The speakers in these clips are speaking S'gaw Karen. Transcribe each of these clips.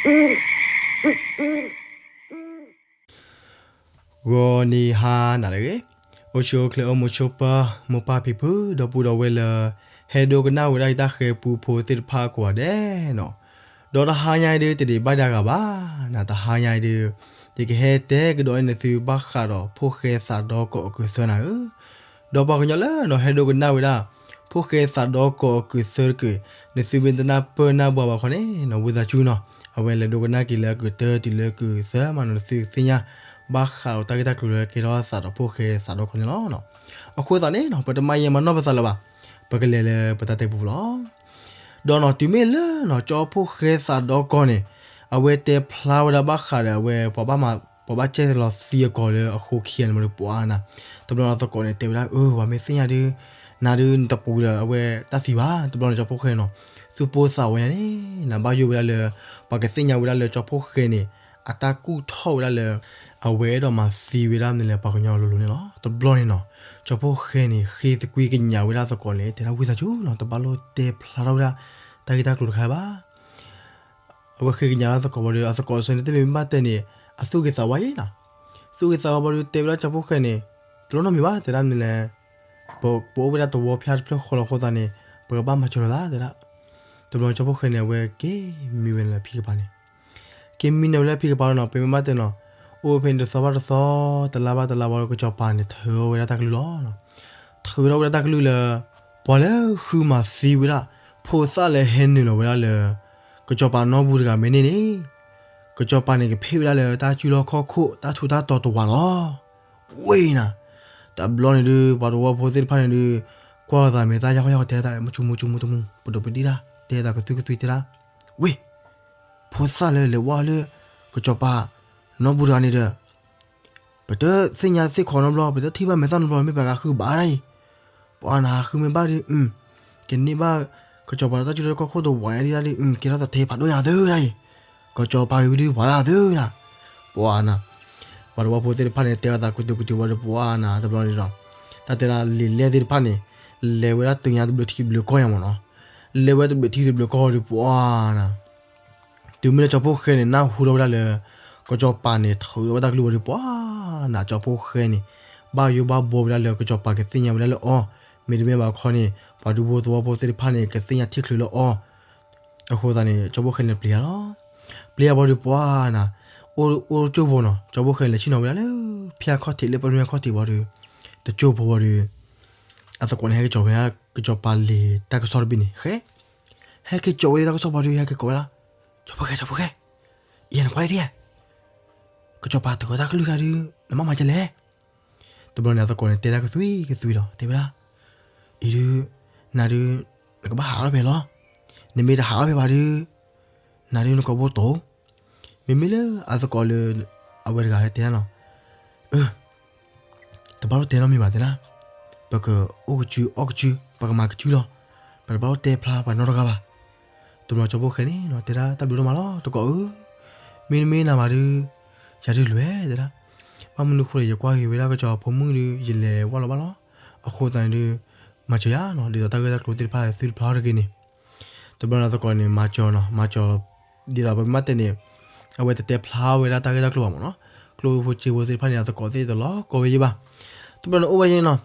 ဂီၤနံၤဟါနၤလၢအဂ့ၤ, အိၣ်ဆူၣ်အိၣ်ချ့အိၣ်မုာ်ဆိးပၢၤ မိၢ်ပၢ်ဖံဖု ဒီပုၢ်ဒီဝဲၢ်လၢ ဟဲဒိကနၣ်ဝဲဒၣ်ယတၢ်ဃဲၤပူဖိသ့ၣ်တဖၣ်ကိးဂၤဒဲးနီၤ, ဒီးတဟါညါအံၤဒုး တဒံးဘၣ်ဒၣ်ဂၤဘၣ်, နတဟါညါအံၤဒုး ယကဟဲတဲကဒီးအံၤနသုဘၣ်ဃးဒီးဖိၣ်ဃဲသးဒီကီးအကုးသၢနၤဧၢ ဒီးပှၤကညီလၢနီၤ ဟဲဒိကနၣ်ဝဲဒၣ် ဖိၣ်ဃဲသးဒီကီးအကုးသၢတက့ၢ်, နသုမ့ၢ်တနၢ်ပၢၢ်နၢ်ဘှါဘၣ်ခီန့ၣ်နီၤ ဝံသးစူၤနီၤ အဝဲလဲၤဒိကနၣ်က့ၤလၢအကုးတၢတုၤလၢအကုးသၢမးနီၤ နသုကသ့ၣ်ညါ ဘၣ်ဃးဒီးတၢ်ဂ့ၢ်တၢ်ကျိၤလၢကဲထီၣ်သးဒီးဖိၣ်ဃဲသးဒီကီးန့ၣ်လီၤ. အဃိသတးန့ၣ်နီၤ ပတမၤယံာ်မၤနီၢ်ပသးလၢၤဘၣ်, ပကလဲၤလၢပတၢ်တဲပူၤလီၤ. ဒီးနီၤ တုၤမ့ၢ်လၢနီၤ ကၠီဖိၣ်ဃဲသးဒီကီးန့ၣ် အဝဲတဲဖျါဝဲဒၣ်ဘၣ်ဃးဒီးအဝဲ ပှၤဘၣ်မၤ ပှၤဘၣ်ကဲလီၤသံအကီးလၢအဃိခံဂၤန့ၣ်မးဒီး ပှၤနၤ တဘျီနီၤသကိးန့ၣ် တဲဝဲဒၣ် အၢ ပှၤမ့ၢ်သ့ၣ်ညါဒုး နၤဒုးနတပူၤဒီးအဝဲတၢ်သံဘၣ်, တဘျီန့ၣ် ကၠီဖိၣ်ဃဲနီၤ သူၣ်ပိၢ်သးဝဲညါန့ၣ် နဘၣ်ယိၣ်ဝဲဒၣ်လၢ ပှၤကသ့ၣ်ညါဝဲဒၣ်လၢကၠီဖိၣ်ဃဲန့ၣ် အတၢ်ကူၣ်ထီၣ်ဝဲဒၣ်လၢ အဝဲအဲၣ်ဒိးမၤသံဝဲဒၣ်မနုၤလဲၣ် ပှၤကညီလိၤလိၤန့ၣ်လီၤ. တဘျီန့ၣ်နီၤ ကၠီဖိၣ်ဃဲန့ၣ် ဃ့သကွံကညးဝဲဒၣ်သကိးန့ၣ် တဲဒၣ်ဝံသးစူၤနီၤ တဘၣ်လိၣ်တဲဖျါထီၣ်ဝဲဒၣ် တၢ်ဂ့ၢ်တၢ်ကျိၤတခါဘၣ် အဝဲဃ့ကညးလၢသကိးဘၣ်ဒီး အသကိးအဆၢန့ၣ် တမ့ၢ်ဘၣ်တဲန့ၣ် အသူၣ်ဂ့ၤသးဝါယံၤနီၤ, သူၣ်ဂ့ၤသးဝါဘၣ်ဒီး တဲဝဲဒၣ်ကၠီဖိၣ်ဃဲန့ၣ် တလိၣ်နီတမံၤဘၣ် တဲဒၣ်မနုၤလဲၣ် ပ ပအိၣ်ဝဲဒၣ်သဝီဖၠါတဖျၢၣ်ဃီလီၤအဃိသတးန့ၣ် ပကဘၣ်မၤစၢၤလိာ်သး တဲဒၣ်. တဘျီကၠီဖိၣ်ဃဲန့ၣ် အဝဲက့ၤမံဝဲလၢဖံကပၤန့ၣ် က့ၤမံန့ၢ်ဝဲလၢဖံကပၤလီၤနီၤ ပမ့ၢ်ဘၣ်တဲနီၤ အိၣ်ဝဲဖဲန့ၣ်တသီဘၣ်တသီ တလါဘၣ်တလါဘၣ်ဒီး ကစီၤပၤန့ၣ် ထုးဝဲဒၣ်တၢ်ကလုၢ်လီၤ. ထုးထီၣ်ဝဲဒၣ်တၢ်ကလုၢ်လၢ ပှၤလၢဃုမၤသံဝဲဒၣ် ဖိသၣ်လၢဟဲနုာ်လီၤဝဲဒၣ်လၢ ကစီၤပၤနီတပူၤတဂၤမ့ၢ်န့ၢ်န့ၣ် ကစီၤပၤန့ၣ် ကဖ့ၣ်ဝဲဒၣ်လၢတၢ်စုလီၢ်ခီၣ်ခိၣ် တၢ်ထူးတၢ်တီၤတဝးလီၤ. ဝ့ၢ်နၤ, တဘျီန့ၣ်ဒုး ပှၤသဝီဖိသ့ၣ်တဖၣ်န့ၣ်ဒုး ကွၢ်လိာ်သးမဲာ်သၣ်ယၢ်ခီယၢ်ခီ တဲတၢ်မုၢ်ဆူမုၢ်ဆူမုၢ်တမုၢ် ပဒိးပဒံၣ်တၢ် တဲသးကသုကသွံတဲဒၣ်, ဝ့ၢ် ဖိသၣ်လၢလဲၤဝဲလၢ ကစီၤပၤနီတပူၤတဂၤန့ၣ်ဒီး ပတသ့ၣ်ညါသ့ၣ်ခီနီတဘျီ ပတထံၣ်ဘၣ်မဲာ်သၣ်နီတဘျီ မ့ၢ်ပှၤဂၤဃုဘၣ်ဒၣ်အံၤ, ပှၤနၤဃုမ့ၢ်ဘၣ်ဒီး ကန့ၢ်ဘၣ် ကစီၤပၤတၢ်စုလီၢ်ခီၣ်ခိၣ်တဝးဒၣ်အံၤ ကဲထီၣ်သးထဲဖးဒိၣ်ညါသုဒၣ်အံၤ, ကစီၤပၤဂ့ၤဝံဒုးပှၤဒၣ်သုဒၣ်, ပှၤနၤ ပှၤသဝီဖိသ့ၣ်တဖၣ်န့ၣ် တဲဝဲသးကတုၤကတုၤဝံၤဒီး ပှၤနၤ တဘျီန့ၣ်ဒီး တၢ်တဲဒၣ်လံာ်လဲၢ်သ့ၣ်တဖၣ်န့ၣ် လဲၤဝဲဒၣ်တုၤညါတဘျုးထံတဘျုးကီၢ်ညါမးနီၤ, လဲၤဝဲတဘျုးထံတဘျုးကီၢ်ဒီး ပှၤနၤ တုၤမ့ၢ်လၢကၠီဖိၣ်ဃဲန့ၣ် နၢ်ဟူထီၣ်ဝဲဒၣ်လၢ ကစီၤပၤန့ၣ် ထုးထီၣ်ဝဲတၢ်ကလုၢ်ဝံၤဒီး ပှၤနၤ ကၠီဖိၣ်ဃဲန့ၣ် ဘၣ်ယိၣ်ဘၣ်ဘှီဝဲဒၣ်လၢ ကစီၤပၤကသ့ၣ်ညါဝဲဒၣ်လၢအီၤ, မ့တမ့ၢ်ဘၣ်ခီန့ၣ် ပှၤဒူဖိသဝီဖိသ့ၣ်တဖၣ်န့ၣ် ကသ့ၣ်ညါထံၣ်ချုးလၢအီၤ, အဃိသတးန့ၣ် ကၠီဖိၣ်ဃဲန့ၣ်ပျံၤယၤလီၤ. ပျံၤယၤဘၣ်ဒီး ပှၤနၤ အိၣ်ကၠိဖိနီၤ ကၠီဖိၣ်ဃဲလဲၤဆ့ၣ်နီၤဝဲဒၣ်လၢ ဖၠါခီၣ်ထံးလၢပှၤမ့ၢ်ခီၣ်ထံးဘၣ်ဒီး တကၠိဖိဘၣ်ဒီး အသကိးန့ၣ် ဟဲက့ၤကၠီၤဝဲဒၣ် ကစီၤပၤလံာ်တၢ်ကစီၣ်တဘ့ၣ်န့ၣ် ဃဲ ဟဲက့ၤကၠီၤဝဲဒၣ်တၢ်ကစီၣ်ဘၣ်ဒီး ဟဲက့ၤကိးဝဲဒၣ် ကၠီဖိၣ်ဃဲ ကၠီဖိၣ်ဃဲ အံၤနကွၢ်ဒံးဧါ, ကစီၤပၤထုးဝဲတၢ်ကလုၢ်ခါဒီး နမ့ၢ်မၤကလဲၣ်. တဘျီန့ၣ် အသကိးန့ၣ် တဲဒၣ်ကသွံကသွံလီၤ တဲဝဲဒၣ်, အံၤဒုး နၤဒုး နကဘၣ်ဟးထီၣ်ဖဲလီၤ. နမ့ၢ်တဟးထီၣ်ဖဲဘၣ်ဒီး နၤဒုးနကိာ်ဘိတိၢ်, မ့မ့ၢ်လၢအသကိးလၢ အဝဲတဂၤတဲဒၣ်နီၤ, အၢ တဘၣ်လိၣ်တဲနီတမံၤဘၣ်တဲဒၣ်, ပကအိၣ်ကစုအီၣ်ကစု ပကမၤကစုလီၤ, ပတဘၣ်လိၣ်တဲဖျါပှၤနီတဂၤဘၣ်. တဘျီကၠီဖိၣ်ဃဲန့ၣ်နီၤ တဲဒၣ်တၢ်ဘျုးဒိၣ်မးလီၤ သကိးဧၢ, မ့တမ့ၢ်နၤဘၣ်ဒုး ယၤဒုးလဲၤတဲဒၣ်, ဘၣ်မနုၤဃိလဲၣ် ယကွၢ်က့ၤဝဲဒၣ်ကစီၤဖိမုၣ်ဒုး ယလဲၤဝဲလီၤဘၣ်လီၤ. အဃိသတးန့ၣ်ဒုး မၤစၢၤယၤနီၤ ဒ်သိးတၢ်ဂ့ၢ်တၢ်ကျိၤသ့ၣ်တဖၣ်သုတဖျါထီၣ်တဂ့ၤန့ၣ် တဘျီန့ၣ်အသကိးန့ၣ် မၤစၢၤနီၤ မၤစၢၤ ဒ်သိးပမ့ၢ်တဲန့ၣ် အဝဲတတဲဖျါဝဲဒၣ်တၢ်ဂ့ၢ်တၢ်ကျိၤဘၣ်မးနီၤ, ကျိဖိစ့ဖိသ့ၣ်တဖၣ်န့ၣ် အသကိးသ့ၣ်တလီၤကီဝဲယဲဘၣ်. တဘျီန့ၣ်အိၣ်ဝဲယဲနီၤ,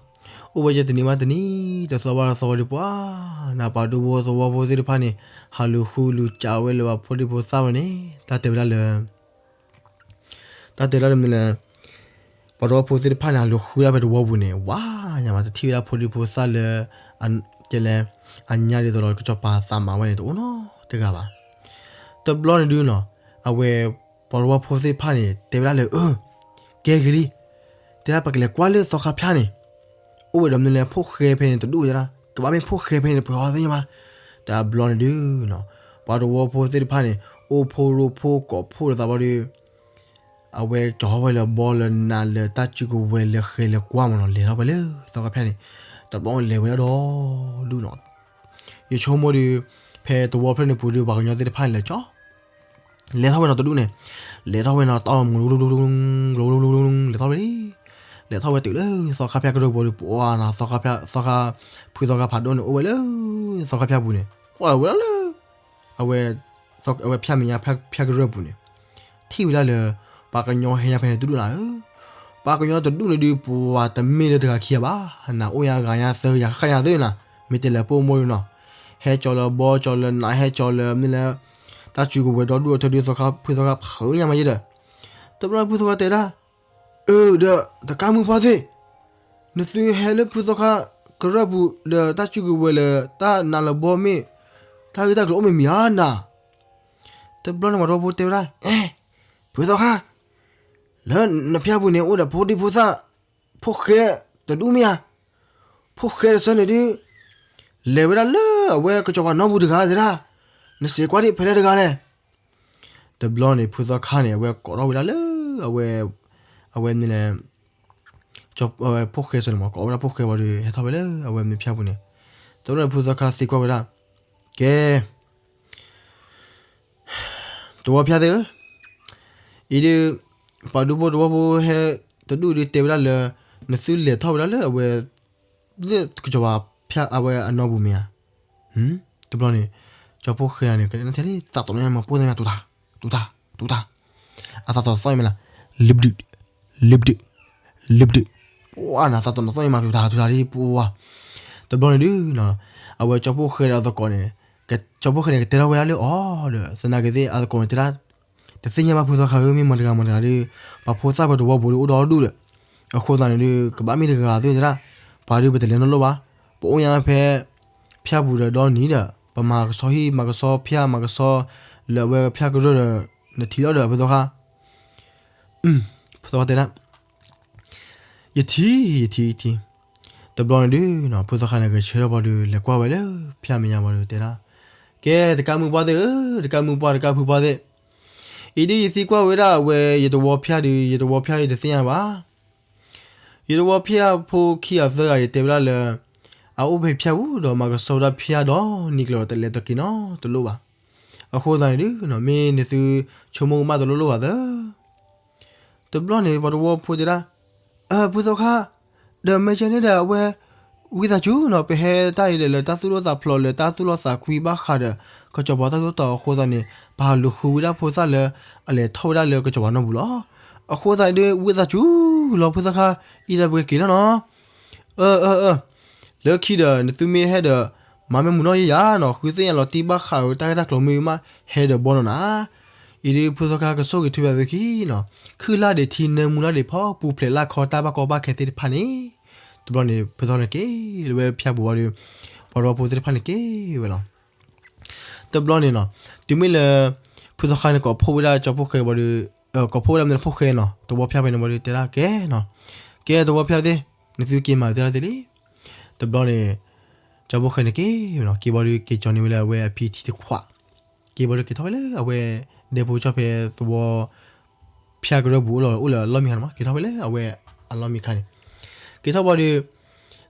အိၣ်ဝဲယဲတနံၤဘၣ်တနံၤ တသီဘၣ်တသီဝံၤဒီး ပှၤနၤ ပှၤဒူဖိသဝီဖိသ့ၣ်တဖၣ်န့ၣ် ဟးလူၤဃုလူၤကးဝဲလၢပှၤဖိဒံဖိသၣ်ဝဲန့ၣ် တၢ်တဲဝဲဒၣ်လၢ တၢ်တဲဒၣ်လၢမနုၤလဲၣ်, ပှၤသဝီဖိသ့ၣ်တဖၣ်န့ၣ် ဟးလူၤဃုဒၣ်ဖဲသဝီပူၤန့ၣ် ဝါညါမး တထံၣ်ဝဲဒၣ်ဖိဒံဖိသၣ်လၢ ကဲလဲၣ် အညါဒ်သိးဒီးကစီၤပၤသးမၤဝဲန့ၣ် တအိၣ်နီတဂၤဘၣ်. တဘျီန့ၣ်ဒုးနီၤ အဝဲ ပှၤသဝီဖိသ့ၣ်တဖၣ်န့ၣ် တဲဝဲဒၣ်လၢ အၢ ကဲဂ့ၤလံ, တဲဒၣ်ပကလဲၤကွၢ်လၢသီခါဖၠါန့ၣ် အိၣ်ဝဲဒီးမနုၤလဲၣ် ဖိၣ်ဃဲဖဲန့ၣ်တဒူၣ်တဲဒၣ် ကဘၣ်မ့ၢ်ဖိၣ်ဃဲဖဲန့ၣ် ပှၤဟီသ့ၣ်ညါဘၣ်. တဘျီန့ၣ်ဒုးနီၤ ပှၤသဝီဖိသ့ၣ်တဖၣ်န့ၣ် အိၣ်ဖှိၣ်ရိဖှိၣ်ကိးဖှိၣ်လိာ်သးဘၣ်ဒီး အဝဲကၠီၤထီၣ်ဝဲလၢၤဘီလၢၤနးလၢၤ တၢ်စုကဝဲၤလၢၤဃဲၤလၢၤကွၢ်မးနီၤ လဲၤထီၣ်ဝဲလၢသီခါဖၠါန့ၣ် တဘျီလဲၤဝဲဒၣ်ဒီဒူၣ်နီၤ. ယဆိကမိၣ်ဒီး ဖဲသဝီဖျၢၣ်န့ၣ်ပူၤဒီး ပှၤကညီသ့ၣ်တဖၣ်န့ၣ်လဲၤကၠီ လဲၤထီၣ်ဝဲနီၤတဒူၣ်န့ၣ် လဲၤထီၣ်ဝဲနီၤ တၢ်လီၤမူ လဲၤထီၣ်ဝဲ လဲၤထီၣ်ဝဲတုၤလၢသီခါဖၠါကရၢပူၤဒီး ပှၤနၤ သီခါဖၠါ သီခါ ဖုသီခါဖးဒိၣ်န့ၣ် အိၣ်ဝဲလၢသီခါဖၠါပူၤန့ၣ် ကွၢ်လီၤဝဲဒၣ်လၢ အဝဲ အဝဲဖၠၣ်မဲာ်ညါ ဖၠၣ်ကရၢၢ်ပူၤန့ၣ် ထံၣ်ဝဲဒၣ်လၢ ပှၤကညီဟဲညါဖဲန့ၣ်တဒူၣ်နၤဧၢ, ပှၤကညီတဒူၣ်န့ၣ်ဒုး ပှၤတမ့ၢ်လၢတဂၤခံဂၤဘၣ်, နၤအိၣ်ညါဂၤညါ သၢညါဃၣ်ညါသ့ၣ်နၤ, မ့ၢ်တဲလၢပိာ်မိၢ်ဒုးနီၤ, ဟဲကၠီလၢဘီ ကၠီလၢနး ဟဲကၠီလၢမနုၤလဲၣ်, တၢ်စုကဝဲၤဒီဒူၣ်အထၢဒုး ဖုသီခါဖုညါမးယဲဒီး, တဘျီဖုသီခါတဲဒၣ် အၢ ဒီး တကးမုၢ်ပှၢ်သ့ၣ်, နသုဟဲလၢဖုသီခါကရၢၢ်ပူၤဒီး တၢ်စုကဝဲၤလၢတၢ်နးလၢဘီမ့ၢ် တၢ်ဂ့ၢ်တၢ်ကျိၤအိၣ်မ့ၢ်မံၤဧါနၤ, တဘျီန့ၣ်ပှၤတဝီဖိတဲဝဲဒၣ် အဲ ဖုသီခါ, လၢနဖၠၣ်ပူၤန့ၣ် အိၣ်ဒီးဖိဒံဖိသၣ်, ဖိၣ်ဃဲတဒူၣ်မ့ၢ်ဧါ, ဖိၣ်ဃဲတဆၢန့ၣ်ဒုး လဲၤဝဲဒၣ်လၢအဝဲကစီၤပၤနီပူၤတဂၤတဲဒၣ်, နစံးကွၢ်ဒံးဖဲလဲၣ်တဂၤလဲၣ်. တဘျီန့ၣ် ဖုသီခါန့ၣ် အဝဲကိးထီၣ်ဝဲဒၣ်လၢ အဝဲ အဝဲမနုၤလဲၣ်, ဖိၣ်ဃဲစၢၤန့ၣ်မး ကိးဝဲဒၣ်ဖိၣ်ဃဲဝံၤဒီး ဟဲထီၣ်ဝဲလၢအဝဲမ့ၢ်ဖၠၣ်ပူၤန့ၣ်, တဘျီန့ၣ် ဖုသီခါသံကွၢ်ဝဲဒၣ်, ကဲ တဝီဖၠၣ်သ့ၣ်ဧၢ, အံၤဒုး ပှၤဒူဖိတဝီဖိဟဲတဒူၣ်ဒုးတဲဝဲဒၣ်လၢ နသုလဲၤထီၣ်ဝဲဒၣ်လၢအဝဲ လၢကစီၤပၤဖၠၣ်အဝဲအနီပူၤမ့ၢ်ဧါ. တဘျီန့ၣ် ကၠီဖိၣ်ဃဲန့ၣ် ကနထဲလံ သးတိၤနီၣ်ညါမး ပိၢ်သ့ၣ်ညါ တူၤတၢ် တူၤတၢ် တူၤတၢ်, အသးတိၤသီၣ်အံၤမ့ၢ်လၢ လံဘဒုး လံဘဒုး လံဘဒုး, ပှၤနၤသးတိၤနီၣ်သီၣ်အံၤမး တူၤတၢ် တူၤတၢ်ဒ်ပှၤ, တဘျီန့ၣ်ဒုး အဝဲကၠီဖိၣ်ဃဲဒီးအသကိးန့ၣ်, ကၠီဖိၣ်ဃဲန့ၣ်ကတဲထီၣ်ဝဲဒၣ်လၢအီၤဒီး သနာ်က့သ့ၣ် အသကိးန့ၣ်တဲဒၣ် တသ့ၣ်ညါဘၣ်ဖုသီခါဧၢ မ့ၢ်မတၤတဂၤမတၤတဂၤဒီး ပှၤဖိသၣ်ပှၤတဝီပူၤဒီးအိၣ်ဒီဒူၣ်ဒီး, အဃိသတးန့ၣ်ဒုး ကဘၣ်မ့ၢ်တဂၤဂၤသ့ၣ်တဲဒၣ်, ပှၤဒုးပတလဲၤနီတလိၣ်ဘၣ်, ပအိၣ်ညါဖဲ ဖၠၣ်ပူၤဒီးဒီနံၤဒီး ပမၤကဆှီဟံၣ် မၤကဆှီဖၠၣ် မၤကဆှီ လၢအဝဲဖၠၣ်ကရၢၢ်ဒီး နထံၣ်လီၤဒီးဖုသီခါ, ဖုသီခါတဲဒၣ် ယထံၣ် ယထံၣ် ယထံၣ်, တဘျီန့ၣ်ဒုး ဖုသီခါန့ၣ် ဂဲၤဆၢထၢၣ်ဘၣ်ဒီး လဲၤကွၢ်ဝဲလၢဖၠၣ်မဲာ်ညါဘၣ်ဒီးတဲဒၣ်, ကဲ တကးမုၢ်ပှၢ်သ့ၣ်ဧၢ, တကးမုၢ်ပှၢ် တကးဖုပှၢ်သ့ၣ်, အံၤဒုးယသံကွၢ်ဝဲဒၣ်အဝဲ ယတဝီဖၠၣ်ဒီး ယတဝီဖၠၣ်အံၤတသ့ၣ်ညါဘၣ်. ယတဝီဖၠၣ်ဖိခံဂၤသၢဂၤအံၤတဲဝဲဒၣ်လၢ အအိၣ်ဖဲဖၠၣ်ပူၤဒီးမၤကဆှီဝဲဒၣ်ဖၠၣ်ဒီနံၤကျၢၤဒီး တလဲၤတက့ၤနီတလိၣ်ဘၣ်. အဃိသတးန့ၣ်ဒုး မ့ၢ်နသုဆိကမိၣ်ကမၣ်တလိၣ်လိၣ်ဘၣ်သၢ တဘျီန့ၣ် ပှၤတဝီဖိတဲဒၣ်, အၢ ဖုသီခါ, ဒီးမ့ၢ်ကဲန့ၣ်ဒီးအဝဲ ဝံသးစူၤနီၤ ပဟဲတၢ်အံၤဒီးလၢတၢ်သူၣ်ထီၣ်သးဖျိးလၢတၢ်သူၣ်လီသးကွံဘၣ်ဃးဒီး ကစီၤပၤတၢ်သူၣ်ထီၣ်သးအဃိသတးန့ၣ် ပဟးလူၤဃုဝဲဒၣ်ဖိသၣ်လၢ အလဲၤထီၣ်ဝဲဒၣ်လၢကစီၤပၤနီၢ်ပူၤလီၤ. အဃိသတးန့ၣ်ဒုး ဝံသးစူၤလီၤဖုသီခါ, အံၤဒီးပကက့ၤလီၤနီၤ. အၢ အၢ အၢ လၢခံဒီး နသုမ့ၢ်ဟဲဒီး မၤမ့ၢ်မုာ်နီၢ်ယဲယၤနီၤ ဃုသ့ၣ်ညါလီၤတံၢ်ဘၣ်ဃးဒီးတၢ်ဂ့ၢ်တၢ်ကျိၤမ့ၢ်မး ဟဲဒီးဘီနီၤနၤ. အံၤဒုး ဖုသီခါကဆိၣ်ဂ့ၤထုးဘၣ်သုခံနီၤ ခုၣ်လၢ်ဒံးထံနၢမူလၢ်ဒံးဖီ ပူၤဖျဲးလၢ်ခီတၢ်ဘၣ်ကီဘၣ်ခဲသ့ၣ်တဖၣ်န့ၣ်, တဘျီန့ၣ် ဖုသီခါန့ၣ်က့ၤလၢဝဲဖၠၣ်ပူၤဝံၤဒီး ပှၤတဝီဖိသ့ၣ်တဖၣ်န့ၣ်က့ၤဝဲလီၤ. တဘျီန့ၣ်နီၤ တုၤမ့ၢ်လၢ ဖုသီခါန့ၣ် ကိးဖှိၣ်ဝဲဒၣ်ကၠီဖိၣ်ဃဲဝံၤဒီး ကိးဖှိၣ်ဝဲဒၣ်မ့ၢ်ဖိၣ်ဃဲနီၤ တဝီဖၠၣ်ဖဲန့ၣ်ဝံၤဒီးတဲဒၣ်ကဲနီၤ, ကဲတဝီဖၠၣ်သ့ၣ် နသုက့ၤမၤသ့ၣ်တၢ်သ့ၣ်လံ. တဘျီန့ၣ် ကၠီဖိၣ်ဃဲန့ၣ်က့ၤဝဲနီၤ က့ၤဘၣ်ဒီးက့ၤကၠီန့ၢ်ဝဲလၢအဝဲအဖံထံတခွး, က့ၤဘၣ်ဒီးက့ၤထီၣ်ဝဲလၢအဝဲ ဒဲဖိကၠီၣ်ဖဲသဝီ ဖၠၣ်ကရၢၢ်ပူၤအိၣ်လီၤ အိၣ်လၢအလီၢ်မံခါန့ၣ်မး က့ၤထီၣ်ဝဲလၢအဝဲအလီၢ်မံခါန့ၣ်, က့ၤထီၣ်ဘၣ်ဒီး တ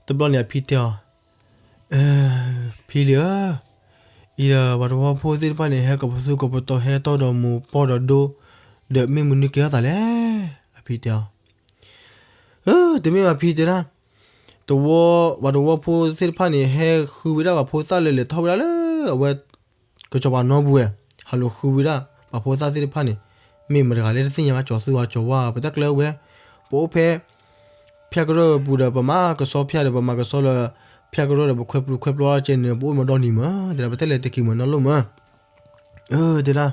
ဘျီန့ၣ်အဖံတဲအီၤ ဖံလံၤဧၢ, အံၤဒီးပှၤတဝီဖိသ့ၣ်တဖၣ်န့ၣ် ဟဲကိးပသူကိးပသီ ဟဲတီၢ်ဒီးမိၢ်ပီၢ်ဒီးဒိ ဒီးမ့ၢ်မနုၤကဲထီၣ်သးလဲၣ်. အဖံတဲအီၤ, အၢ တမ့ၢ်ဘၣ်ဖံတဲဒၣ်, တဝီ ပှၤတဝီဖိသ့ၣ်တဖၣ်န့ၣ် ဟဲဃုဝဲဒၣ်ပှၤဖိသၣ်လၢလဲၤထီၣ်ဝဲဒၣ်လၢ အဝဲ ကစီၤပၤနီၢ်ပူၤဝဲ, ဟးလူၤဃုဝဲဒၣ် ပှၤဖိသၣ်သ့ၣ်တဖၣ်န့ၣ်, မ့ၢ်မတၤတဂၤလဲၣ်တသ့ၣ်ညါဘၣ် ကၠီၤသူဝါကၠီၤဝါ ပတၢ်ကျၢၤဝဲ, ပအိၣ်ဖဲ ဖၠၣ်ကရၢၢ်ပူၤဒီး ပမၤကဆှီဖၠၣ်ဒီး ပမၤကဆှီလၢ ဖၠၣ်ကရၢၢ်ဒီး ပခွဲးပျူၤခွဲးပျီကဲန့ၣ် ပအိၣ်မးဒီနံၤမး တဲဒၣ် ပတလဲၤတက့ၤမးနီတလိၣ်မး. အၢ တဲဒၣ်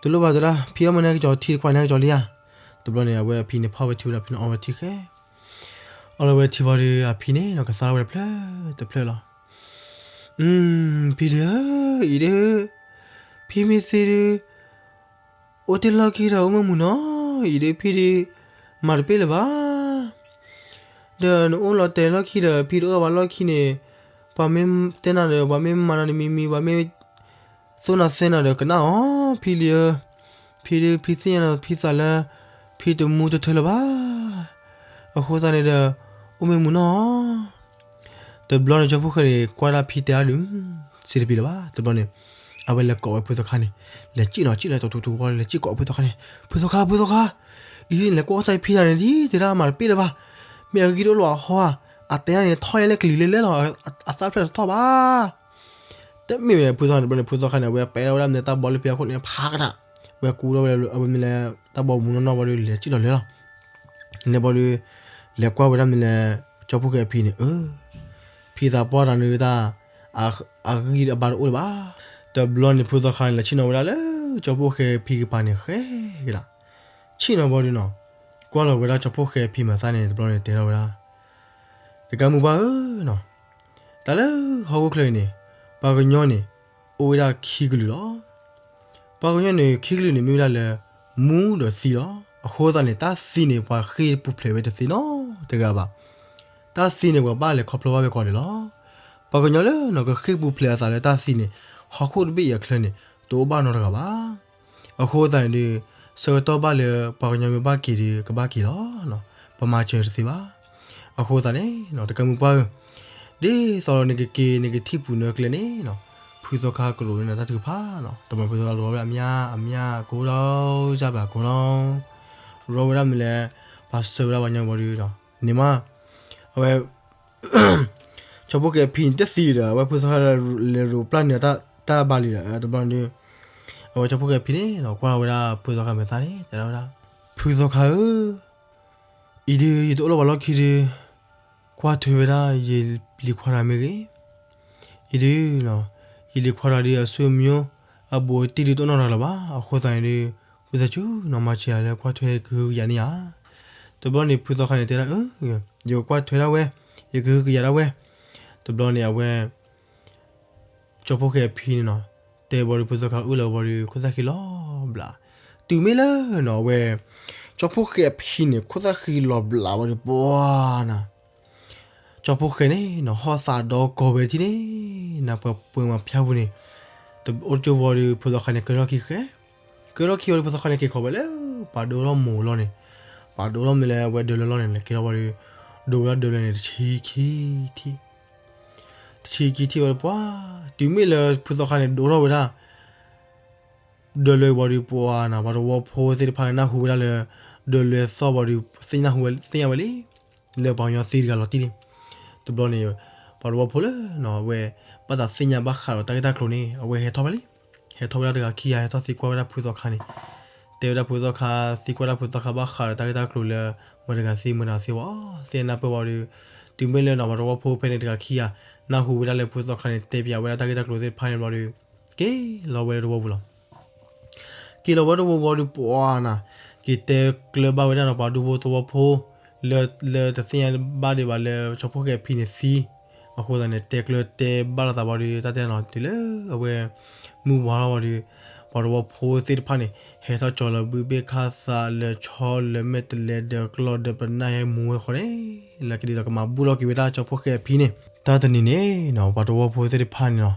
တလိၣ်ဘၣ်တဲဒၣ် ဖံအီၣ်မ့ၢ်န့ၣ်ကစီၤထံတခွးန့ၣ်ကစီၤလံဧါ. တဘျီန့ၣ် အဝဲအဖံန့ၣ်ဖီၣ်ဝဲထံဝဲဒီး ဖံန့ၣ်အီဝဲထံဃဲ အီလီၤဝဲထံဘၣ်ဒီး အဖံန့ၣ်နီၤ ကသါထီၣ်ဝဲတဖျၢၣ်တဖျၢၣ်လီၤ. ဖံဒုး အံၤဒုး ဖံမ့ၢ်သံဒုး အိၣ်တ့ၢ်လီၢ်ခံဒီးအိၣ်မ့ၢ်မုာ်နီၤ, အံၤဒုး ဖံဒုး မၤတပ့ၢ်လၢၤဘၣ်. ဒီးနအိၣ်လီၤတဲာ်လီၢ်ခံဒီး ဖံတအၢၣ်ဘၣ်လီၢ်ခံန့ၣ် ပှၤမ့ၢ်တဲနၤဒီး ပှၤမ့ၢ်မၤနၤတမံၤမံၤ ပှၤမ့ၢ် သိၣ်နၤသဲနၤဒီးကနၣ်အီၤ ဖံလံၤဧၢ, ဖံဒုး ဖံသ့ၣ်ညါဒီးဖံသးလၢ ဖံတမူတထၢလၢၤဘၣ်. အဃိသတးန့ၣ်ဒီး အိၣ်မ့ၢ်မုာ်နီၤ. တဘျီန့ၣ် ကၠီဖိၣ်ဃဲန့ၣ် ကွၢ်ဒၣ်ဖံတဲအါဒုး စံးတပံၤလၢၤဘၣ်. တဘျီန့ၣ် အဝဲလဲၤကိးဝဲဖုသီခါန့ၣ် လဲၤစံၣ်နီၤ စံၣ်နီၤ တူတူတူဝဲ လဲၤစံၣ်ကိးဖုသီခါန့ၣ် ဖုသီခါ ဖုသီခါ, အံၤလဲၤကွၢ်ကစၢ်ဖံတဂၤန့ၣ်ဒ် တဲဒၣ်မၤတပ့ၢ်လၢၤဘၣ်. မ့ၢ်အဂံၢ်တအိၣ်လၢၤအဟီဧါ, အတဲဒၣ်န့ၣ် ထီၣ်ယဲလၢကလံၤလဲလဲလီၤ, အသၣ်ဖျၢၣ်တထီၣ်ဘၣ်. တမ့ၢ်ဝဲဖုသီခါန့ၣ် တဘျီန့ၣ် ဖုသီခါန့ၣ် အဝဲပဲထီၣ်ဝဲဒၣ်မ့ၢ်လၢတၢ်ဘီလၢဖံးအခိၣ်န့ၣ် ဖးကတၢၢ်, ဝဲကူထီၣ်ဝဲလၢအဝဲမ့ၢ်လၢ တၢ်ဘီမူနီၢ်နီၢ်ဘၣ်ဒီး လဲၤစံၣ်လီၤလဲၤလီၤ. လဲၤဘၣ်ဒီး လဲၤကွၢ်ဝဲဒၣ်မ့ၢ်လၢ ကၠီဖီၣ်ဃဲအဖံန့ၣ် အၢ ဖံသးပှၢ်တၢ်န့ၣ်တၢ် အဂံၢ်အဘါတအိၣ်လၢၤဘၣ်. တဘျီန့ၣ် ဖုသီခါန့ၣ် လဲၤဆ့ၣ်နီၤဝဲဒၣ်လၢ ကၠီဖီၣ်ဃဲအဖံကပၤန့ၣ် ဃဲကဒါ ဆ့ၣ်နီၤဘၣ်ဒီးနီၤ, ကွၢ်လီၤဝဲဒၣ်ကၠီဖီၣ်ဃဲအဖံမၤသးန့ၣ် တဘျီန့ၣ် တဲထီၣ်ဝဲဒၣ်, တကးမုၢ်ပှၢ်ဧၢနီၤ, တၢ်လၢဟီၣ်ခိၣ်ချၢအံၤန့ၣ် ပှၤကညီန့ၣ် အိၣ်ဝဲဒၣ်ခံကလုာ်လီၤ. ပှၤကညီန့ၣ် ခံကလုာ်န့ၣ် မ့ၢ်ဝဲဒၣ်လၢ မူဒီးသံလီၤ. အဃိသတးန့ၣ် တၢ်သံန့ၣ် ပှၤဃ့ၢ်ပူၤဖျဲးဝဲတသ့နီတဂၤဘၣ်. တၢ်သံန့ၣ် ပှၤဘၣ်လဲၤခီဖျိဘၣ်ဝဲကိးဂၤဒဲးလီၤ. ပှၤကညီလၢနီၤ ကဃ့ၢ်ပူၤဖျဲးအသးလၢတၢ်သံန့ၣ် ဟီၣ်ခိၣ်တဘ့ၣ်အံၤအချၢန့ၣ် တအိၣ်ဘၣ်နီတဂၤဘၣ်. အဃိသတးန့ၣ်ဒီး ဆၢကတီၢ်ဘၣ်လၢ ပှၤကညီမ့ၢ်ဘၣ်က့ၤဒီး ကဘၣ်က့ၤလီၤ. ပမၤစၢၤတသ့ဘၣ်. အဃိသတးန့ၣ်နီၤ တကးမုၢ်ပှၢ်ဧၢ, ဒ်သိးဒီးနကက့ၤ နကထံၣ်ပူၤနၢကျဲန့ၣ်နီၤ ဖုသီခါကရူးန့ၣ်တၢ်ထုကဖၣ်နီၤ တမၤဖုသီခါကရူးဝဲဒၣ်အမါ အမါ ကိးဒီး စၢ်ဘၣ်ကိးနီၤ ရီဝဲဒၣ်မ့ၢ်လဲၣ် ပှၤဆှၢဝဲဒၣ်ပှၤကညီဘၣ်ဒီးနီၤ န့ၣ်မး အဝဲ ကၠီဖီၣ်ဃဲအဖံန့ၣ် တသံဒီး အဝဲဖုသီခါလဲၤရိးပျၢ်န့ၢ်တၢ်ဘါလံဒီး တဘျီန့ၣ်ဒီး အဝဲကၠီဖီၣ်ဃဲအဖံန့ၣ်နီၤ ကွၢ်လီၤဝဲဒၣ်ဖုသီခါမဲာ်သၣ်န့ၣ် တဲဒၣ်ဝဲဒၣ်, ဖုသီခါဧၢ, အံၤဒုး ယတအိၣ်လၢၤဘၣ်လီၢ်ခံဒီး ကွၢ်ထွဲဝဲဒၣ်ယလံၤခွါတဂၤမ့ၢ်ဂ့ၤ, အံၤဒုး ယလံၤခွါတဂၤဒီး အဆွေမျိုး အဘူးအတံၢ်ဒုးတအိၣ်နီတဂၤလၢၤဘၣ်. အဃိသတးန့ၣ်ဒီး ဖုသီခါနီၤ မၤစၢၤယၤလၢကွၢ်ထွဲကဟုကယာ်န့ၢ်ဧါ. တဘျီန့ၣ် ဖုသီခါန့ၣ်တဲဒၣ် အၢ ယကကွၢ်ထွဲဒၣ်ဝဲ, ယကဟုကယာ်ဒၣ်ဝဲ. တဘျီန့ၣ် အဝဲ ကၠီဖီၣ်ဃဲအဖံန့ၣ်နီၤ တဲဘၣ်ဒီးဖုသီခါအၢၣ်လီၤဘၣ်ဒီး ခိၣ်သၣ်ဃံလီၤဘျး, တုၤမ့ၢ်လၢနီၤ အဝဲ ကၠီဖီၣ်ဃဲအဖံန့ၣ် ခိၣ်သၣ်ဃံလီၤဘျးဘၣ်ဒီး ပှၤနီၤ ကၠီဖီၣ်ဃဲန့ၣ်နီၤ ဟီၣ်သးဒီကိးဝဲတထံၣ်န့ၣ် နပှၤပှဲၤမၤဖၠါပူၤန့ၣ် အိၣ်ကၠိဘၣ်ဒီး ဖုသီခါန့ၣ် ကဲထီၣ်ခံဃဲ, ကဲထီၣ်ခံဘၣ်ဒီး ဖုသီခါန့ၣ် က့ၤခိးဝဲလၢ ပှၤဒိၣ်ထီၣ်မိၢ်လီၤန့ၣ်, ပှၤဒိၣ်ထီၣ်မ့ၢ်လၢအဝဲဒၢးလၢလီၢ်န့ၣ် လဲၤက့ၤထီၣ်ဘၣ်ဒီး ဒိၣ်ဝဲဒၣ်ဒၢးလၢန့ၣ် တဆံခံထံၣ်, တဆံခံထံၣ်ဝဲဒီးပှၤ, တုၤမ့ၢ်လၢဖုသီခါန့ၣ် ဒိၣ်ထီၣ်ဝဲဒၣ် ဒၢးလၢဘၣ်ဒီးပှၤနီၤ ပှၤသဝီဖိသ့ၣ်တဖၣ်န့ၣ် နၢ်ဟူဝဲဒၣ်လၢ ဒၢးလၢသီၣ်ဘၣ်ဒီး သ့ၣ်ညါဝဲလံ, လၢပှၤကညီသံတဂၤလီၤတံၢ်န့ၣ်, တဘျီန့ၣ် ပှၤသဝီဖိလၢနီၤ အဝဲ ဘၣ်သးသ့ၣ်ညါဘၣ်ဃးဒီးတၢ်ဂ့ၢ်တၢ်ကျိၤန့ၣ် အဝဲဟဲထီၣ်ဖဲလံ, ဟဲထီၣ်ဝဲဒၣ်တဂၤခံဂၤ ဟဲထီၣ်သံကွၢ်ဝဲဒၣ်ဖုသီခါန့ၣ်, တဲဝဲဒၣ်ဖုသီခါ သံကွၢ်ဒၣ်ဖုသီခါဘၣ်ဃးဒီးတၢ်ဂ့ၢ်တၢ်ကျိၤလၢ မတၤတဂၤသံ မတၤတဂၤသံဝဲ, သ့ၣ်ညါနၢ်ပၢၢ်ဘၣ်ဒီး တုၤမ့ၢ်လၢနီၤ ပှၤသဝီဖိဖဲန့ၣ်တဂၤခံဂၤ နၢ်ဟူဝဲဒၣ်လၢဖုသီခါန့ၣ် တဲပၠးဝဲဒၣ်တၢ်ဂ့ၢ်တၢ်ကျိၤသ့ၣ်တဖၣ်န့ၣ်ဘျီဒီး က့ၤလီၤဝဲလၢသဝီပူၤလီၤ. က့ၤလီၤဝဲသဝီပူၤဒီးပှၤနီၤ, က့ၤတဲကျၢၤဘၣ်ဝဲဒၣ်နီၤ ပှၤဒူဖိသဝီဖိ လၢ လၢတသ့ၣ်ညါဘၣ်ဒံးဘၣ်လၢ ကၠီဖီၣ်ဃဲအဖံန့ၣ်သံ, အဃိသတးန့ၣ် တဲကျၢၤတဲဘၣ်လိာ်သးဘၣ်ဒီး တၢ်တဲနီၤ တုၤလၢအဝဲ မုၢ်ဝါထီၣ်ဘၣ်ဒီး ပှၤသဝီဖိသ့ၣ်တဖၣ်န့ၣ် ဟဲထီၣ်ကၠီၤလၢဘုဘ့ၣ်ခၣ်သး လၢဆီ လၢမဲာ်တလဲ ဒီးကျီၢ်ဒီးပနၢ်ဟဲမူဝဲဃီန့ၣ် လၢကဒ်သိးကမၤဘူၣ်ထီၣ်က့ၤဝဲဒၣ်ကၠီဖီၣ်ဃဲအဖံန့ၣ်, တၢ်တနံၤန့ၣ်နီၤ ပှၤသဝီဖိသ့ၣ်တဖၣ်န့ၣ်နီၤ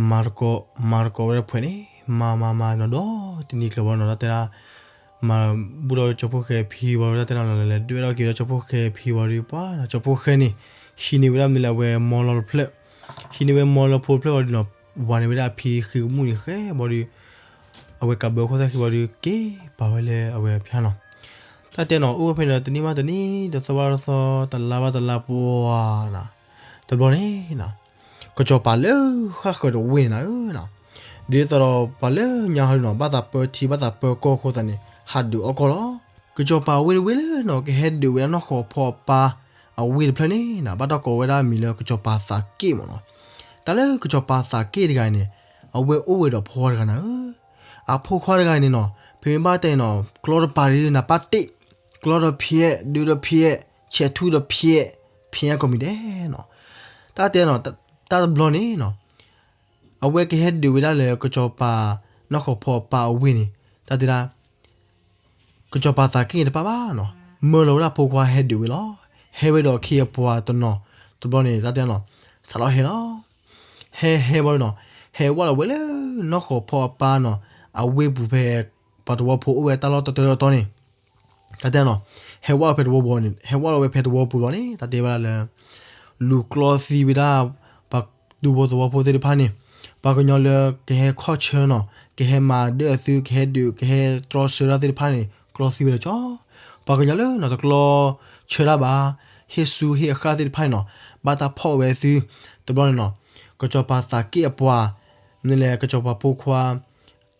မၤသကိး မၤသကိးဝဲဒၣ်ဖှဲးန့ၣ် မၤမၤမၤနီၤ ဒီးတနံၤကျၢၤဘၣ်နီၤ တၢ်တဲဒၣ် မၤဘူၣ်ထီၣ်ကၠီဖီၣ်ဃဲအဖံဝံၤဒီး တၢ်တဲဒၣ်နီၤ လဲၤလဲၤဒွဲၣ်ထီၣ်က့ၤဒီးကၠီဖီၣ်ဃဲအဖံဝံၤဒီး ပှၤနီၤ ကၠီဖီၣ်ဃဲန့ၣ် ဟံးန့ၢ်ဝဲဒၣ်မ့ၢ်လၢအဝဲမီလီၤတဖျၢၣ်, ဟံးန့ၢ်ဝဲမီလီၤဖိတဖျၢၣ်ဝံၤဒီးနီၤ ဝၤန့ၢ်ဝဲဒၣ်အဖံဃ့ကမူၣ်န့ၣ်ဃဲဘၣ်ဒီး အဝဲကးဘၢခိၣ်သၣ်ဃံဝံၤဒီး က့ၤပာ်ဝဲလၢအဝဲဖၠါနီၤ. တၢ်တဲနီၤ အိၣ်ဝဲဖဲန့ၣ်ဒီး တနံၣ်ဘၣ်တနံၣ် တသီဘၣ်တသီ တလါဘၣ်တလါ ပှၤနီၤ တဘျီန့ၣ်နီၤ ကစီၤပၤလၢဃၣ်ဃၢၤတဝ့ၢ်န့ၣ်နီၤ ဒ်သိးဒီးပှၤလၢညါဟီဒုနီၤ ဘၣ်သးပၢထံ ဘၣ်သးပၢကီၢ်အဃိသတးန့ၣ် ဟးဒုးအီၣ်ကီၢ်လီၤ. ကစီၤပၤဝ့ၢ်တဝ့ၢ်လၢနီၤ ကဟဲဒုးဝဲဒၣ်နီၢ်ဃီၤဖီအပၢ်အဝ့ၢ်တဖျၢၣ်န့ၣ်နီၤ ဘၣ်တၢ်ကိးဝဲဒၣ်အမံၤလၢကစီၤပၤသးက့ၣ်မ့ၢ်နီၤ. တၢ်လၢကစီၤပၤသးက့ၣ်တဂၤန့ၣ် အဝဲအိၣ်ဝဲဒီးဖိခွါတဂၤနၤဧၢ အဖိခွါတဂၤန့ၣ်နီၤ ဖဲမ့ၢ်ဘၣ်တဲနီၤ ကျီတပၤဒ်နၤပၢ်တ့ၢ်, ကျီဒီးဖျဲး ဒုးဒီးဖျဲး ဆဲးထူဒီးဖျဲး ဖျဲးကိးမံၤဒဲးနီၤ. တၢ်တဲနီၤ တၢ်တဘျီန့ၣ်နီၤ အဝဲကဟဲဒုးဝဲဒၣ်လၢကစီၤပၤ နီၢ်ဃီၤဖီအပၢ်အဝ့ၢ်န့ၣ် တၢ်တဲဒၣ် ကစီၤပၤသးက့ၣ်န့ၣ်တပၢ်ဘၣ်နီၤ မၢလီၤဝဲဒၣ်ဖိခွါဟဲဒုးဝဲလီၤ. ဟဲဝဲဒီးအခ့အပှၤတနီၤ တဘျီန့ၣ် တၢ်တဲနီၤ စးထီၣ်ဟဲလီၤ. ဟဲဟဲဘၣ်ဒီးနီၤ ဟဲဝဲလီၤဝဲလၢ နီၢ်ဃီၤဖီအပၢ်နီၤ အဝ့ၢ်ပူၤဖဲ ပှၤသဝီဖိအိၣ်ဝဲတၢ်လီၢ်တတီၤတီၤန့ၣ် တၢ်တဲနီၤ ဟဲဝဲဖဲသဝီပူၤန့ၣ် ဟဲဝဲလီၤဝဲဖဲသဝီပူၤလီၤန့ၣ် တၢ်တဲဝဲဒၣ်လၢ လူၤကျီသံဝဲဒၣ် ပှၤဒူဖိသဝီဖိသ့ၣ်တဖၣ်န့ၣ် ပှၤကညီလၢကဟဲခီၣ်ဆၢနီၤ ကဟဲမၤဒၢအသု ကဟဲဒုး ကဟဲတြီဆၢဒၣ်သ့ၣ်တဖၣ်န့ၣ် ကျီသံဝဲလီၤကၠီ. ပှၤကညီလၢနီၤ တကျီဆၢဒၣ်ဘၣ် ဟ့ၣ်ဆူဟ့ၣ်အဃၢ်သ့ၣ်တဖၣ်န့ၣ်နီၤ ဘၣ်တၢ်ဖီၣ်ဝဲသု တဘျီန့ၣ်နီၤ ကစီၤပၤသးက့ၣ်အပှၤ မနုၤလဲၣ် ကစီၤပၤဖိခွါ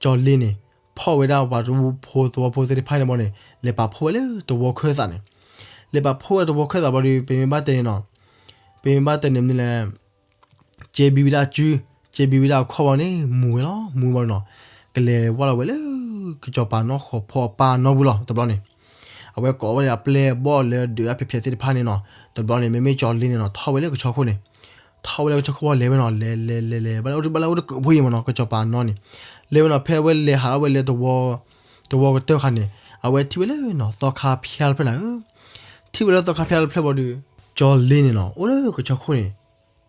ကၠီၤလ့န့ၣ် ဖီၣ်ဝဲဒၣ်ပှၤဖိသဝီဖိသ့ၣ်တဖၣ်န့ၣ်ဘီန့ၣ် လဲၤပာ်ဖှိၣ်ဝဲလၢသဝီခၢၣ်သးန့ၣ်, လဲၤပာ်ဖှိၣ်ဝဲသဝီခၢၣ်သးဘီဒီး ပမ့ၢ်ဘၣ်တဲန့ၣ်နီၤ, ပမ့ၢ်ဘၣ်တဲန့ၣ်မနုၤလဲၣ် ကဲဘံဝဲဒၣ်အစု, ကဲဘံဝဲဒၣ်အခီၣ်ဘီန့ၣ် မူၤဝဲလီၤ. မူၤဘီနီၤ, ကလဲၤဝဲလီၤဝဲလၢ ကစီၤပၤနီၢ်ဃီၤဖီအပၢ်နီၢ်ပူၤလီၤ. တဘျီန့ၣ် အဝဲကိးဝဲဒၣ်အပျဲၢ်အဘီၣ်လၢဒုးတၢ်ဖျဲးဖျဲးသ့ၣ်တဖၣ်န့ၣ်နီၤ, တဘျီန့ၣ် မ့မ့ၢ်ကၠီၤလ့န့ၣ်နီၤ ထီၣ်ဝဲလၢကဆီခိၣ်န့ၣ်, ထီၣ်ဝဲလၢကဆီခိၣ်ဘီလဲၤဝဲနီၤ, လဲၤလဲၤလဲၤလဲၤ ဘၣ်လၢအိၣ်တဘၣ်လၢအိၣ်တကးပှ့ၤမ့ၢ်နီၤ ကစီၤပၤနီၢ်န့ၣ်, လဲၤဝဲနီၤ ဖဲအဝဲလဲၤဟးထီၣ်ဝဲလၢ သဝီကတၢၢ်ခါန့ၣ် အဝဲထံၣ်ဝဲလၢနီၤ သီခါဖၠါတဖျၢၣ်နၤဧၢ, ထံၣ်ဝဲလၢသီခါဖၠါတဖျၢၣ်ဘီဒီး ကၠီၤလ့န့ၣ်နီၤ အိၣ်လၢကဆီခိၣ်န့ၣ်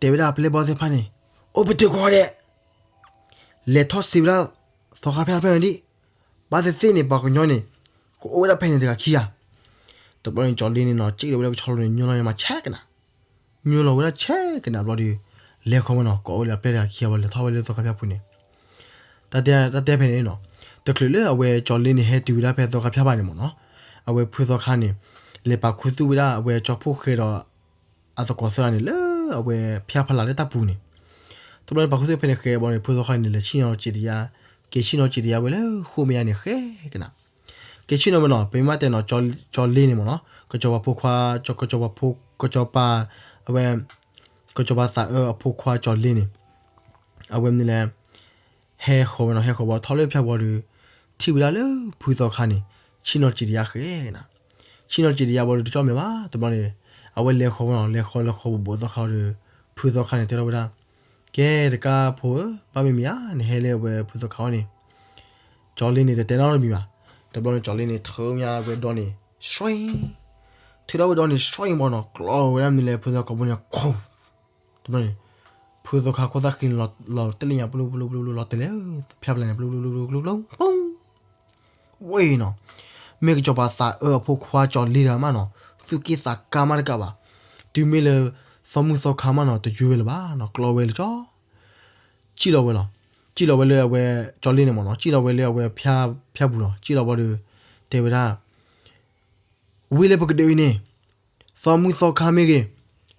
တဲဝဲဒၣ်အပျဲၢ်အဘီၣ်သ့ၣ်တဖၣ်န့ၣ်, အိၣ်ပတုာ်ကိးဂၤဒဲး လဲၤထီၣ်စံးဝဲဒၣ် သီခါဖၠါတဖျၢၣ်န့ၣ်ဒံး, ဘၣ်သ့ၣ်သ့ၣ်န့ၣ် ပှၤကညီန့ၣ် ကအိၣ်ဝဲဒၣ်ဖဲန့ၣ်တဂၤခံဂၤ. တဘျီန့ၣ် ကၠီၤလ့န့ၣ်နီၤ စံၣ်လီၤဝဲဒၣ်ကဆီလီၤန့ၣ် ညိလီၤမးဆဲးကနၤ, ညိလီၤဝဲဒၣ်ဆဲးကနၤဘျီဒီး လဲၤဃီၤဝဲနီၤ ကိးဝဲလၢအပျဲၢ်တဂၤခံဂၤဘီ လဲၤထီၣ်ဝဲလၢသီခါဖၠါပူၤန့ၣ် တၢ်တဲဖဲန့ၣ်နီၤ, တချုးလၢအဝဲကၠီၤလ့န့ၣ် ဟဲတုၤဝဲဒၣ်ဖဲသီခါဖၠါဘၣ်န့ၣ်မ့ၢ်နီၤ, အဝဲဖုသီခါန့ၣ် လဲၤပာ်ခူသူၣ်ဝဲဒၣ်အဝဲကၠီဖှိၣ်ဃဲဒီး အသကိးသၢဂၤန့ၣ် လၢအဝဲဖၠါဖးလၢ်လၢတၢ်ပူၤန့ၣ်, တဘျီန့ၣ် ပာ်ခူသူၣ်ဖဲန့ၣ်ဃဲဘီန့ၣ် ဖုသီခါန့ၣ် လဲၤဆ့ၣ်နီၤစံးတယါ, က့ၤဆ့ၣ်နီၤစံးတယါဝဲလၢဃိၣ်မ့ၢ်ယါန့ၣ်ဃဲကနၤ, က့ၤဆ့ၣ်နီၤဝဲနီၤ ပမ့ၢ်ဘၣ်တဲနီၤ ကၠီၤလ့န့ၣ်မ့ၢ်နီၤ ကစီၤပၤဖိခွါ ကစီၤပၤဖိ ကစီၤပၤ အဝဲ ကစီၤပၤသးအၢအဖိခွါကၠီၤလ့န့ၣ် အဝဲမနုၤလဲၣ် ဟဲဃီၤဝဲနီၤ ဟဲဃီၤဘီထီၣ်လၢဖၠါဘီဒီး ထံၣ်ဝဲဒၣ်လၢဖုသီခါန့ၣ် ဆ့ၣ်နီၤစံးတယါဃဲကနၤ, ဆ့ၣ်နီၤစံးတယါဘီဒီး တကၠီၣ်မဲာ်ဘၣ် တဘျီန့ၣ် အဝဲလဲၤဃီၤဝဲနီၤ လဲၤဃီၤလဲၤဃီၤဘူးဘူးသီခါဒီး ဖုသီခါန့ၣ် တဲထီၣ်ဝဲဒၣ် ကဲတကးဖိဧၢ ဘၣ်မံၤမံၤဧါ နဟဲလၢအဝဲဖုသီခါအအိၣ်န့ၣ် ကၠီၤလ့န့ၣ် တတဲနီတမံၤဘၣ်. တဘျီန့ၣ် ကၠီၤလ့န့ၣ် ထုးညါဝဲဒီန့ၣ် စွံ, ထုးထီၣ်ဝဲဒီန့ၣ် စွံဘီနီၤ ကျီဝဲဒၣ်မနုၤလဲၣ် ဖုသီခါကိာ်ပူၤန့ၣ် ခိၣ်, တဘျီန့၁ံ ဖုသီခါခိၣ်သၣ်ဃံန့ၣ် လီၤတဲာ်လၢညါ ပျူပျူပျူပျူ လီၤတဲာ်လၢဖၠါဖးလၢ်န့ၣ် ပျူပျူပျူပျူ ပူၤ ဝဲနီၤ, မ့ၢ်ကစီၤပၤသးအၢအဖိခွါကၠီၤလ့တဂၤမးနီၤ သူၣ်က့ၣ်သးကါမးတကးဘၣ်. တုၤမ့ၢ်လၢ သီမုၢ်သီခါမးနီၤ တယွ့ဝဲလၢၤဘၣ်နီၤ ကျီဝဲလၢကၠီ စံၣ်လီၤဝဲလီၤ. စံၣ်လီၤဝဲလၢအဝဲ ကၠီၤလ့န့ၣ်မ့ၢ်နီၤ စံၣ်လီၤဝဲလၢအဝဲဖၠါပူၤလီၤ. စံၣ်လီၤဘီဒီး တဲဝဲဒၣ် ဝံၤလၢပကဒုးအံၤန့ၣ် သီမုၢ်သီခါမ့ၢ်ဂ့ၤ,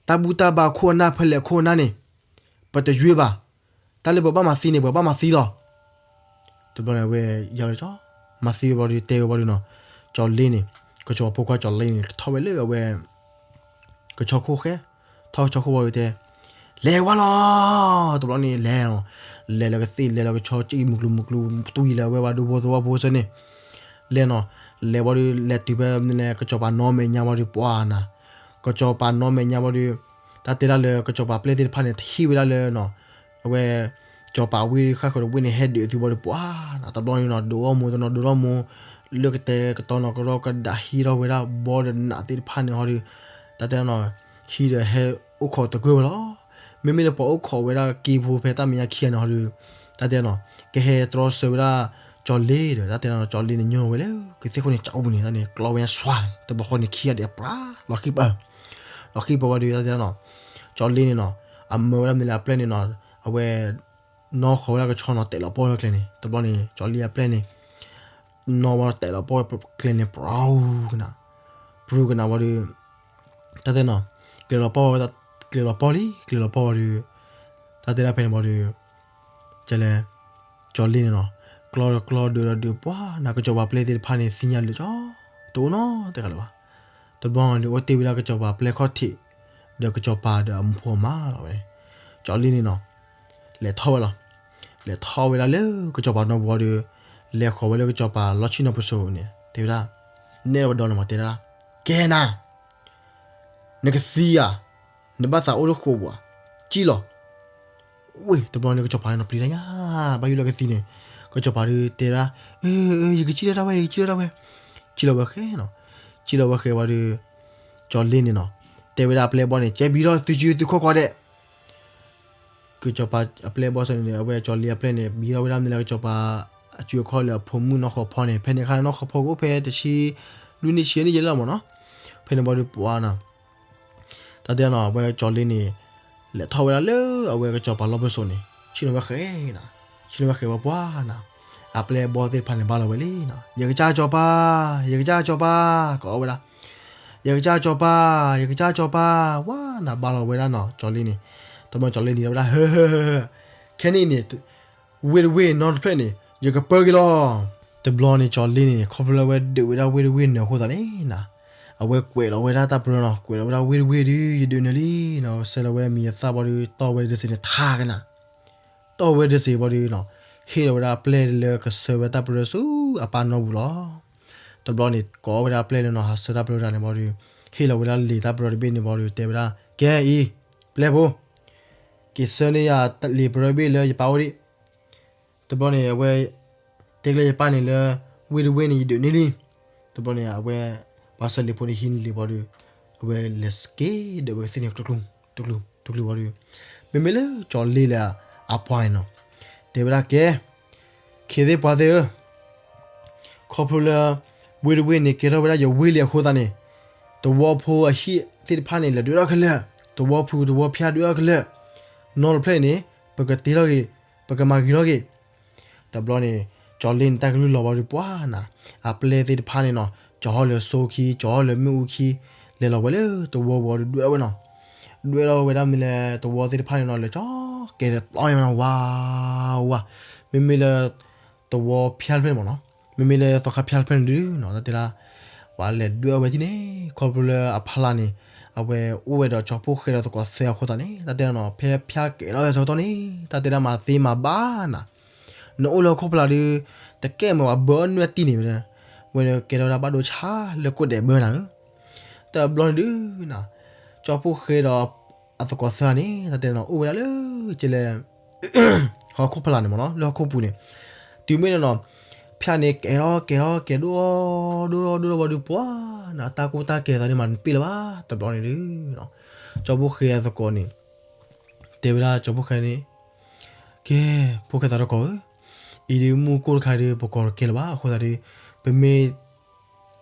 တၢ်ဘူၣ်တၢ်ဘါခိၣ်အနၢ်ဖဲလဲၣ်ခိၣ်အနၢ်န့ၣ် ပတယွ့ဘၣ်. တၢ်လၢပဘၣ်မၤသံန့ၣ် ပဘၣ်မၤသံလီၤ. တဘျီန့ၣ်အဝဲယါလၢကၠီ မၤသံဝဲဘီဒီး တဲဝဲဘီဒီးနီၤ ကၠီၤလ့န့ၣ် ကစီၤပၤဖိခွါကၠီၤလ့န့ၣ် ထီၣ်ဝဲလၢအဝဲ ကဆီခိၣ်ဃဲ, ထီၣ်ကဆီခိၣ်ဘီဒီးတဲ လဲၤဝဲလီၤ. တဘျီန့ၣ်လဲၤနီၤ, လဲၤလၢကသ့ၣ် လဲၤလၢကဆီ ကံၣ်မုၢ်ကျူမုၢ်ကျူ တွံၢ်လၢအဝဲဘၣ်ဒိဘိသဝီဖိစၢၤန့ၣ် လဲၤနီၤ, လဲၤဘီဒီး လဲၤတုၤဖဲမနုၤလဲၣ် ကစီၤပၤနီၢ်မဲာ်ညါဘီဒီး ပှၤနၤ, ကစီၤပၤနီၢ်မဲာ်ညါဘီဒီး တၢ်တဲဒၣ်လၢကစီၤပၤပျဲၢ်သ့ၣ်တဖၣ်န့ၣ် တဟံၣ်ဝဲဒၣ်လၢနီၤ, အဝဲ ကစီၤပၤဝ့ၢ်ဃၣ်ဃၢၤဒီးဝ့ၢ်န့ၣ် ဟဲဒုးသုဘီဒီး ပှၤနၤ တဘျီန့ၣ်နီၤ ဒိးအီၣ်မူတနီၤ ဒိးထီၣ်မူ လၢကတဲာ်ကတီၤနီၤ ကရီကဒးဟံးထီၣ်ဝဲဒၣ်ဘီဒီးနးသ့ၣ်တဖၣ်န့ၣ်ဟီဒီး တၢ်တဲဒၣ်နီၤ ဟံးဒီးဟဲအိၣ်ခိးသဂၢၢ်ဝဲလီၤ. မ့မ့ၢ်လၢပှၤအိၣ်ခိးဝဲဒၣ်က့ဖိဖဲတၢ်မဲာ်ညါခံဂၤန့ၣ်ဟီဒီး တၢ်တဲဒၣ်နီၤ ကဟဲတြီဆၢဝဲဒၣ်ကၠီၤလ့ဒီး တၢ်တဲဒၣ်နီၤ ကၠီၤလ့န့ၣ် ညီဝဲလၢ ကသ့ၣ်ခိၣ်န့ၣ် ကၠီအူပူၤန့ၣ် တၢ်န့ၣ် ကျီဝဲညါစွါ တဘျီဃီန့ၣ် ခံဂၤဒဲးပြး လီၤဃံပၢၤ လီၤဃံပၢၤဝဲဒီး တၢ်တဲဒၣ်နီၤ ကၠီၤလ့န့ၣ်နီၤ အမၢဝဲဒၣ်မနုၤလဲၣ် အပျဲၢ်န့ၣ်နီၤ အဝဲ နီၢ်ဃီၤဝဲဒၣ်ကဆီနီၤ တဲာ်လီၤပီၢ်ဝဲကျဲန့ၣ် တဘျီန့ၣ် ကၠီၤလ့အပျဲၢ်န့ၣ် နီၢ်ဝဲတဲာ်လီၤပီၢ်ဝဲကျဲန့ၣ် ပြူကနၤ ပြူကနၤဝဲဒီး တၢ်တဲနီၤ ကျဲၤလီၤပီၢ်ဝဲ ကျဲၤလီၤပီၢ်လံ ကျဲၤလီၤပီၢ်ဝဲဒီး တၢ်တဲဒၣ်ဖဲန့ၣ်ဘီဒီး ကလဲၤ ကၠီၤလ့န့ၣ်နီၤ ကျီဒီးကျီဒုးဒီးဒုး ပှၤနၤ ကစီၤပၤပျဲၢ်သ့ၣ်တဖၣ်န့ၣ် သ့ၣ်ညါလၢကၠီ တအိၣ်နီတဂၤလၢၤဘၣ်. တဘျီန့ၣ် အိၣ်တ့ၢ်ဝဲဒၣ်ကစီၤပၤပျဲၢ်ခီၣ်ထံး ဒီးကစီၤပၤဒီးအမူဖိအမါလီၤဝဲန့ၣ် ကၠီၤလ့န့ၣ်နီၤ လဲၤထီၣ်ဝဲလီၤ. လဲၤထီၣ်ဝဲဒၣ်လၢကစီၤပၤနီၢ်ပူၤဒီး လဲၤဃီၤဝဲလၢကစီၤပၤလီၢ်ဆ့ၣ်နီၤပစိၤန့ၣ် တဲဝဲဒၣ် နဲၣ်ဝဲဒီးန့ၣ်မး တဲဒၣ် ကဲနၤ နကသံဧါ, နဘၣ်သးအိၣ်လၢဃိာ်ပူၤဧါ, စံၣ်လီၤ. ဝ့ၢ် တဘျီန့ၣ် ကစီၤပၤန့ၣ်နီၤ ပျံၤတၢ်ညါ ဘၣ်ယိၣ်လၢကသံန့ၣ် ကစီၤပၤဒုးတဲဒၣ် အၢ အၢ ယကစံၣ်လၢတၢ်ဝဲ ယကစံၣ်လၢတၢ်ဝဲ စံၣ်လီၤဝဲဃဲနီၤ စံၣ်လီၤဝဲဃဲဝံၤဒီး ကၠီၤလ့န့ၣ်နီၤ တဲဝဲဒၣ်အပျဲၢ်အဘီၣ်န့ၣ် ကဲဘံထီၣ်သုစုသုခီၣ်ကိးဂၤဒဲး ကစီၤပၤအပျဲၢ်အဘီၣ်စ့ၢ်န့ၣ် အဝဲကၠီၤလ့အပျဲၢ်န့ၣ် ဘံထီၣ်ဝဲဒၣ်မနုၤလဲၣ် ကစီၤပၤအစုအခီၣ်လၢအဖိမုၣ်နီၢ်ဃီၤဖီန့ၣ် ဖဲန့ၣ်အခါနီၢ်ဃီၤဖီကအိၣ်ဖဲတဆံ လွံၢ်နံၣ်ဆံယဲၢ်နံၣ်ယဲၢ်လီၤမ့ၢ်နီၤ ဖဲန့ၣ်ဘီဒီးပှၤနီၤ တၢ်တဲနီၤ အဝဲကၠီၤလ့န့ၣ် လဲၤထီၣ်ဝဲဒၣ်လၢအဝဲကစီၤပၤလီၢ်ပစိၤန့ၣ် ဆ့ၣ်နီၤဝဲဃဲနီၤ ဆ့ၣ်နီၤဝဲဃဲဝဲပှၤနီၤ အပျဲၢ်အဘီၣ်သ့ၣ်တဖၣ်န့ၣ် ဘါလီၤဝဲလံနီၤ ယကစၢ်ကစီၤပၤ ယကစၢ်ကစီၤပၤ ကိးဝဲဒၣ် ယကစၢ်ကစီၤပၤ ယကစၢ်ကစီၤပၤ ဝါနီၤ ဘါလီၤဝဲဒၣ်နီၤ ကၠီၤလ့န့ၣ် တဘျီကၠီၤလ့န့ၣ် တဲဝဲဒၣ် ဟၢ ဟၢ ဟၢ ဟၢ ခဲန့ၣ်န့ၣ် ဝ့ၢ်တဝ့ၢ်နီတဖျၢၣ်န့ၣ် ယကပၢက့ၤလီၤ. တဘျီန့ၣ် ကၠီၤလ့န့ၣ် ခီဖျိလၢအဝဲဒုးဝဲဒၣ်ဝ့ၢ်တဝ့ၢ်နၢၤအဃိသတးန့ၣ်နီၤ, အဝဲကွဲးလီၤဝဲဒၣ်တၢ်ပရၢနီၤ, ကွဲးလီၤဝဲဒၣ်ဝ့ၢ်တဝ့ၢ်ဒုး ယဒုးနၢၤလံနီၤ, ဆှၢလီၤဝဲမံၤအသၣ်ဘီဒုး တီၢ်ဝဲဒၣ်စ့န့ၣ်ထးကနၤ, တီၢ်ဝဲဒၣ်စ့ဘီဒုးနီၤ, ဟ့ၣ်လီၤဝဲဒၣ်အပျဲၢ်လၢကဆှၢဝဲတၢ်ပရၢဆူအပၢ်နီပူၤလီၤ. တဘျီန့ၣ် ကိးဝဲဒၣ်အပျဲၢ်လၢနီၤ ဟးဆှၢတၢ်ပရၢတဂၤန့ၣ်ဘီဒုး, ဟ့ၣ်လီၤဝဲဒၣ်လံာ်တၢ်ပရၢတဘ့ၣ်န့ၣ်ဘီဒုး တဲဝဲဒၣ်, ကဲအံၤ, ပျဲၢ်ဖိ က့ၤဆှၢန့ၢ်ယၤလံာ်ပရၢတဘ့ၣ်လၢယပၢ်အိၣ်ဒံး. တဘျီန့ၣ် အဝဲ တဲက့ၤလၢယပၢ်န့ၣ်လၢ ဝ့ၢ်တဝ့ၢ်န့ၣ် ယဒုးန့ၢ်လံ. တဘျီန့ၣ် အဝဲ ပှၤဆှၢလံာ်ဖိန့ၣ် ဟံးန့ၢ်လံာ်ဘီဒုး အဝဲလဲၤစက့ဒီးဝဲကသ့ၣ်န့ၣ် တကျိၤတကျိၤဝံၤဒုး, မ့မ့ၢ်လၢကၠီၤလ့လၢအပှၤန့ၣ်နီၤ, တဲဝဲဒၣ်ကဲ ခ့သ့ၣ်ပှၤသ့ၣ်ဧၢ, ခီဖျိလၢ ဝ့ၢ်တဝ့ၢ်န့ၣ် ကဲထီၣ်ဝဲဒၣ်ယဝ့ၢ်လံအဃိသတးန့ၣ်, သဝီဖိအဟံၣ်သ့ၣ်တဖၣ်န့ၣ် လဲၤဒုးထီၣ်ခဲလၢာ်, သဝီဖုသဝီဖၠါဒုးထီၣ်ခဲလၢာ်, နီတဖျၢၣ်အံၤန့ၣ် ပကတ့ထီၣ်က့ၤ, ပကမၤဂ့ၤထီၣ်က့ၤ. တဘျီန့ၣ် ကၠီၤလ့န့ၣ် တၢ်ကလုၢ်လီၤဘီဒုးပှၤနီၤ, အပျဲၢ်သ့ၣ်တဖၣ်န့ၣ်နီၤ, ကၠီၤဟီၣ်လၢစိခံ, ကၠီၤဟီၣ်လၢမ့ၣ်အူခံ, လဲၤလီၤဝဲလၢသဝီပူၤဒုးဒုးထီၣ်ဝဲနီၤ, ဒုးထီၣ်ဝဲဒၣ်မ့ၢ်လၢသဝီသ့ၣ်တဖၣ်န့ၣ်နီၤ လဲၤကၠီၤကဲၤတပျီယဲၢ်မးနီၤ ဝါဝါ, မ့မ့ၢ်လၢ သဝီဖၠါတဖျၢၣ်န့ၣ်မ့ၢ်နီၤ, မ့မ့ၢ်လၢသီခါဖၠါတဖျၢၣ်န့ၣ်ဒုးနီၤ တၢ်တဲဒၣ် ပှၤလဲၤဒုးဝဲဒၣ်န့ၣ်, ခီဖျိလၢအဖီလာ်န့ၣ် အဝဲအိၣ်ဝဲဒီးကၠီဖှိၣ်ဃဲဒီးသကိးသၢအဃိသတးန့ၣ် တၢ်တဲဒၣ်နီၤ ဖဲဖၠါကဲၤထီၣ်ဝဲအဆၢကတီၢ်န့ၣ် တၢ်တဲဒၣ်မၤသ့မၤဘၣ်နၤ, နအိၣ်လၢဟီၣ်ခိၣ်ဖီလာ်ဒုး တကဲမ့ၢ်ပှၤဘၢအီၣ်နွဲၣ်တံၢ်န့ၣ်ဝဲ, ဝဲဒၣ်ကဲထီၣ်ဝဲဒၣ်ဘၣ်ဒိဆါလၢကိၣ်ဒဲးဘၢနၤဧၢ, တဘျီန့ၣ်ဒုးနီၤ ကၠီဖှိၣ်ဃဲဒီး အသကိးသၢဂၤန့ၣ် တၢ်တဲဒၣ်နီၤ အိၣ်ဝဲဒၣ်လၢ ကလဲၣ် ဟီၣ်ခိၣ်ဖီလာ်န့ၣ်မ့ၢ်နီၤ လၢဟီၣ်ခိၣ်ပူၤန့ၣ်, တုၤမ့ၢ်လၢနီၤ ဖၠါန့ၣ်ကဲၤထီၣ်ကဲၤထီၣ်ကဲၤဒိၣ် ဒိၣ်ထီၣ်ဒိၣ်ထီၣ်ဘီဒုးပှၤနီၤ တၢ်ကိၢ်တၢ်ကဲၤသးဒုးမၤတပ့ၢ်လၢၤဘၣ် တဘျီန့ၣ်ဒုးနီၤ ကၠီဖှိၣ်ဃဲအသကိးန့ၣ် တဲဝဲဒၣ်ကၠီဖှိၣ်ဃဲန့ၣ် ကဲ ဖှိၣ်ဃဲသးတကီၢ်ဧၢ, အံၤဒုးမူကိၢ်တခါဒုး ပကီၢ်တကဲလၢၤဘၣ် အဃိသတးဒုး ပမ့ၢ်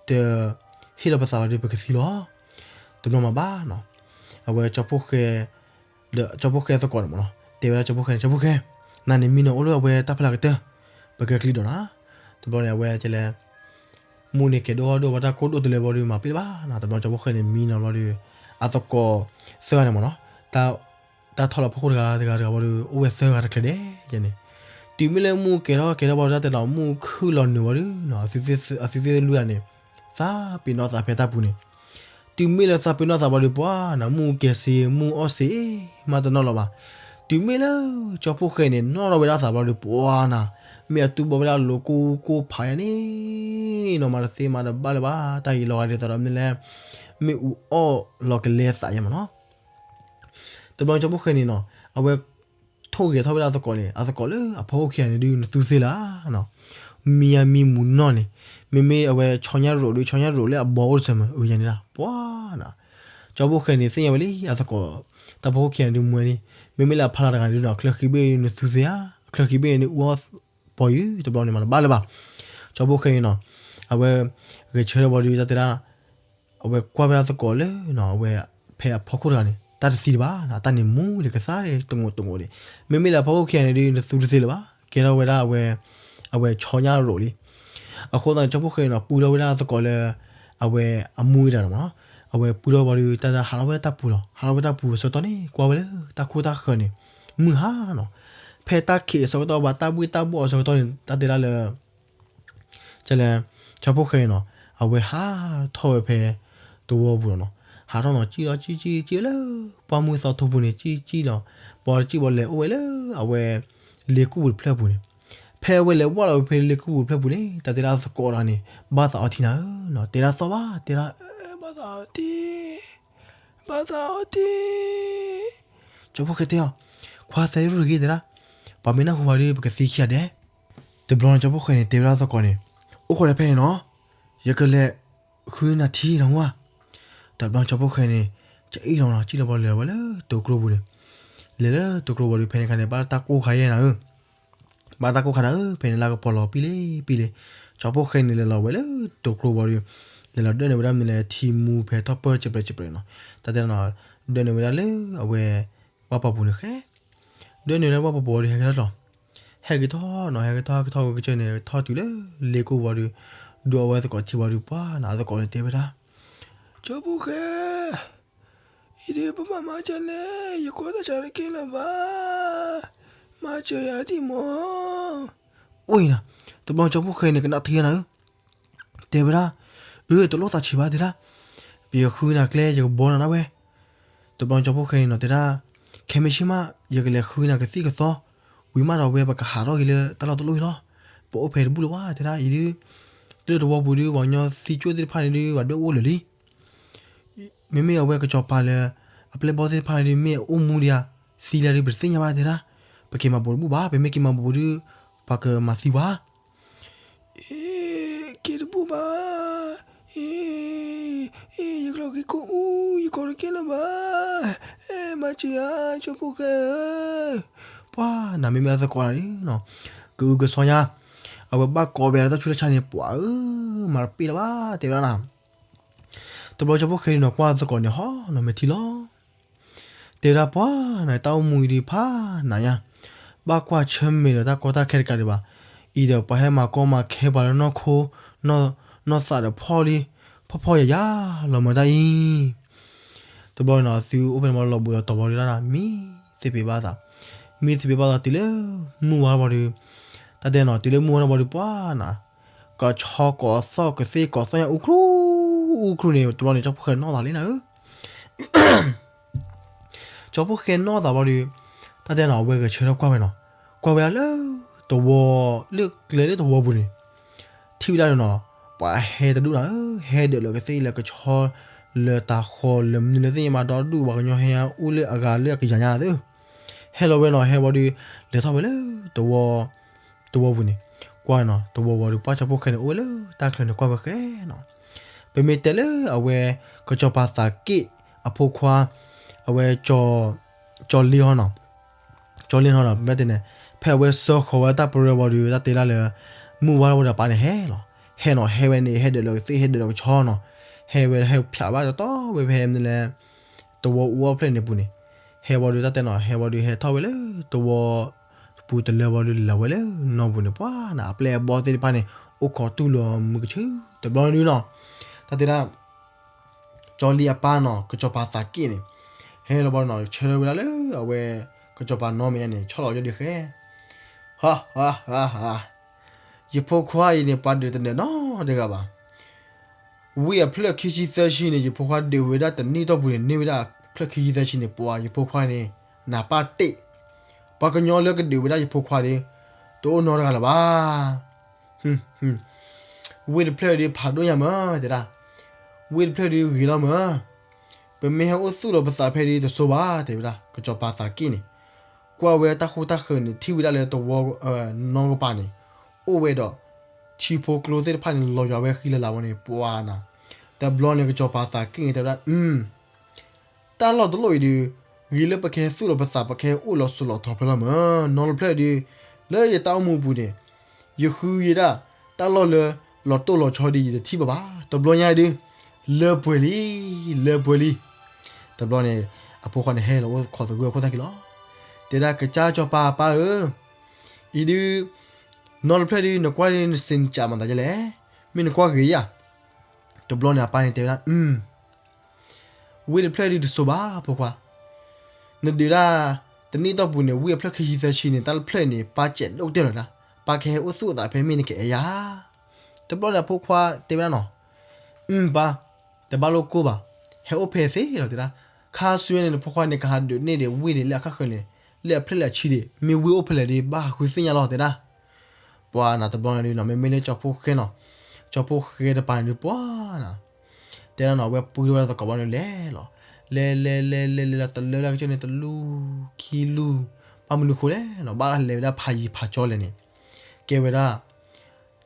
တ ဟ့ၣ်လီၤပသးဘၣ်ဒုး ပကသံလီၤ, တဘျီမၤဘၣ်နီၤ, အဝဲကၠီဖှိၣ်ဃဲ ဒီးကၠီဖှိၣ်ဃဲသကိးန့ၣ်မ့ၢ်နီၤ တဲဝဲဒၣ်ကၠီဖှိၣ်ဃဲန့ၣ် ကၠီဖှိၣ်ဃဲ, နၤန့ၣ်မံနီၤအိၣ်လၢအဝဲတၢ်ဖီလာ်ကတၢၢ်, ပကကျံးဒိးနၤ, တဘျီန့ၣ် အဝဲကလဲၣ် မူန့ၣ်ကဲၤဒိၣ်ထီၣ်ဒိၣ်ဘၣ်တၢ်ကိၢ်ဒိၣ်တလၢဘီဒုးမၤပ့ၢ်လၢၤဘၣ်နီၤ တဘျီကၠီဖှိၣ်ဃဲန့ၣ်မံနီၤဘီဒုး အသကိးသၢဂၤန့ၣ်မ့ၢ်နီၤ တၢ်ထီၣ်လီၤဖီခိၣ်တဂၤတဂၤတဂၤဘီဒုး အိၣ်ဝဲသၢဂၤတချုးဒဲးန့ၣ်, တုၤမ့ၢ်လၢမူကဲၤထီၣ်ကဲၤထီၣ်ဘီဒုး တၢ်တဲနီၤ မူခုၣ်လီၤနုာ်ဘီဒုးနီၤ အသုသ့ၣ်လွံၢ်ဂၤန့ၣ် သးပ့ၤနီၣ်သးဖဲတၢ်ပူၤန့ၣ်, တုၤမ့ၢ်လၢသးပ့ၤနီၣ်သးဘီဒုးပှၤနီၤ မူကဲၤစ့ မူအီၣ်စ့ မးတနီၣ်လီၤဘၣ်, တုၤမ့ၢ်လၢကၠီဖှိၣ်ဃဲန့ၣ် နီၣ်ထီၣ်ဝဲဒၣ်သးဘီဒုးပှၤနီၤ မ့ၢ်အတူၢ်ဘၣ်ဝဲဒၣ်လိၤကိၢ်ကိၢ်ဖးယါန့ၣ်နီၤ မၤတသ့မၤတဘၣ်လၢၤဘၣ် တၢ်အံၤလီၤဂာ်ဒ်သိးဒီးမ့ၢ်လၢ မ့ၣ်အူအီၣ်လီၤကလဲသးယါမ့ၢ်နီၤ တဘျီကၠီဖှိၣ်ဃဲန့ၣ်နီၤ အဝဲ ထိၣ်ဂဲၤထီၣ်ဝဲဒၣ်အသကိးန့ၣ် အသကိးလၢအဖီခိၣ်ခံဂၤန့ၣ်ဒုး နသူသ့လၢၤနီၤ, မံယါမံမူနီၢ်န့ၣ်, မ့မ့ၢ်အဝဲဆီညၣ်ရိးဒုး ဆီညၣ်ရိးလၢအဘီအိၣ်တစၢၤမး အုယါန့ၣ်ဒၣ် ပှၤနီၤ, ကၠီဖှိၣ်ဃဲန့ၣ် သ့ၣ်ညါဝဲလံ အသကိး တၢ်ဖီခိၣ်ခံဂၤန့ၣ်ဒုးမူဝဲလံ, မ့မ့ၢ်လၢအဖီလာ်တဂၤန့ၣ်ဒုးနီၤ ချၢဃံဘ့ၣ်နသူသ့ဧါ, ချၢဃံဘ့ၣ်န့ၣ်အူအီၣ်ပီၤယုၢ် တဘျီန့ၣ်မၤတဘၣ်လၢၤဘၣ်, ကၠီဖှိၣ်ဃဲန့ၣ်နီၤ, အဝဲ ဂဲၤဆၢထၢၣ်ဘီဒုး တၢ်တဲဒၣ် အဝဲကွၢ်ဝဲဒၣ်သကိးလၢနီၤ အဝဲဖဲအဖီခိၣ်တဂၤန့ၣ် တၢ်တသံလၢၤဘၣ်နီၤ တၢ်န့ၣ်မူဒံးကသါဒံး တငိးတငိးဒံး, မ့မ့ၢ်လၢအဖီခိၣ်ခံဂၤန့ၣ်ဒုး နသူတသ့လၢၤဘၣ် ကဲထီၣ်ဝဲဒၣ်အဝဲ အဝဲဆီညၣ်ရိးလံ, အဃိသတးန့ၣ် ကၠီဖှိၣ်ဃဲန့ၣ်နီၤ ပူထီၣ်ဝဲဒၣ်သကိးလၢ အဝဲအမူဝဲဒၣ်န့ၣ်မ့ၢ်နီၤ, အဝဲပူထီၣ်ဘီဒုး တၢ်တၢ်ဟးထီၣ်ဝဲဒၣ်တၢ်ပူၤလီၤ ဟးထီၣ်ဝဲတၢ်ပူၤအဆၢကတီၢ်န့ၣ် ကွၢ်ဝဲလၢတၢ်ခိၣ်တၢ်ဃၢၤန့ၣ် မုၢ်ဟါနီၤ, ဖဲတၢ်ခံးအဆၢကတီၢ်ဘၣ် တၢ်ဘှ့ၣ်တၢ်ဘှီၣ်အဆၢကတီၢ်န့ၣ် တၢ်တဲဒၣ်လၢ ကလဲၣ် ကၠီဖှိၣ်ဃဲန့ၣ်နီၤ အဝဲဟးထီၣ်ဝဲဖဲ သဝီပူၤလီၤနီၤ, ဟးထီၣ်နီၤ စံၣ်လီၤစံၣ်စံၣ်စံၣ်ဝဲလၢ ပှၢ်မုၢ်သီထိပူၤန့ၣ် စံၣ်စံၣ်နီၤ, ပှၤတစံၣ်ဘီလဲၤအိၣ်ဝဲလၢ အဝဲ လ့ကူၣ်ပူၤတဖျၢၣ်ပူၤန့ၣ်, ဖဲအဝဲလဲၤဝဲလီၤဝဲဖဲလ့ကူၣ်ပူၤတဖျၢၣ်ပူၤန့ၣ် တၢ်တဲဒၣ်သကိးတဂၤန့ၣ် ဘၣ်သးအီထံနၤဧၢနီၤ, တဲဒၣ်သီၣ်ဘၣ် တဲဒၣ် ဘၣ်သးအီထံ ဘၣ်သးအီထံ, ကၠီဖှိၣ်ဃဲတဲအီၤ, ခွါသဲရူၢ်တဂ့ၤတဲဒၣ်, ပှၤမ့ၢ်နၢ်ဟူဘၣ်ဒီး ပကသံခံဂၤဒဲး, တဘျီန့ၣ် ကၠီဖှိၣ်ဃဲန့ၣ် တဲဝဲဒၣ်သကိးန့ၣ်, အိၣ်ခိးယၤဖဲအံၤနီၤ, ယကလဲၤဃုနၤထံနီၤဝါ, တဘျီန့ၣ် ကၠီဖှိၣ်ဃဲန့ၣ် ကအံၣ်လီၤနီၤ စံၣ်လီၤဘီလဲၤဝဲလၢတိၤကျိပူၤန့ၣ်, လဲၤလၢတိၤကျိပူၤဒီး ဖဲန့ၣ်အခါန့ၣ် ဘၣ်တၢ်ကိၢ်ခါယဲၢ်နၤဧၢ ဘၣ်တၢ်ကိၢ်ခါနၤဧၢ ဖဲန့ၣ်လၢကပီၤလီၤပံလ့ပံလ့, ကၠီဖှိၣ်ဃဲန့ၣ် လဲၤလီၤဝဲလၢတိၤကျိဘီဒီး လဲၤလီၤဒၢနုာ်ဝဲဒၣ်မ့ၢ်လဲၣ် ထံမူဖဲထီၣ်ပၢၢ်စဲးပြဲးစဲးပြဲးနီၤ, တၢ်တဲနီၤ ဒၢနုာ်ဝဲဒၣ်လၢအဝဲ ဝၣ်ပီပူၤန့ၣ်ဃဲ, ဒၢနုာ်ဝဲဒၣ်ဝၣ်ပီပူၤဘီဒီး ဟဲက့ၤထီၣ်လီၤ, ဟဲက့ၤထီၣ်နီၤ ဟဲက့ၤထီၣ်ဟဲက့ၤထီၣ်ဝဲကစၢၢ်န့ၣ် ထီၣ်တုၤလၢလ့ကိၢ်ဘီဒီး ဒိးအဝဲသကိးထံဘီဒီး ပှၤနီၤ အသကိးန့ၣ်တဲဝဲဒၣ်, ကၠီဖှိၣ်ဃဲ အံၤဒုးပမၤမၤကလဲၣ် ယခိၣ်သးဆါတက့ၢ်လၢၤဘၣ်, မၤစၢၤယၤဒံးမၢ်. အိၣ်အံၤနၤ, တဘျီကၠီဖီၣ်ဃဲန့ၣ် ကနၣ်ထံနၤဧၢ, တဲဝဲဒၣ်, အၢ တလိၣ်သးဆံးဘၣ်တဲဒၣ်, ပယဃုနၤကျဲ ယကဘီနၤဒၣ်ဝဲ. တဘျီကၠီဖီၣ်ဃဲန့ၣ်နီၤ တဲဒၣ်, ခဲမ့ၢ်ဆ့ၣ်မး ယကလဲၤဃုနၤကသံၣ်ကသီ, ဝံၤမးဒီးဝဲပကဟးထီၣ်က့ၤလၢတၢ်လီၢ်တလီၢ်အံၤလီၤ. ပအိၣ်ဖဲတဘူၣ်လၢၤဘၣ်တဲဒၣ်, အံၤဒုး လၢတဝီပူၤဒုး ပှၤကညီသံကွၢ်သ့ၣ်တဖၣ်န့ၣ်ဒုး ပှၤဒွဲၣ်အိၣ်လၢာ်လံ. မ့မ့ၢ်အဝဲကစီၤပၤလၢ အပျဲၢ်ဘီၣ်သ့ၣ်တဖၣ်ဒုး မ့ၢ်အအိၣ်မူဒံးဧါ, သံလံဒုး ပတသ့ၣ်ညါဘၣ်တဲဒၣ်, ပက့ၤမၤပိာ်တဘူၣ်ဘၣ်, ပမ့ၢ်က့ၤမၤပိာ်ဒုး ပှၤကမၤသံပှၤ. အ့ က့ၤတဘူၣ်ဘၣ်, အ့ အ့ ယကျီၤက့ၤကိၣ်အူ ယကိးတက့ၢ်လၢၤဘၣ်, အဲ မၤစၢၤယၤ ကၠီဖီၣ်ဃဲဧၢ. ပှၤနၤ မ့မ့ၢ်အသကိးနၤန့ၣ်နီၤ ကအုကစီညါ, အဝဲဘၣ်ကိးဝဲဒၣ်တၢ်ဆူးတၢ်ဆါန့ၣ် ပှၤဧၢ, မၤတပ့ၢ်လၢၤဘၣ် တဲဝဲဒၣ်နၤ. တဘျီကၠီဖီၣ်ဃဲဒုးနီၤ ကွၢ်သကိးန့ၣ် ဟီနီၤမဲာ်ထံလီၤ. တဲဝဲဒၣ်ပှၤနၤ တၢ်အိၣ်မူအံၤဒုးဖးနးညါ, ဘၣ်ကွၢ်ဆၢၣ်မဲာ်ဒီးတၢ်ကီတၢ်ခဲတကးဒံးဘၣ်, အံၤဒီးပှၤဟဲမၤကီမၤခဲပှၤလၢနီၢ်ခိ, နီၢ်သးဒီးဖီၣ်လံ, ဖီၣ်ဖီၣ်ယာ်ယာ်လီၤမၢ်တၢ်အံၤ. တဘျီနီၤ သုအိၣ်ဖဲန့ၣ်ဘၣ်လီၤဘှံးဒီးတီၤဘီဒုးတၢ်နၤ မံသ့ၣ်ပ့ၤဘၣ်သး, မံသ့ၣ်ပ့ၤဘၣ်သးတုၤလၢမုၢ်ဝါထီၣ်ဘီဒုး, တၢ်တဲနီၤ တုၤလၢမုၢ်ဝါထီၣ်ဘီဒုးပှၤနၤ, ကဆီကိးသီၣ်ကသ့ၣ်ကိးသီၣ်ညါအူခရူၣ်, အူခရူၣ်န့ၣ် တဘျီန့ၣ် ကၠီဖီၣ်ဃဲနီၣ်သးလံနၤဧၢ. ကၠီဖီၣ်ဃဲနီၣ်သးဘီဒုး, တၢ်တဲနီၤ အဝဲဂဲၤဆၢထၢၣ်ကွၢ်ဝဲနီၤ, ကွၢ်ဝဲဒၣ်လၢ တဝီ, လၢကျဲလၢတဝီပူၤန့ၣ်, ထံၣ်ဝဲဒၣ်ဒီးနီၤ, ပှၤဟဲတဒူၣ်နၤဧၢ, ဟဲဒၢးလၢကသ့ၣ်လၢကဆီ လၢတၤဃီၤလၢမနုၤလၢသ့ၣ်ညါမးဒီဒူၣ် ပှၤကညီဟဲအိၣ်လၢအဂၤလၢအကယၤညါသ့ၣ်ဧၢ. ဟဲလီၤဝဲနီၤ ဟဲဝံၤဒီး လဲၤထီၣ်ဝဲလၢ တဝီပူၤန့ၣ်, ကွၢ်နီၤ တဝီဝံၤဒီး ပှၤကၠီဖီၣ်ဃဲန့ၣ် အိၣ်ဝဲလၢတၢ်ချၢန့ၣ် ကွၢ်ဝဲဃဲနီၤ. ပမ့ၢ်တဲလၢအဝဲ ကစီၤပၤသးက့ၣ်အဖိခွါ အဝဲ ကၠီၤလ့ဟီနီၤ, ကၠီၤလ့ဟီနီၤ မ့ၢ်တဲန့ၣ်, ဖဲအဝဲစၢဃီၤဝဲတၢ်ပရၢဝံၤဒီး တၢ်တဲဒၣ်လၢ မုၢ်ဝါထီၣ်ဝဲဒီးအပၢ်န့ၣ်ဟဲလီၤ. ဟဲနီၤ ဟဲဝဲန့ၣ် ဟဲဒၢးလၢကသ့ၣ် ဟဲဒၢးလၢကဆီနီၤ, ဟဲဝဲ ဟဲဖျးဘၣ်တတီဝဲဖဲန့ၣ်လၢ တဝီအူအီၣ်ဖျၢၣ်န့ၣ်ပူၤန့ၣ်, ဟဲဝံၤဒီး တၢ်တဲနီၤ ဟဲဝံၤဒီး ဟဲထီၣ်ဝဲလၢ တဝီ ပူၤတလၢဝံၤဒီး လဲၤဝဲလၢနီၢ်ပူၤန့ၣ် ပှၤနၤ အပျဲၢ်အဘီၣ်သ့ၣ်တဖၣ်န့ၣ် အိၣ်ခိးတူၢ်လိာ်မုာ်ကဆူ တဘျီဒုးနီၤ, တၢ်တဲဒၣ် ကၠီၤလ့အပၢ်နီၤ ကစီၤပၤသးက့ၣ်န့ၣ်, ဟဲလီၤဘီနီၤ ဆၢထၢၣ်ဝဲဒၣ်လၢအဝဲ ကစီၤပၤနီၢ်မဲာ်ညါန့ၣ် ဆီၣ်လီၤယီၢ်ဒုးဃဲ, ဟါ ဟါ ဟါ ဟါ, ယဖိခွါအံၤန့ၣ် ပှၤဒုးတနၢၤနီတဂၤဘၣ်. ဝ့ၢ်အဖျၢၣ်ခံဆံသၢဆံန့ၣ် ယဖိခွါဒုးဝဲဒၣ်တနံၣ်တီၢ်ပူၤန့ၣ် န့ၢ်ဝဲဒၣ်ဖျၢၣ်ခံဆံသၢဆံန့ၣ် ပှၤယဖိခွါန့ၣ် နၢ်ပၢၢ်တ့ၢ်, ပှၤကညီလၢကဒုးဝဲဒၣ်ယဖိခွါဒီး တအိၣ်နီတဂၤလၢၤဘၣ်. ဝ့ၢ်တဖျၢၣ်ဒီးဖးဒိၣ်ညါမၢ် တဲဒၣ်, ဝ့ၢ်တဖျၢၣ်ဒီးဂ့ၤလီၤမၢ်, ပမ့ၢ်ဟဲအိၣ်သူၣ်လီၤပသးဖဲဒီးတစိၤဘၣ် တဲဝဲဒၣ် ကစီၤပၤသးက့ၣ်န့ၣ်, ကွၢ်ဝဲတၢ်ဃိတၢ်ဃၢၤန့ၣ် ထံၣ်ဝဲဒၣ်လၢတဝီ နီၢ်ကပၤန့ၣ် အိၣ်ဝဲဒီး ထံဖိကျိသ့ၣ်တဖၣ်န့ၣ် လီၤယွၤဝဲဃံလၤလၤဝဲန့ၣ် ပှၤနၤ, တဘျီန့ၣ် ကစီၤပၤသးက့ၣ်န့ၣ် တဲဝဲဒၣ် အု တၢ်လီၢ်တလီၢ်အံၤဒီး ဂ့ၤလၢပကဟဲသူၣ်လီၤပသး ပကဟဲအိၣ်လီၤစိၤလီၤထီဖဲလီၤမၢ်, နီတဖျၢၣ်ဒီး လၢယတၢ်အိၣ်မူပူၤန့ၣ် ယဃုယဲဒၣ် တၢ်လီၢ်လၢ လီၤတိၢ်လီၤဆီဒီး ယတထံၣ်ဘၣ်ဘၣ်, တဘျီညါဒီး လၢပှဲၤလံ, လၢပှဲၤလံ. တဘျီန့ၣ် အဖိခွါန့ၣ်ဟဲလီၤအိၣ်ခိးသဂၢၢ်အခိၣ်သၣ်ခံလီၤ, တဲဒၣ်ကစၢ်စီၤပၤအပၢ်ဧၢ, အံၤဒုး နီတဖျၢၣ်ဒုး နကွၢ်ဒုး နစံးနကးမၤသးဒ်လဲၣ်, မ့ၢ်နကွၢ်ဂ့ၤယၤ. တဘျီန့ၣ် အပၢ်န့ၣ်တဲဝဲဒၣ် အု ဝ့ၢ်တဖျၢၣ်ဒုးတစိၤဘၣ် ဖိခွါ, နဒုးဒၣ် တနံၣ်တီၢ်ပူၤန့ၣ် ဝ့ၢ်အဖျၢၣ်ခံဆံသၢဆံန့ၣ် တၢ်တဖျၢၣ်န့ၣ် ပၢ်စဲးဒိၣ်ကတၢၢ်လီၤဒၣ်, ပၢ်ကဟဲအိၣ်သူၣ်အသးဖဲမ့ၢ်နကအဲၣ်ယၤ. တဘျီန့ၣ် အဖိခွါတဲဝဲဒၣ်နီၤ, အု ပၢ်, တဘၣ်လိၣ်ကိၢ်ဘၣ်, ဟဲအိၣ်ဖဲသ့လီၤတဲဒၣ်, ခါဆူညါန့ၣ် နဖိခွါန့ၣ် ကဟးဒုးန့ၢ်ဒံးဝ့ၢ်န့ၣ် လၢအခါဃၢၤန့ၣ် လၢအဖျၢၣ်လၢအဆံးဒံး မ့ၢ်ဝ့ၢ်အိၣ်ဖဲလဲၣ်ဒီး ဘၣ်ဟးဃုသ့ၣ်ညါလီၤတဲဒၣ်. ပှၤနၤတဘျီန့ၣ်ဒုးနီၤ မ့မ့ၢ်လၢကၠီဖီၣ်ဃဲနီၤ, ကၠီဖီၣ်ဃဲတပၤန့ၣ်ဒုးပှၤနၤ တဲဒၣ်နီၤ အဝဲပှ့ၤဝဲဒၣ်သကိးဘီန့ၣ်လဲၤလီၤ, လဲၤလဲၤလဲၤလဲၤလဲၤလီၤ တလၢဒၣ်ကစၢၢ်န့ၣ် တလူၢ်ခံလူၢ်, ဘၣ်မနုၤဃိလဲၣ်နီၤ ဘၣ်လဲၤဝဲဒၣ်ဖးယံၤဖးကၠီလဲၣ်န့ၣ်, ကဲဝဲဒၣ်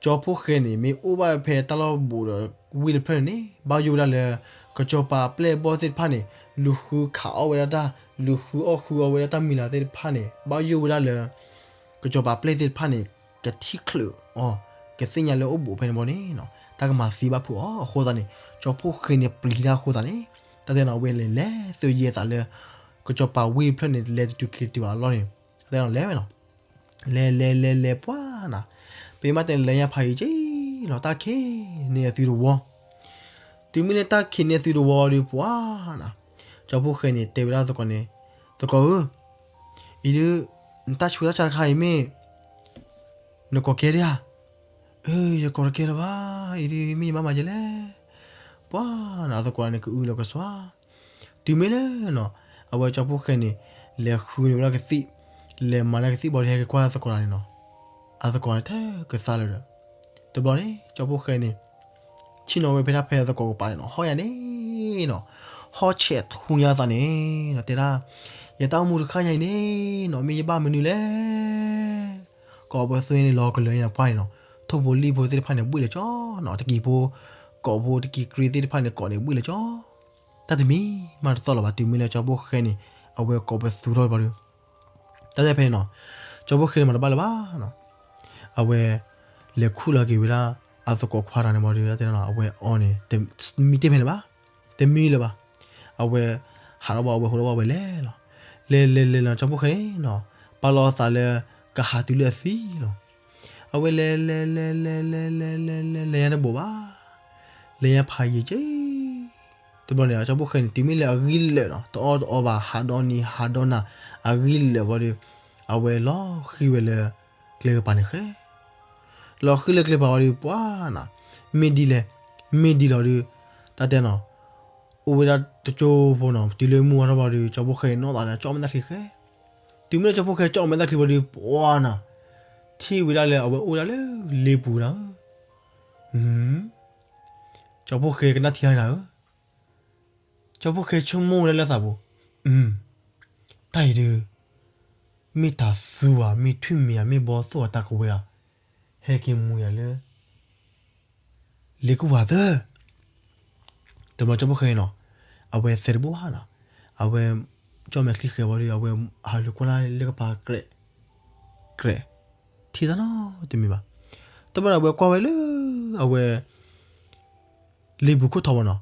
ကၠီဖီၣ်ဃဲန့ၣ် မ့ၢ်အိၣ်ဘၣ်ဖဲတၢ်လီၢ်ဘူးဒီးဝ့ၢ်တဖျၢၣ်န့ၣ်န့ၣ် ဘၣ်ယိၣ်ဝဲဒၣ်လၢ ကစီၤပၤအပျဲၢ်အဘီၣ်သ့ၣ်တဖၣ်န့ၣ် လူၤဃုခးအီၣ်ဝဲဒၣ်တၢ်, လူၤဃုအီၣ်ဃုအီဝဲဒၣ်တၢ်မံၤလၤသ့ၣ်တဖၣ်န့ၣ် ဘၣ်ယိၣ်ဝဲဒၣ်လၢ ကစီၤပၤအပျဲၢ်သ့ၣ်တဖၣ်န့ၣ် ကထံၣ်ချုးအီၤ, ကသ့ၣ်ညါလၢအိၣ်ဘူးဖဲန့ၣ်ဘီန့ၣ်နီၤ တၢ်ကမၤသံဘၣ်ဖုးအီၤအဃိသတးန့ၣ် ကၠီဖီၣ်ဃဲန့ၣ်ပျံၤတၢ်အဃိသတးန့ၣ် တၢ်တဲနီၤ အဝဲလဲၤလဲၤသုးယဲၢ်သးလၢ ကစီၤပၤဝ့ၢ်တဖျၢၣ်န့ၣ် လဲၤတတုၤက့ၤတတုၤဘၣ်အလီၢ်န့ၣ် တၢ်တဲနီၤလဲၤဝဲလီၤ. လဲၤလဲၤလဲၤလဲၤပှၤနၤ, ပမ့ၢ်တဲန့ၣ် လဲၤညါဖးယံၤက့ၤလီၤ တၢ်ခံးန့ၢ်အသုတဝီ, တုၤမ့ၢ်လၢတၢ်ခံးန့ၢ်အသုတဝီဒီးပှၤနၤ, ကၠီဖီၣ်ဃဲန့ၣ် တဲဝဲဒၣ်သကိးန့ၣ်, သကိးဧၢ, အံၤဒုး နတၢ်ဆူးတၢ်ဆါတခါအံၤမ့ၢ် နကိးကဲဒံဧါ. အၢ ယကိးတကဲလၢၤဘၣ်, အံၤဒ်မ့ၢ်ယဘၣ်မၤယဲလဲၣ်. ပှၤနီၤ အသကိးန့ၣ် ကအုလီၤကစွါ. တုၤမ့ၢ်လၢနီၤ အဝဲကၠီဖီၣ်ဃဲန့ၣ် လဲၤဃုန့ၢ်ဝဲဒၣ်ကသံၣ်, လဲၤမၤန့ၢ်ကသံၣ်ဘီဒီး ဟဲက့ၤကွၢ်အသကိးတဂၤန့ၣ်နီၤ, အသကိးန့ၣ်ထဲကသါလၢၤဒီး တဘျီန့ၣ် ကၠီဖီၣ်ဃဲန့ၣ် ဆ့ၣ်နီၤဝဲဖဲတၢ်ဖဲအသကိးကပၤန့ၣ်နီၤ, ဟီၣ်ယၤန့ၣ်နီၤ, ဟီၣ်ဆဲးထူညါသးန့ၣ်နီၤ, တဲဒၣ် ယတၢ်အိၣ်မူတခါညါအံၤန့ၣ်နီၤ မ့ၢ်ယဘၣ်မနုၤလဲၣ်. ကိးပသူန့ၣ် လီၤကလၢာ်န့ၣ်ပှၢ်န့ၣ်နီၤ, ထိၣ်ဖိလံၣ်ဖိသ့ၣ်တဖၣ်န့ၣ် ဘှံးလၢာ်ကၠီနီၤ, တကံၤဖိ ကိးဖိတကံၤကြ့သ့ၣ်တဖၣ်န့ၣ် ကိးန့ၣ်ဘှံးလၢာ်ကၠီ, တၢ်တမံၤမးတသီၣ်လၢၤဘၣ်. တုၤမ့ၢ်လၢကၠီဖီၣ်ဃဲန့ၣ် အဝဲကိးပသူထီၣ်ဘၣ်ဒီး တၢ်တဲဖဲန့ၣ်နီၤ, ကၠီဖီၣ်ဃဲန့ၣ်မၤတဘၣ်လၢၤဘၣ်နီၤ, အဝဲ လဲၤခူၣ်လီၤက့ၤဝဲဒၣ် အသကိးခွါတဂၤန့ၣ်ဘၣ်ဒီး တၢ်တဲနီၤ အဝဲအီၤန့ၣ် တမံတ့ၢ်ဖဲန့ၣ်ဘၣ်, တမံလၢၤဘၣ်. အဝဲ ဟးထီၣ်ဘၣ် အဝဲဟးထီၣ်ဘၣ် အဝဲလဲၤလီၤ, လဲၤလဲၤလဲၤလီၤ ကၠီဖီၣ်ဃဲန့ၣ်နီၤ, ပာ်လီၤအသးလၢ ကဟးတုၤလၢအသံလီၤ. အဝဲလဲၤလဲၤလဲၤလဲၤလဲၤလဲၤလဲၤလဲၤလဲၤညါတဘိးဘၣ်, လဲၤညါဖးယံာ်က့ၤ တဘျီန့ၣ် ကၠီဖီၣ်ဃဲန့ၣ် တုၤမ့ၢ်လၢအဂံၢ်လၢာ်နီၤ, တအီၣ်တအီဘၣ်, ဟးဒီနံၤဟးဒီနၤ, အဂံၢ်လၢာ်ဘၣ်ဒီး အဝဲလီၤဃံၤဝဲလၢ ကျဲကပၤန့ၣ်ဃဲ, လီၤဃံၤလၢကျဲကပၤဝံၤဒီး ပှၤနီၤ, မ့ၢ်ဒ်လဲၣ်, မ့ၢ်ဒ်လီၤဒီး တၢ်တဲနီၤ, အိၣ်ဝဲဒၣ်တကၠိဖိနီၤ, တုၤလၢမုၢ်ဝါထီၣ်ဘၣ်ဒီး ကၠီဖီၣ်ဃဲန့ၣ် နီၢ်သးလၢကၠီၣ်မဲာ်သၣ်ချံဃဲ, တုၤမ့ၢ်လၢကၠီဖီၣ်ဃဲကၠီၣ်မဲာ်သၣ်ချံဝံၤဒီး ပှၤနီၤ, ထံၣ်ဝဲဒၣ်လၢအဝဲအိၣ်ဝဲဒၣ်လၢလ့ပူၤနၤဧၢ, ကၠီဖီၣ်ဃဲကနၣ်ထံလီၤနၤဧၢ, ကၠီဖီၣ်ဃဲဆိကမိၣ်ဝဲဒၣ်လၢသးပူၤ, တၢ်အံၤဒီး မ့ၢ်တၤသူဧါ, မ့ၢ်ထွံၣ်မံၤဧါ, မ့ၢ်ဘီသိၣ်ဧါ, တၢ်ကဝဲဧါ, ဟဲက့ၤမူယၤလၢ လ့ကူၣ်ပၤသၢ, တဘျီကၠီဖီၣ်ဃဲနီၤ, အဝဲသဲတဘိၣ်ဘၣ်နီၤ, အဝဲ ကၠီၣ်မဲာ်ချံဃဲဝံၤဒီး အဝဲဟးလူၤကွၢ်လၢလၢကပၤကြဲး, ကြဲး, ထံၣ်တၢ်နီတမံၤဘၣ်. တဘျီန့ၣ် အဝဲကွၢ်ဝဲလၢ အဝဲ လ့ပူၤခိၣ်ထီဘၣ်နီၤ,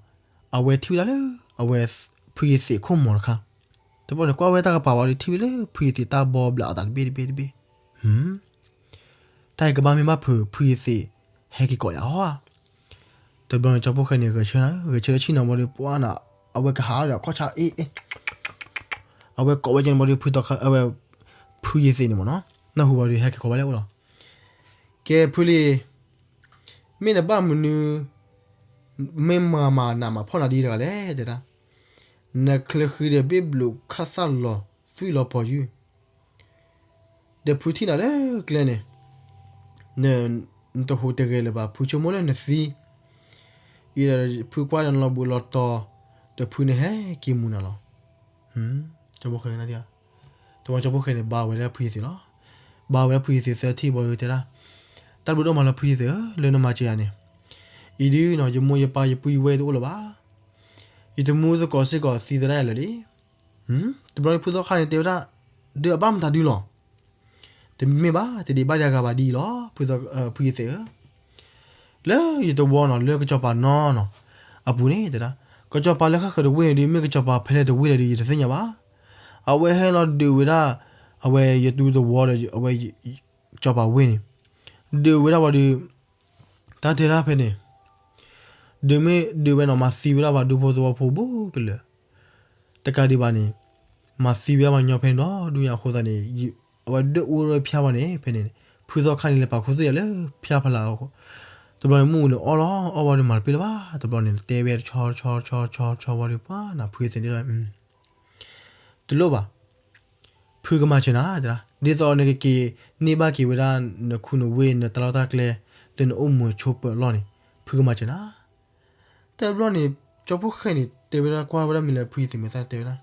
အဝဲထံၣ်ဝဲဒၣ်လၢ အဝဲ ဖုယသံးအခိၣ်မီၤတခါ, တဘျီန့ၣ် ကွၢ်ဝဲတၢ်ကပၤဝံၤဒီး ထံၣ်ဝဲလၢဖုယသံးတၢ်ဘီဘျးအသးတဘ့ၣ်တဘ့ၣ်တဘ့ၣ်, တၢ်အံၤကဘၣ်မ့ၢ်ဘၣ်ဖုး ဖုယသံး ဟဲက့ၤကိးယၤဟီဧါ. တဘျီန့ၣ် ကၠီဖီၣ်ဃဲန့ၣ် ဂဲၤဆၢနၤ, ဂဲၤဆၢလၢဆ့ၣ်နီၤဘၣ်ဒီး ပှၤနီၤ, အဝဲကဟးဒီးအခီၣ်ဆါအ့ၣ်အ့ၣ်, အဝဲကိးဝဲကဲန့ၣ်ဘၣ်ဒီး ဖုသီခါ အဝဲ ဖုယသံးန့ၣ်မ့ၢ်နီၤ, နၢ်ဟူဘၣ်ဒီး ဟဲက့ၤကိးဘၣ်လၢအအိၣ်လီၤ. ကဲဖုလံၤ, မ့ၢ်နဘၣ်မနုၤ မ့ၢ်မၤမၤနးမၤဖှီၣ်နၤဒ်တဂၤလဲၣ် တဲဒၣ်, နချၢဃံဒီးဘ့ၣ်ဘျုးခၣ်သၣ်လီၤသွံၣ်လီၤပီၤယုၢ်, ဒီးဖုထံၣ်နၤလၢကျဲန့ၣ်, နတဟူးတဂဲၤလၢၤဘၣ်, ဖုဆိကမိၣ်လၢနသံ, အံၤဒီးဖုကွၢ်ဒီးနလီၤဘှံးလီၤတီၤ, ဒီးဖုန့ၣ်ဟဲက့ၤမူနၤလီၤ. ကၠီဖီၣ်ဃဲ, တဘျီကၠီဖီၣ်ဃဲန့ၣ် ဘါဝဲဒၣ်ဖုယသံးလီၤ. ဘါဝဲဒၣ်ဖုယသံးသၢထံၣ်ဘၣ်ဒီးတဲဒၣ်, တၢ်ဘျုးဒိၣ်မးလၢဖုယသံးဧၢ, လၢနမၤစၢၤယၤန့ၣ်, အံၤဒုးနီၤ ယမိၢ်ယပၢ်ယပုၢ်ယဝဲၢ်တအိၣ်လၢၤဘၣ်. ယတမူသကိးစ့ၢ်ကီးသံသဒၣ်ယၤလၢာ်လံ. တဘျီဖုသီခါန့ၣ်တဲဝဲဒၣ်, ဒီးအဘၣ်မတၤဒုလီၤ. တမ့ၢ်ဘၣ်, တဒံးဘၣ်ဒံးအဂၤဘၣ်ဒ်အံၤလီၤ, ဖုယသံးဧၢ. လၢယတဝီနီၤ လၢကစီၤပၤနီၤနီၤ အပူၤန့ၣ်တဲဒၣ်, ကစီၤပၤလၢဃၣ်ဃၢၤတဝ့ၢ်န့ၣ်ဒုး မ့ၢ်ကစီၤပၤဖဲလဲၣ်တဝ့ၢ်လဲၣ်ဒုး ယတသ့ၣ်ညါဘၣ်. အဝဲဟဲလီၤဒုးဝဲဒၣ် အဝဲယတူၢ်သဝီဒီး အဝဲ ကစီၤပၤဝ့ၢ်န့ၣ် ဒုးဝဲဒၣ်ဝံၤဒီး တၢ်တဲဒၣ်ဖဲန့ၣ် ဒုးမ့ၢ်ဒုးဝဲနီၤ မၤသံဝဲဒၣ်ပှၤဒူဖိသဝီဖိဘူးကလၢာ်, တကးဒံးဘၣ်န့ၣ် မၤသံဝဲဒၣ်ပှၤညီဖဲန့ၣ်ဒီး ဒုးညါအဃိသတးန့ၣ် အဝဲဒၢၣ်အူရၢဖၠါဝဲန့ၣ် ဖဲန့ၣ် ဖုသီခါန့ၣ် လဲၤပာ်ခူသူၣ်ယၤလၢဖၠါဖီလာ်အဃိ တဘျီန့ၣ် မုၢ်အူန့ၣ်အီၣ်လီၤ အီၣ်ဝံၤဒီးမၤတပ့ၢ်လၢၤဘၣ်. တဘျီန့ၣ် တဲဝဲတဆီတဆီတဆီတဆီတဆီဝံၤဒီး ပှၤနဖုသ့ၣ်န့ၣ် တလိၣ်ဘၣ်, ဖုကမၤစၢၤနၤတဲဒၣ်, ဒ်သိးနကက့ၤန့ၢ်ဘၣ်က့ၤဝဲဒၣ် နခူနဝ့ၢ် နတၢ်လီၢ်တၢ်ကျဲ လၢနအိၣ်မူဆိးပၢၤအလီၢ်န့ၣ် ဖုကမၤစၢၤနၤ. တဘျီန့ၣ် ကၠီဖိၣ်ဃဲန့ၣ် တဲဝဲဒၣ်ကွၢ်ဝဲဒၣ်မ့ၢ်လၢဖုယသံးမဲာ်သၣ်တဲဝဲဒၣ်,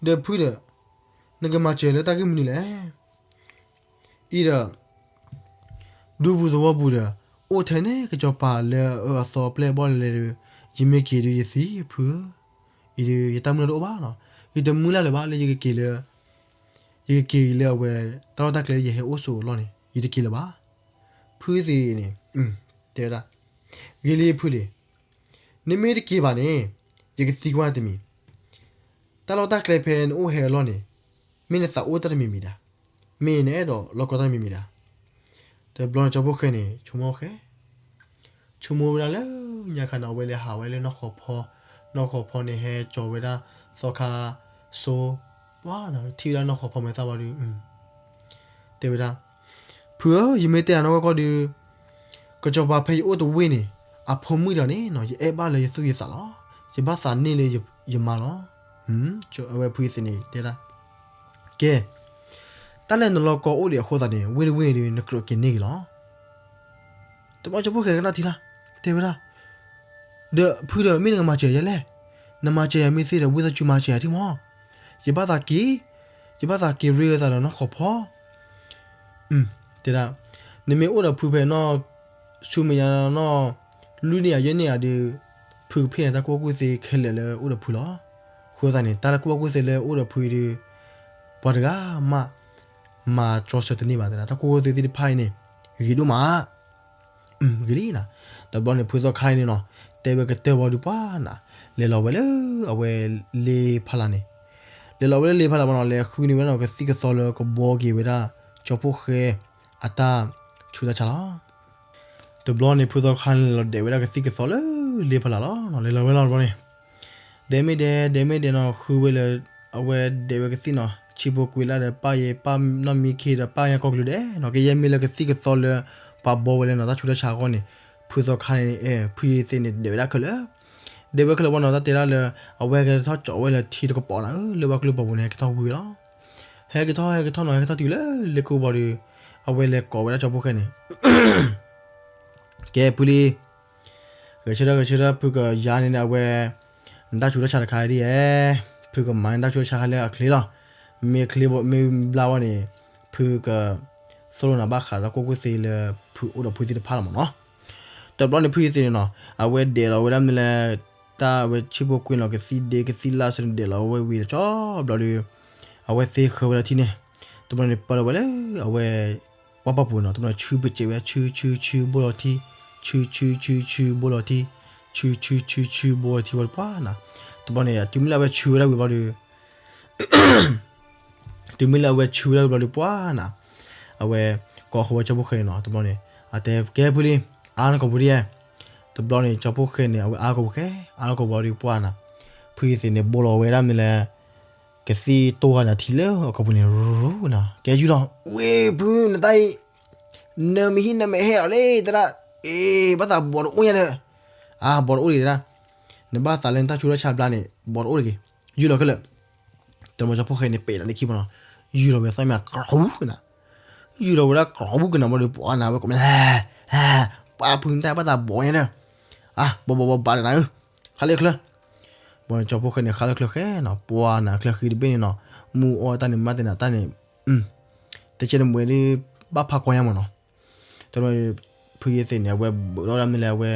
ဒီးဖုဒီး နကမၤစၢၤလၢတၢ်ဂ့ၢ်မနုၤလဲၣ်. အံၤဒီး ဒူပူၤသဝီပူၤဒီး အိၣ်ထဲန့ၣ် ကစီၤပၤလၢအအၢအသီအပျဲၢ်အဘီၣ်လဲၣ်လဲၣ်ဒီး ယမ့ၢ်က့ၤဒုးယသံဖုဧၢ, အံၤဒီးယတၢ်မုၢ်လၢ်တအိၣ်ဘၣ်နီၤ, ယတမုၢ်လၢ်လၢၤဘၣ်လၢယကက့ၤလၢ ယကက့ၤလၢအဝဲ တၢ်လီၢ်တၢ်ကျဲလၢယဟဲအိၣ်ဆိးအလီၢ်န့ၣ် ယတက့ၤလၢၤဘၣ်. ဖုသ့ၣ်န့ၣ် တဲဝဲဒၣ်, ဂ့ၤလံဖုလံ, နမ့ၢ်တက့ၤဘၣ်န့ၣ် ယကသံကွၢ်နၤတမံၤ, တၢ်လီၢ်တၢ်ကျဲဖဲနအိၣ်ဟဲအလီၢ်န့ၣ် မ့ၢ်နသးအိၣ်တၢ်တမံၤမံၤဒၣ်, မ့ၢ်နအဲၣ်ဒိးလီၢ်ကီတၢ်တမံၤမံၤဒၣ်. တဘျီန့ၣ်ကၠီဖိၣ်ဃဲန့ၣ် ဆိကမိၣ်ဃဲ ဆိကမိၣ်ဝဲဒၣ်လၢညါခါန့ၣ် အဝဲလဲၤဟးဝဲလၢနီၢ်ဃီၤဖီ, နီၢ်ဃီၤဖီန့ၣ်ဟဲကၠီၤဝဲဒၣ်သီခါစိ, ပှၤထံၣ်ဝဲဒၣ်နီၢ်ဃီၤဖီမဲာ်သၣ်ဝံၤဒီး တဲဝဲဒၣ်, ဖုဧၢ, ယမ့ၢ်တဲအနီၢ်ကီၢ်ကီၢ်ဒီး ကစီၤပၤဖဲယအိၣ်တဝ့ၢ်န့ၣ် အဖိမုၣ်တဂၤန့ၣ်နီၤ ယအဲၣ်ဘၣ်လၢယသူၣ်ယသးလီၤ. ယဘၣ်သးန့ၢ်လၢယမါလီၤ. အဝဲဖုယသ့ၣ်န့ၣ်တဲဒၣ်, ကဲ, တၢ်လၢနလီၢ်ကီအိၣ်ဒံးအဃိသတးန့ၣ် ဝ့ၢ်တဝ့ၢ်ဒီး နကြၢးက့ၤန့ၢ်က့ၤလီၤ. တဘျီကၠီဖီၣ်ဃဲကနၣ်ထံလီၤ, တဲဝဲဒၣ်, ဒီးဖုဒီး မ့ၢ်နကမၤစၢၤယၤလဲၣ်. နမၤစၢၤယၤမ့ၢ်သ့ဒီး ဝံသးစူၤမၤစၢၤယၤထံမီၤ. ယဘၣ်သးက့ၤ, ယဘၣ်သးက့ၤရ့လိာ်သးဒီးနီၢ်ခိဖီ. တဲဒၣ်, နမ့ၢ်အိၣ်ဒီးဖုဖဲနီၢ်ဆူမဲာ်ညါနီၢ် လွံၢ်နံၣ်ဧါယဲၢ်နံၣ်ဧါဒီး ဖုကဖ့ၣ်န့ၢ်တၢ်ကူၣ်ဘၣ်ကူၣ်သ့ခဲလၢာ်လၢအိၣ်ဒီးဖုလီၤ. အဃိသတးန့ၣ် တၢ်ကူၣ်ဘၣ်ကူၣ်သ့လၢအိၣ်ဒီးဖုအံၤဒီး ပှၤတဂၤမး မၤတြီဆၢတန့ၢ်ဘၣ်တဲဒၣ်. တၢ်ကူၣ်ဘၣ်ကူၣ်သ့သ့ၣ်တဖၣ်အံၤန့ၣ် ဂ့ၤဒိၣ်မး ဂ့ၤလံနီၤ. တဘျီန့ၣ် ဖုသီခါအံၤန့ၣ်နီၤ တဲဝဲကတၢၢ်ဘီဒီးပှၤနၤ လဲၤလီၤဝဲလၢအဝဲလ့ဖးလၢ်န့ၣ်, လဲၤလီၤဝဲလၢလ့ဖးလၢ်ဘၣ်နီၤ လဲၤဃုန့ၢ်ဝဲဒၣ်ကသံၣ်ကသီလၢကဘှီက့ၤဝဲဒၣ် ကၠီဖီၣ်ဃဲအတၢ်ဆူးတၢ်ဆါလီၤ. တဘျီန့ၣ် ဖုသီခါန့ၣ် လဲၤလီၤဒဲးဝဲဒၣ်ကသံၣ်ကသီလၢလ့ဖးလၢ်လီၤနီၤ. လဲၤလီၤဝဲလီၤတဘျီန့ၣ် ဒဲးမ့ၢ်ဒဲး ဒဲးမ့ၢ်ဒဲးနီၤ ဃုဝဲလၢ အဝဲဒဲးဝဲကသံၣ်နီၤ ဆံဖိကွံာ်လၢ်ဒီး ပၢ်ယဲ ပၢ်နီၢ်မံခ့ဒီး ပၢ်ယဲကီၢ်ကလုာ်ဒဲးနီၤ ကယဲၢ်မ့ၢ်လၢကသံၣ်ကသီလၢ ပှၤဘှီဝဲလၢနီၤ တၢ်ဆူးတၢ်ဆါအဂီၢ်န့ၣ် ဖုသီခါန့ၣ် ဖုယသ့ၣ်န့ၣ် ဒဲးဝဲဒၣ်ခဲလၢာ်, ဒဲးဝဲခဲလၢာ်ဘၣ်နီၤ တၢ်တဲဒၣ်လၢ အဝဲဟဲက့ၤထီၣ်ကၠီဝဲလၢထံတကပီၤနၤဧၢ လၢဝဲကျိပီၤပူၤန့ၣ် ဟဲက့ၤထီၣ်ဝံၤဝဲလီၤ. ဟဲက့ၤထီၣ် ဟဲက့ၤထီၣ်နီၤ ဟဲက့ၤထီၣ်တုၤလၢလ့ကိပီၤဒီး အဝဲလဲၤကိးဝဲဒၣ်ကၠီဖီၣ်ဃဲန့ၣ် ကဲဖုလံ ဂဲၤဆၢထၢၣ် ဂဲၤဆၢထၢၣ် ဖုကယၤန့ၣ် အဝဲ နတၢ်ဆူးတၢ်ဆါတခါဒ်အံၤ, ဖုကမၤနတၢ်ဆူးတၢ်ဆါခါလၢအချ့လီၤ. မ့ၢ်ချ့ မ့ၢ်ဘျါဝဲန့ၣ် ဖုကသိၣ်လိနၤဘၣ်ဃးဒီးကူၣ်ဘၣ်ကူၣ်သ့လၢဖုအိၣ်ဒီးဖုသ့ၣ်တဖၣ်လီၤမ့ၢ်နီၤ. တဘျီန့ၣ် ဖုယသ့ၣ်န့ၣ်နီၤ အဝဲဒဲးလီၤဝဲဒၣ်မ့ၢ်လၢ တၢ်ဝဲဆံဖိကွံာ်လီၤကသံၣ်ဒ့ကသံၣ်လၢ်ဆၢန့ၣ် ဒဲးလီၤဝဲဝံၤဒီးကၠီဘျီဒီး အဝဲသ့ဃၢၤဝဲဒၣ်ထံန့ၣ် တဘျီန့ၣ် ပၢလီၤဝဲလၢအဝဲ ဝါပှၢ်ပူၤနီၤ တဘျီန့ၣ် ဆူပစဲးဝဲ ဆူဆူဆူဘိလီၤထံ, ဆူဆူဆူဆူဘိလီၤထံ, ဆူဆူဆူဆူဘိလီၤထံဝဲတပှၢ်နၤ. တဘျီန့ၣ် တုၤမ့ၢ်လၢအဝဲဆူဝဲဒၣ်ဝံၤဘျီဒီး တုၤမ့ၢ်လၢအဝဲဆူဝဲဒၣ်ဝံၤဘျီဒီးပှၢ်နၤ အဝဲ ကိးဃီၤဝဲကၠီဖီၣ်ဃဲန့ၣ်နီၤ တဘျီန့ၣ် အတဲကဲဖုလံ အါနကိာ်ပူၤဒ်ယဲ တဘျီန့ၣ် ကၠီဖီၣ်ဃဲန့ၣ် အဝဲအါကိာ်ပူၤဃဲ အါကိာ်ပူၤဒီးပှၢ်နၤ ဖုယသ့ၣ်န့ၣ် ဘိလီၤဝဲဒၣ်မ့ၢ်လၢ ကသံၣ်တိၢ်ဃာ်န့ၣ်ထံလၢအကိာ်ပူၤန့ၣ် ရူနၤ ကဲယူၢ်လီၤ ဝ့ၢ်ဖုနတၢ်အံၤ နမ့ၢ်ဟံၣ်နမဲာ်ဟဲလီၤလံ တဲဒၣ် အ့ ဘၣ်သးဘီတအိၣ်ညါဒီး အါ ဘီတအိၣ်တဂ့ၤတဲဒၣ် နဘၣ်သးလၢနတၢ်ဆူးတၢ်ဆါဘျါန့ၣ် ဘီတအိၣ်တဂ့ၤ ယူၢ်လီၤခဲလၢာ် တဘျီကၠီဖီၣ်ဃဲန့ၣ် ပဲာ်လီၤလၢခံဘီနီၤ ယူၢ်လီၤဝဲသီမ့ၢ်ကြူကနၤ ယူၢ်လီၤဝဲဒၣ်ကြူကနၤဘီဒီးပှၢ်နၤ ဝဲကိးမ့ၢ် ပှၤဖုနတၢ်ဘၣ်သးဘီညါဒီး အါ ဘီဘီဘီဘၣ်ဒီးနၤဧၢ ဃါလၢချၢ ဘီန့ၣ်ကၠီဖီၣ်ဃဲန့ၣ် ဃါလၢချၢဃဲနီၤ ပှၢ်နၤချၢဃံတဘ့ၣ်န့ၣ်နီၤ မူအီၣ်တၢ်န့ၣ်မးတနၤတၢ်န့ၣ် တကဲန့ၣ်မ့ၢ်ဒ် ဘၣ်ဖးကွၢ်ညါမ့ၢ်နီၤ တဘျီ ဖုယသ့ၣ်န့ၣ် အဝဲဘၢးထီၣ်ဝဲဒၣ်မ့ၢ်လၢအဝဲ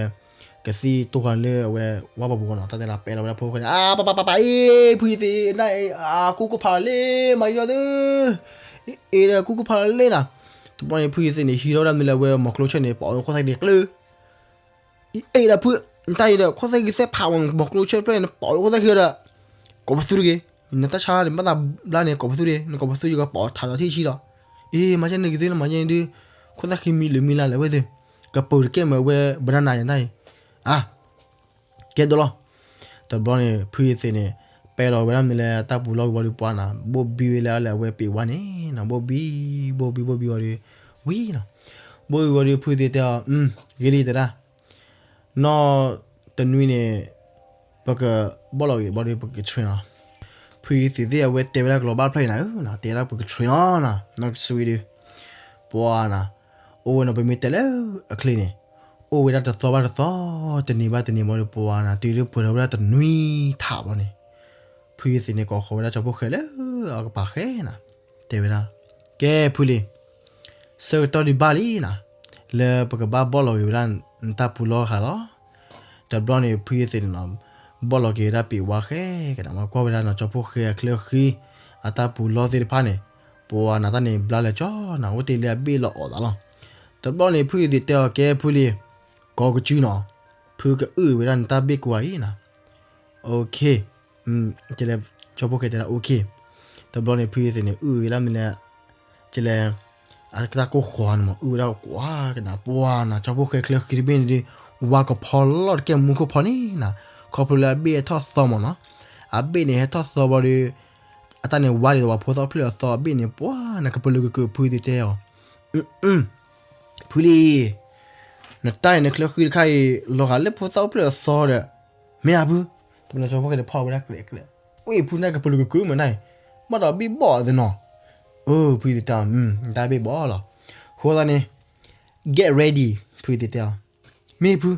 ကသံၣ်တိၢ်ဃာ်လၢအဝဲ ဝါပှၢ်ပူၤနီၤ တၢ်တဲဒၣ်ပဲာ်လီၤဝဲဒၣ်ဖီၣ်ဃဲန့ၣ် အါ ပၢ်ပၢ်ပၢ်ပၢ် အ့ ဖုယသ့ၣ် နတၢ်အံၤ အကူၣ်ကဖးလီၤလံ မၤယီၤသု အ့ဒီးကူၣ်ကဖးလီၤလံနၤ တဘျီန့ၣ် ဖုယသ့ၣ်န့ၣ် ဟံးထီၣ်ဝဲဒၣ်မ့ၢ်လၢအဝဲ မီၤကျိဆၢၣ်န့ၣ် ပာ်အီၤလၢခိၣ်သၣ်ခံန့ၣ်ကျၢၢ် အ့ဒီးဖု နတၢ်အံၤဒီး ခိၣ်သၣ်ခံသ့ၣ်ဖးဝဲ မီၤကျိဆၢၣ်ဖျၢၣ်န့ၣ် ပာ်အီၤလၢခိၣ်သၣ်ခံဒီး ကိးပသူတဂ့ၤ နတၢ်ဆါန့ၣ် ဘၣ်သးဘျါန့ၣ် ကိးပသူတဂ့ၤ နကိးပသူယကပာ်အီၤထးဒီးထံၣ်ဆံလီၤ အ့ မၤကဲန့ၣ်က့ၤသု နမၤကဲန့ၣ်ဒုး ခိၣ်သၣ်ခံမံၤလၢမံၤလၢ်လၢဝဲသု ကပၢၤတကဲမ့ၢ်ဝဲ ဘၣ်နၢ်နၤယတၢ်အံၤ အါ ကဲဒိလီၤ တဘျီန့ၣ် ဖုယသ့ၣ်န့ၣ် ပဲာ်လီၤဝဲဒၣ်မ့ၢ်လၢတၢ်ပူၤလီၢ်ကဝီၤဒီးပှၢ်နၤ ဘိၣ်ဘံဝဲလၢအလၢအဝဲပ့ၤဝါန့ၣ်နီၤ ဘိၣ်ဘံ ဘိၣ်ဘံ ဘိၣ်ဘံဝံၤဒီး ဝံၤနီၤ ဘိၣ်ဘံဝံၤဒီး ဖုယသ့ၣ်တဲအီၤ ဂ့ၤလံတဲဒၣ် နီၢ်တနွံန့ၣ် ပကဘီၣ်လီၤဂ့ၤဘၣ်ဒီး ပက train လီၤ ဖုယသ့ၣ်သ့ၣ်အဝဲတဲဝဲဒၣ်ကလီၤဘၣ်ဖျၢၣ်အံၤနၤဧၢနီၤ တဲဒၣ်ပက train လီၤနီၤ နီၢ်ကစဝံဒီး ပှၢ်နၤ အိၣ်ဝဲနီၤ ပမ့ၢ်တဲလၢအချ့န့ၣ် အိၣ်ဝဲဒၣ်တသီဘၣ်တသီ တနံၤဘၣ်တနံၤဘၣ်ဒီးပှၢ်နၤ တုၤဒၣ်ပှဲၤထီၣ်ဝဲဒၣ်တနွံထးဘၣ်န့ၣ် ဖုယသ့ၣ်န့ၣ် ကိးဃီၤဝဲဒၣ်ကၠီဖီၣ်ဃဲလၢအကပၤဃဲနၤ တဲဝဲဒၣ် ကဲဖုလံ ဆၢကတီၢ်ဒုးဘၣ်လံနၤ လၢပကဘၣ်ဘီၣ်လီၤဂ့ၤဝဲဒၣ် နတၢ်ပူၤလီၢ်ဃာ်လီၤ တဘျီန့ၣ် ဖုယသ့ၣ်န့ၣ်နီၤ ဘီၣ်လီၤက့ၤဝဲဒၣ်ပ့ၤဝါဃဲကနၤ မ့ၢ်ကွၢ်ဝဲဒၣ်နီၤ ကၠီဖီၣ်ဃဲအချၢဃံ အတၢ်ပူၤလီၢ်သ့ၣ်တဖၣ်န့ၣ် ပှၢ်နၤတၢ်န့ၣ်ဘျါလၢာ်ကၠီနၤ အိၣ်တ့ၢ်လၢအဘ့ၣ်လီၤအီၣ်သးလီၤ တဘျီန့ၣ် ဖုယသ့ၣ်တဲအီၤ ကဲဖုလံ ကိးကစုနီၤ ဖုကအုၣ်ဝဲဒၣ်နတၢ်ဘ့ၣ်ကိးဂၤအံၤနၤ OK ကၠီဖီၣ်ဃဲတဲဒၣ် OK တဘျီန့ၣ် ဖုယသ့ၣ်န့ၣ် အုၣ်ဝဲဒၣ်မ့ၢ်လၢ ကလဲၤ အတၢ်ကိၢ်ဃီန့ၣ်မး အုၣ်ဝဲဒၣ်ကွၢ်ကနၤ ပှၢ်နၤ ကၠီဖီၣ်ဃဲချၢဃံတဘ့ၣ်န့ၣ်ဒီး ဝါကဖီလီၢ်တကဲမူခိၣ်ဖီန့ၣ်နၤ ခီဖျိလၢအဘ့ၣ်ဟဲထီၣ်သီမးနီၤ အဘ့ၣ်န့ၣ်ဟဲထီၣ်သီဘၣ်ဒီး အတၢ်န့ၣ်ဝါဒ်သိးပှၤဖိသၣ်အိၣ်ဖျဲၣ်အသီအဘ့ၣ်န့ၣ် ပှၤနကပၢၤလုာ်ကကုာ်ဖုသ့ၣ်တဲအီၤ, ဖုလံ, နတၢ်အံၤနချၢဃံတခါအံၤ လီၤဂာ်လၢဖိသၣ်အိၣ်ဖျဲၣ်အသီဒီး, မ့ၢ်ဧါဖု, တဘျီန့ၣ်ကၠီဖိၣ်ဃဲန့ၣ်ဖီၣ်ဝဲဒၣ်ကျဲးကျဲး, ဝ့ၢ်ဖုန့ၣ်ကပၢၤလုာ်ကကုာ်မ့ၢ်နၤအံၤ, ဘၣ်ဒီးဘံၣ်ဘီၣ်သနီၤ, အၢ ဖုသ့ၣ်တဲအီၤ, တၢ်ဘံၣ်ဘီၣ်လီၤ, အဃိသတးန့ၣ် get ready ဖုသ့ၣ်တဲအီၤ, မ့ၢ်ဖု,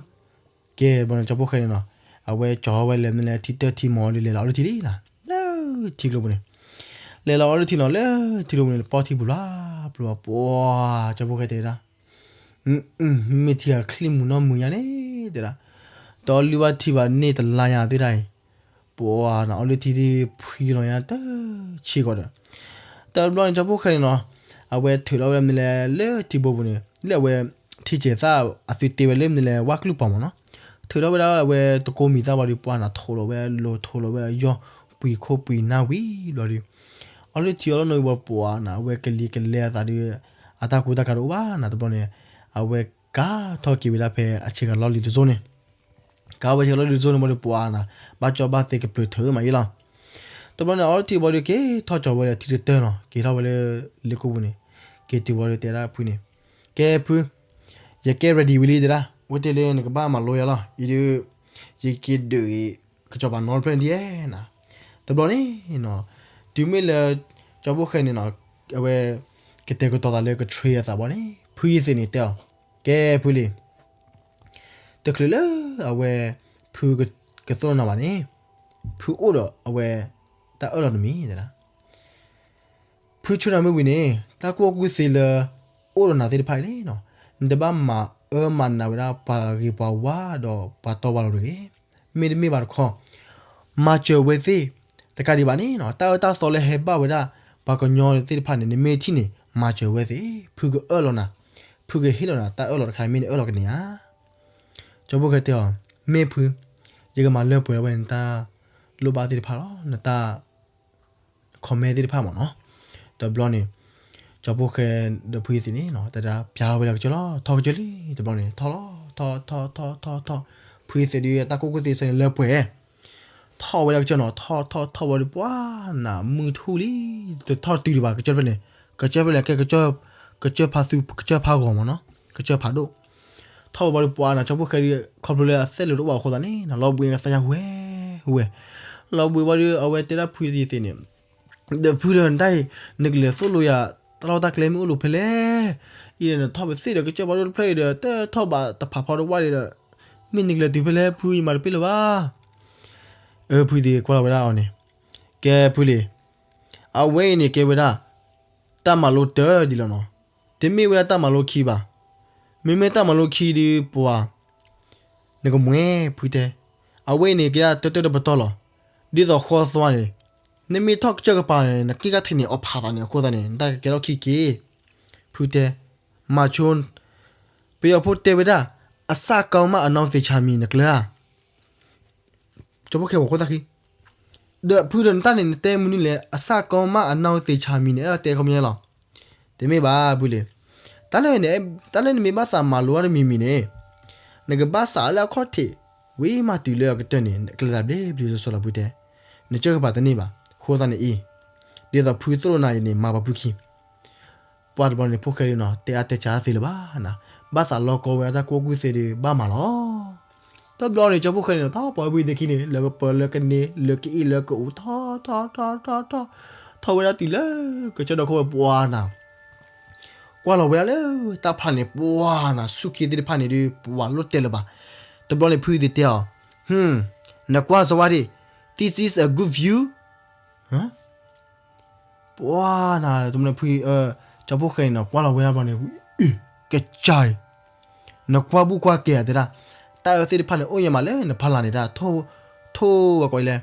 ကဲဘျီန့ၣ်ကၠီဖိၣ်ဃဲန့ၣ်နီၤ, အဝဲကၠီဝဲလဲၤမနုၤလဲၣ် ထံတၢၢ်ထံမီၤဒီး လဲၤလီၤအီၤလၢထံလံလီၤ, လၢထံကျိပူၤန့ၣ်, လဲၤလီၤအီၤလၢထံနီၤ လၢထံကျိပူၤန့ၣ် ပီၢ်ထံပူၤဘျီ, ပျီပှၤ, ကၠီဖိၣ်ဃဲတဲဒၣ်, မ့ၢ်ထံဂၤချံၣ်မုာ်နီၢ်မုာ်ညါန့ၣ် တဲဒၣ်, တအီလုၢ်ဘၣ်ထံဘၣ်န့ၣ်တလါညါသ့ၣ်တၢ်အံၤ, ပှၤနီၤ အီလုၢ်ထံဒ်ဖှံကလီၤညါတဆံဃီဒီး တဘျီန့ၣ်ကၠီဖိၣ်ဃဲန့ၣ်နီၤ, အဝဲထုးထီၣ်ဝဲဒၣ်မနုၤလဲၣ် လၢထံဘိပူၤန့ၣ် လၢအဝဲ ထံစဲးသၣ်အသုတ့ဝဲလၢမနုၤလဲၣ် ဝၣ်ကျုၢ်ပီၤမးနီၤ, ထုးထီၣ်ဝဲဒၣ်အဝဲတကိးမံၤသၣ်ဘျီဒီး ပှၤနီၤ ထိးလီၤဝဲအလိၤ ထိးလီၤဝဲအယီၢ် ပှံၤခိၣ်ပှံၤနၢ်ဝံၤဘျီဒီး အီလုၢ်ထံအီလုၢ်နီၢ်ဝံၤဘျီပှၤနီၤ အဝဲကလံၤကလဲအသးဒီး အတၢ်ကူတၢ်ကၤတအိၣ်ဘၣ်နီၤ, တဘျီန့ၣ် အဝဲကၤထီၣ်က့ၤဝဲဒၣ်ဖဲအဆ့ကၤလီၢ်လံၤတစိၢ်န့ၣ် ကၤဝဲဆ့ကၤလီၢ်လံၤတစိၢ်န့ၣ်ဘျီဒီးပှၤနီၤ ဘၣ်ကၠီဘၣ်သ့ကပျၢၤထၢမးအံၤလီၤ, တဘျီန့ၣ် အီလုၢ်ထံဘျီဒီးက့ၤထီၣ်ကၠီဝဲဒီးထံတတၢၢ်နီၤ က့ၤထီၣ်ဝဲလၢလ့ကိပူၤန့ၣ်, က့ၤတုၤဘျီဒီးတဲဒၣ်ဖုန့ၣ်, ကဲဖု, ယကဲ ready ဝံၤလံတဲဒၣ်, ဝဲတဲလၢနကဘၣ်မၤလိယၤလီၤ, အံၤဒုး ယက့ၤဒုးကၠီပၤနီတဖျၢၣ်ဒ်အံၤနၤ, တဘျီန့ၣ်နီၤ, တုၤမ့ၢ်လၢ ကၠီဖိၣ်ဃဲန့ၣ်နီၤ, အဝဲ ကတဲာ်ကတီၤသးလၢက train အသးဘျီန့ၣ် ဖုယသ့ၣ်န့ၣ်တဲအီၤ, ကဲဖုလံ တချုးလၢအဝဲ ဖုကသိၣ်လိနၤဘၣ်န့ၣ်, ဖုအိၣ်ဒီးအဝဲ တၢ်အၢၣ်လီၤတမံၤတဲဒၣ်, ဖုဆိနၤမ့ၢ်ဝံၤန့ၣ် တၢ်ကူၣ်ဘၣ်ကူၣ်သ့လၢ အိၣ်ဒီးနၤသ့ၣ်တဖၣ်အံၤန့ၣ်နီၤ, နတဘၣ်မၤအၢမၤနးဝဲဒၣ်ပှၤဂ့ၤပှၤဝါဒီးပှၤတီပှၤလိၤတဂ့ၤ, မ့တမ့ၢ်ဘၣ်တခီ မၤစၢၤဝဲသ့ၣ် တကးဒံးဘၣ်န့ၣ်နီၤ, တၢ်အၢတၢ်သီလၢဟဲဘၣ်ဝဲဒၣ် ပှၤကညီသ့ၣ်တဖၣ်န့ၣ် နမ့ၢ်ထံၣ်န့ၣ် မၤစၢၤဝဲသ့ၣ်, ဖုကအၢၣ်လီၤနၤ, ဖုကဟ့ၣ်လီၤနၤ တၢ်အၢၣ်လီၤတခါ မ့ၢ်နအၢၣ်လီၤကန့ၢ်ဧါ. ကၠီဖိၣ်ဃဲတဲအီၤ, မ့ၢ်ဖု, ယကမၤလၢပှဲၤဝဲနတၢ်လိၣ်ဘၣ်သ့ၣ်တဖၣ်လီၤ, နတၢ် comment သ့ၣ်တဖၣ်မးနီၤ. တဘျီန့ၣ် ကၠီဖိၣ်ဃဲဒီးဖုယသ့ၣ်န့ၣ်နီၤ တၢ်ဒၣ်ပျါဝဲဒၣ်ကစၢၢ်လီၤ, ထီၣ်ကစၢၢ်လံ, တဘျီန့ၣ် ထီၣ်လီၤ, ထီၣ်ထီၣ်ထီၣ်ထီၣ်ထီၣ်, ဖုယသ့ၣ်ဒုး တၢ်ကူၣ်ဘၣ်ကူၣ်သ့စ့ၢ်န့ၣ်လၢပှဲၤ ထီၣ်ဝဲဒၣ်ကစၢၢ်နီၤ, ထီၣ်ထီၣ်ထီၣ်ဝဲဒီး ပှၤနၤမုၢ်ထူၣ်လံ, တထီၣ်တတုၤဒံးဘၣ် ကစၢၢ်တဖျၢၣ်န့ၣ်, ကစၢၢ်ဖျၢၣ်န့ၣ် ကဲ ကစၢၢ်ဖါသူ ကစၢၢ်ဖါဂီၤမးနီၤ, ကစၢၢ်ဖးဒိၣ်, ထီၣ်ဝဲဘျီဒီးပှၤနၤ ကၠီဖိၣ်ဃဲဒုး ခီဖျိလၢအသဲလိာ်တအိၣ်ဘၣ်အဃိသတးန့ၣ် လီၤဘှံးကသါယၤဝဲဝဲ, လီၤဘှံးဘျီဒီး အဝဲတဲဒၣ်ဖုယသ့ၣ်န့ၣ် ဒီးဖုဒီးနတၢ်အံၤ နကလဲၤသိၣ်လိယၤ တၢ်လီၢ်တၢ်ကျဲမ့ၢ်အိၣ်လိာ်ဖဲလဲၣ်, အံၤဒီးနထီၣ်ပသ့ၣ်ဒီးကစၢၢ်ဖးဒိၣ်တဖျၢၣ်အံၤဒီး တထီၣ်ဘၣ်တဖးဖီတဝၣ်ဒီး မ့ၢ်နကလဲၤတုၤဖဲလဲၣ်ဖု ယမၤတပ့ၢ်လၢၤဘၣ်. အၢ ဖုသ့ၣ်ကွၢ်လီၤဝဲဒၣ်အီၤန့ၣ်, ကဲဖုလံ, အဝဲအံၤန့ၣ်ကဲဝဲဒၣ် တၢ်မၤလိတၢ်ဒ်လီၤနီၤ, တမ့ၢ်ဝဲဒၣ်တၢ်မၤလိခံဘၣ်. မ့မ့ၢ်တၢ်မၤလိခံဒီးပှၤ နကမွဲဖုတဲ, အဝဲအံၤန့ၣ်ကဲဒၣ်တၢတၢတပတီၢ်လီၤ. ဒ်သိးဃီသွါန့ၣ် နမ့ၢ်ထီၣ်ကစၢၢ်ကပၤန့ၣ် နက့ၢ်ကထံၣ်န့ၣ် အီၣ်ဖးသးန့ၣ် အဃိသတးန့ၣ် နတၢ်ကကဲထီၣ်ခံက့ၤ. ဖုတဲ, မၤဆိ, ပယီၤဖိတဲဝဲဒၣ် အစၢ်ကီမၣ်အနီၢ်သ့ၣ်ဆါမံၤ နကျၢၤဧါ. ကၠီဖိၣ်ဃဲဝဲဃိသးခံ, ဒီးဖုဒီးနတၢ်န့ၣ် နတဲမနုၤလဲၣ် အစၢ်ကီမၣ်အနီၢ်သ့ၣ်ဆါမံၤန့ၣ် အဲၣ်ဒိးတဲခီပညီလီၤ. တမ့ၢ်ဘၣ်ဖုလံ, တၢ်လၢန့ၣ် တၢ်လၢနမ့ၢ်ဘၣ်သးမၤလိတၢ်တမံၤမံၤန့ၣ် နကဘၣ်စးလၢအခီၣ်ထံး ဝံၤမးတုၤလၢအကတၢၢ်န့ၣ် နကျဲၤသးဘျ့ဘျ့စီစီလီၤဖုတဲ, နကစၢၢ်ကပၤတန့ၢ်ဘၣ်. ဃိသတးန့ၣ်အံၤ ဒ်သိးဖုသိၣ်လိနၤအံၤန့ၣ် မၤပှၤဖုခံ ပှၤတဘျီန့ၣ် ဖိၣ်ဃဲဒုးနီၤ တဲအါတဲကၢတၢ်သ့လၢၤဘၣ်နၤ, ဘၣ်သးလီကီဝဲအတၢ်ကူၣ်ဘၣ်ကူၣ်သ့ဒီး ဘၣ်မၤလီၤ. တဘျီန့ၣ် ကၠီဖိၣ်ဃဲန့ၣ်နီၤ ထီၣ်ပှၤဖုသ့ၣ်ခံန့ၣ် လၢကပၢၤလၢကန့ၢ် လၢကအ့ၣ်လၢကအူ ထီၣ်ထီၣ်ထီၣ်ထီၣ်ထီၣ် ထီၣ်ဝဲဒၣ်တုၤလၢ ကစၢၢ်ဒီခိၣ်ဝဲပှၤနၤ ကွၢ်လီၤဝဲဒၣ်လၢတၢ်ဖျါန့ၣ် ပှၤနၤ ဆူၣ်ခ့သ့ၣ်တဖၣ်န့ၣ်ဒီး ပှၤလိၣ်တဲလၢၤဘၣ်. တဘျီန့ၣ် ဖုသ့ၣ်တဲအီၤ, နကွၢ်စဝါဒံး this is a good view. ပှၤနၤ တမ့ၢ်ဖု ကၠီဖိၣ်ဃဲန့ၣ်နီၤ ကွၢ်လီၤဝဲဒၣ်ဘျီန့ၣ် ကစၢ်အံၤ နကွၢ်ဘူၣ်ကွၢ်ကဲဧါတဲဒၣ်, တၢ်အၢသ့ၣ်တဖၣ်န့ၣ် အိၣ်ညါမးလၢနဖီလာ်န့ၣ်ဒၣ်, ထိၣ်ဝဲကိးအံၤလဲၣ်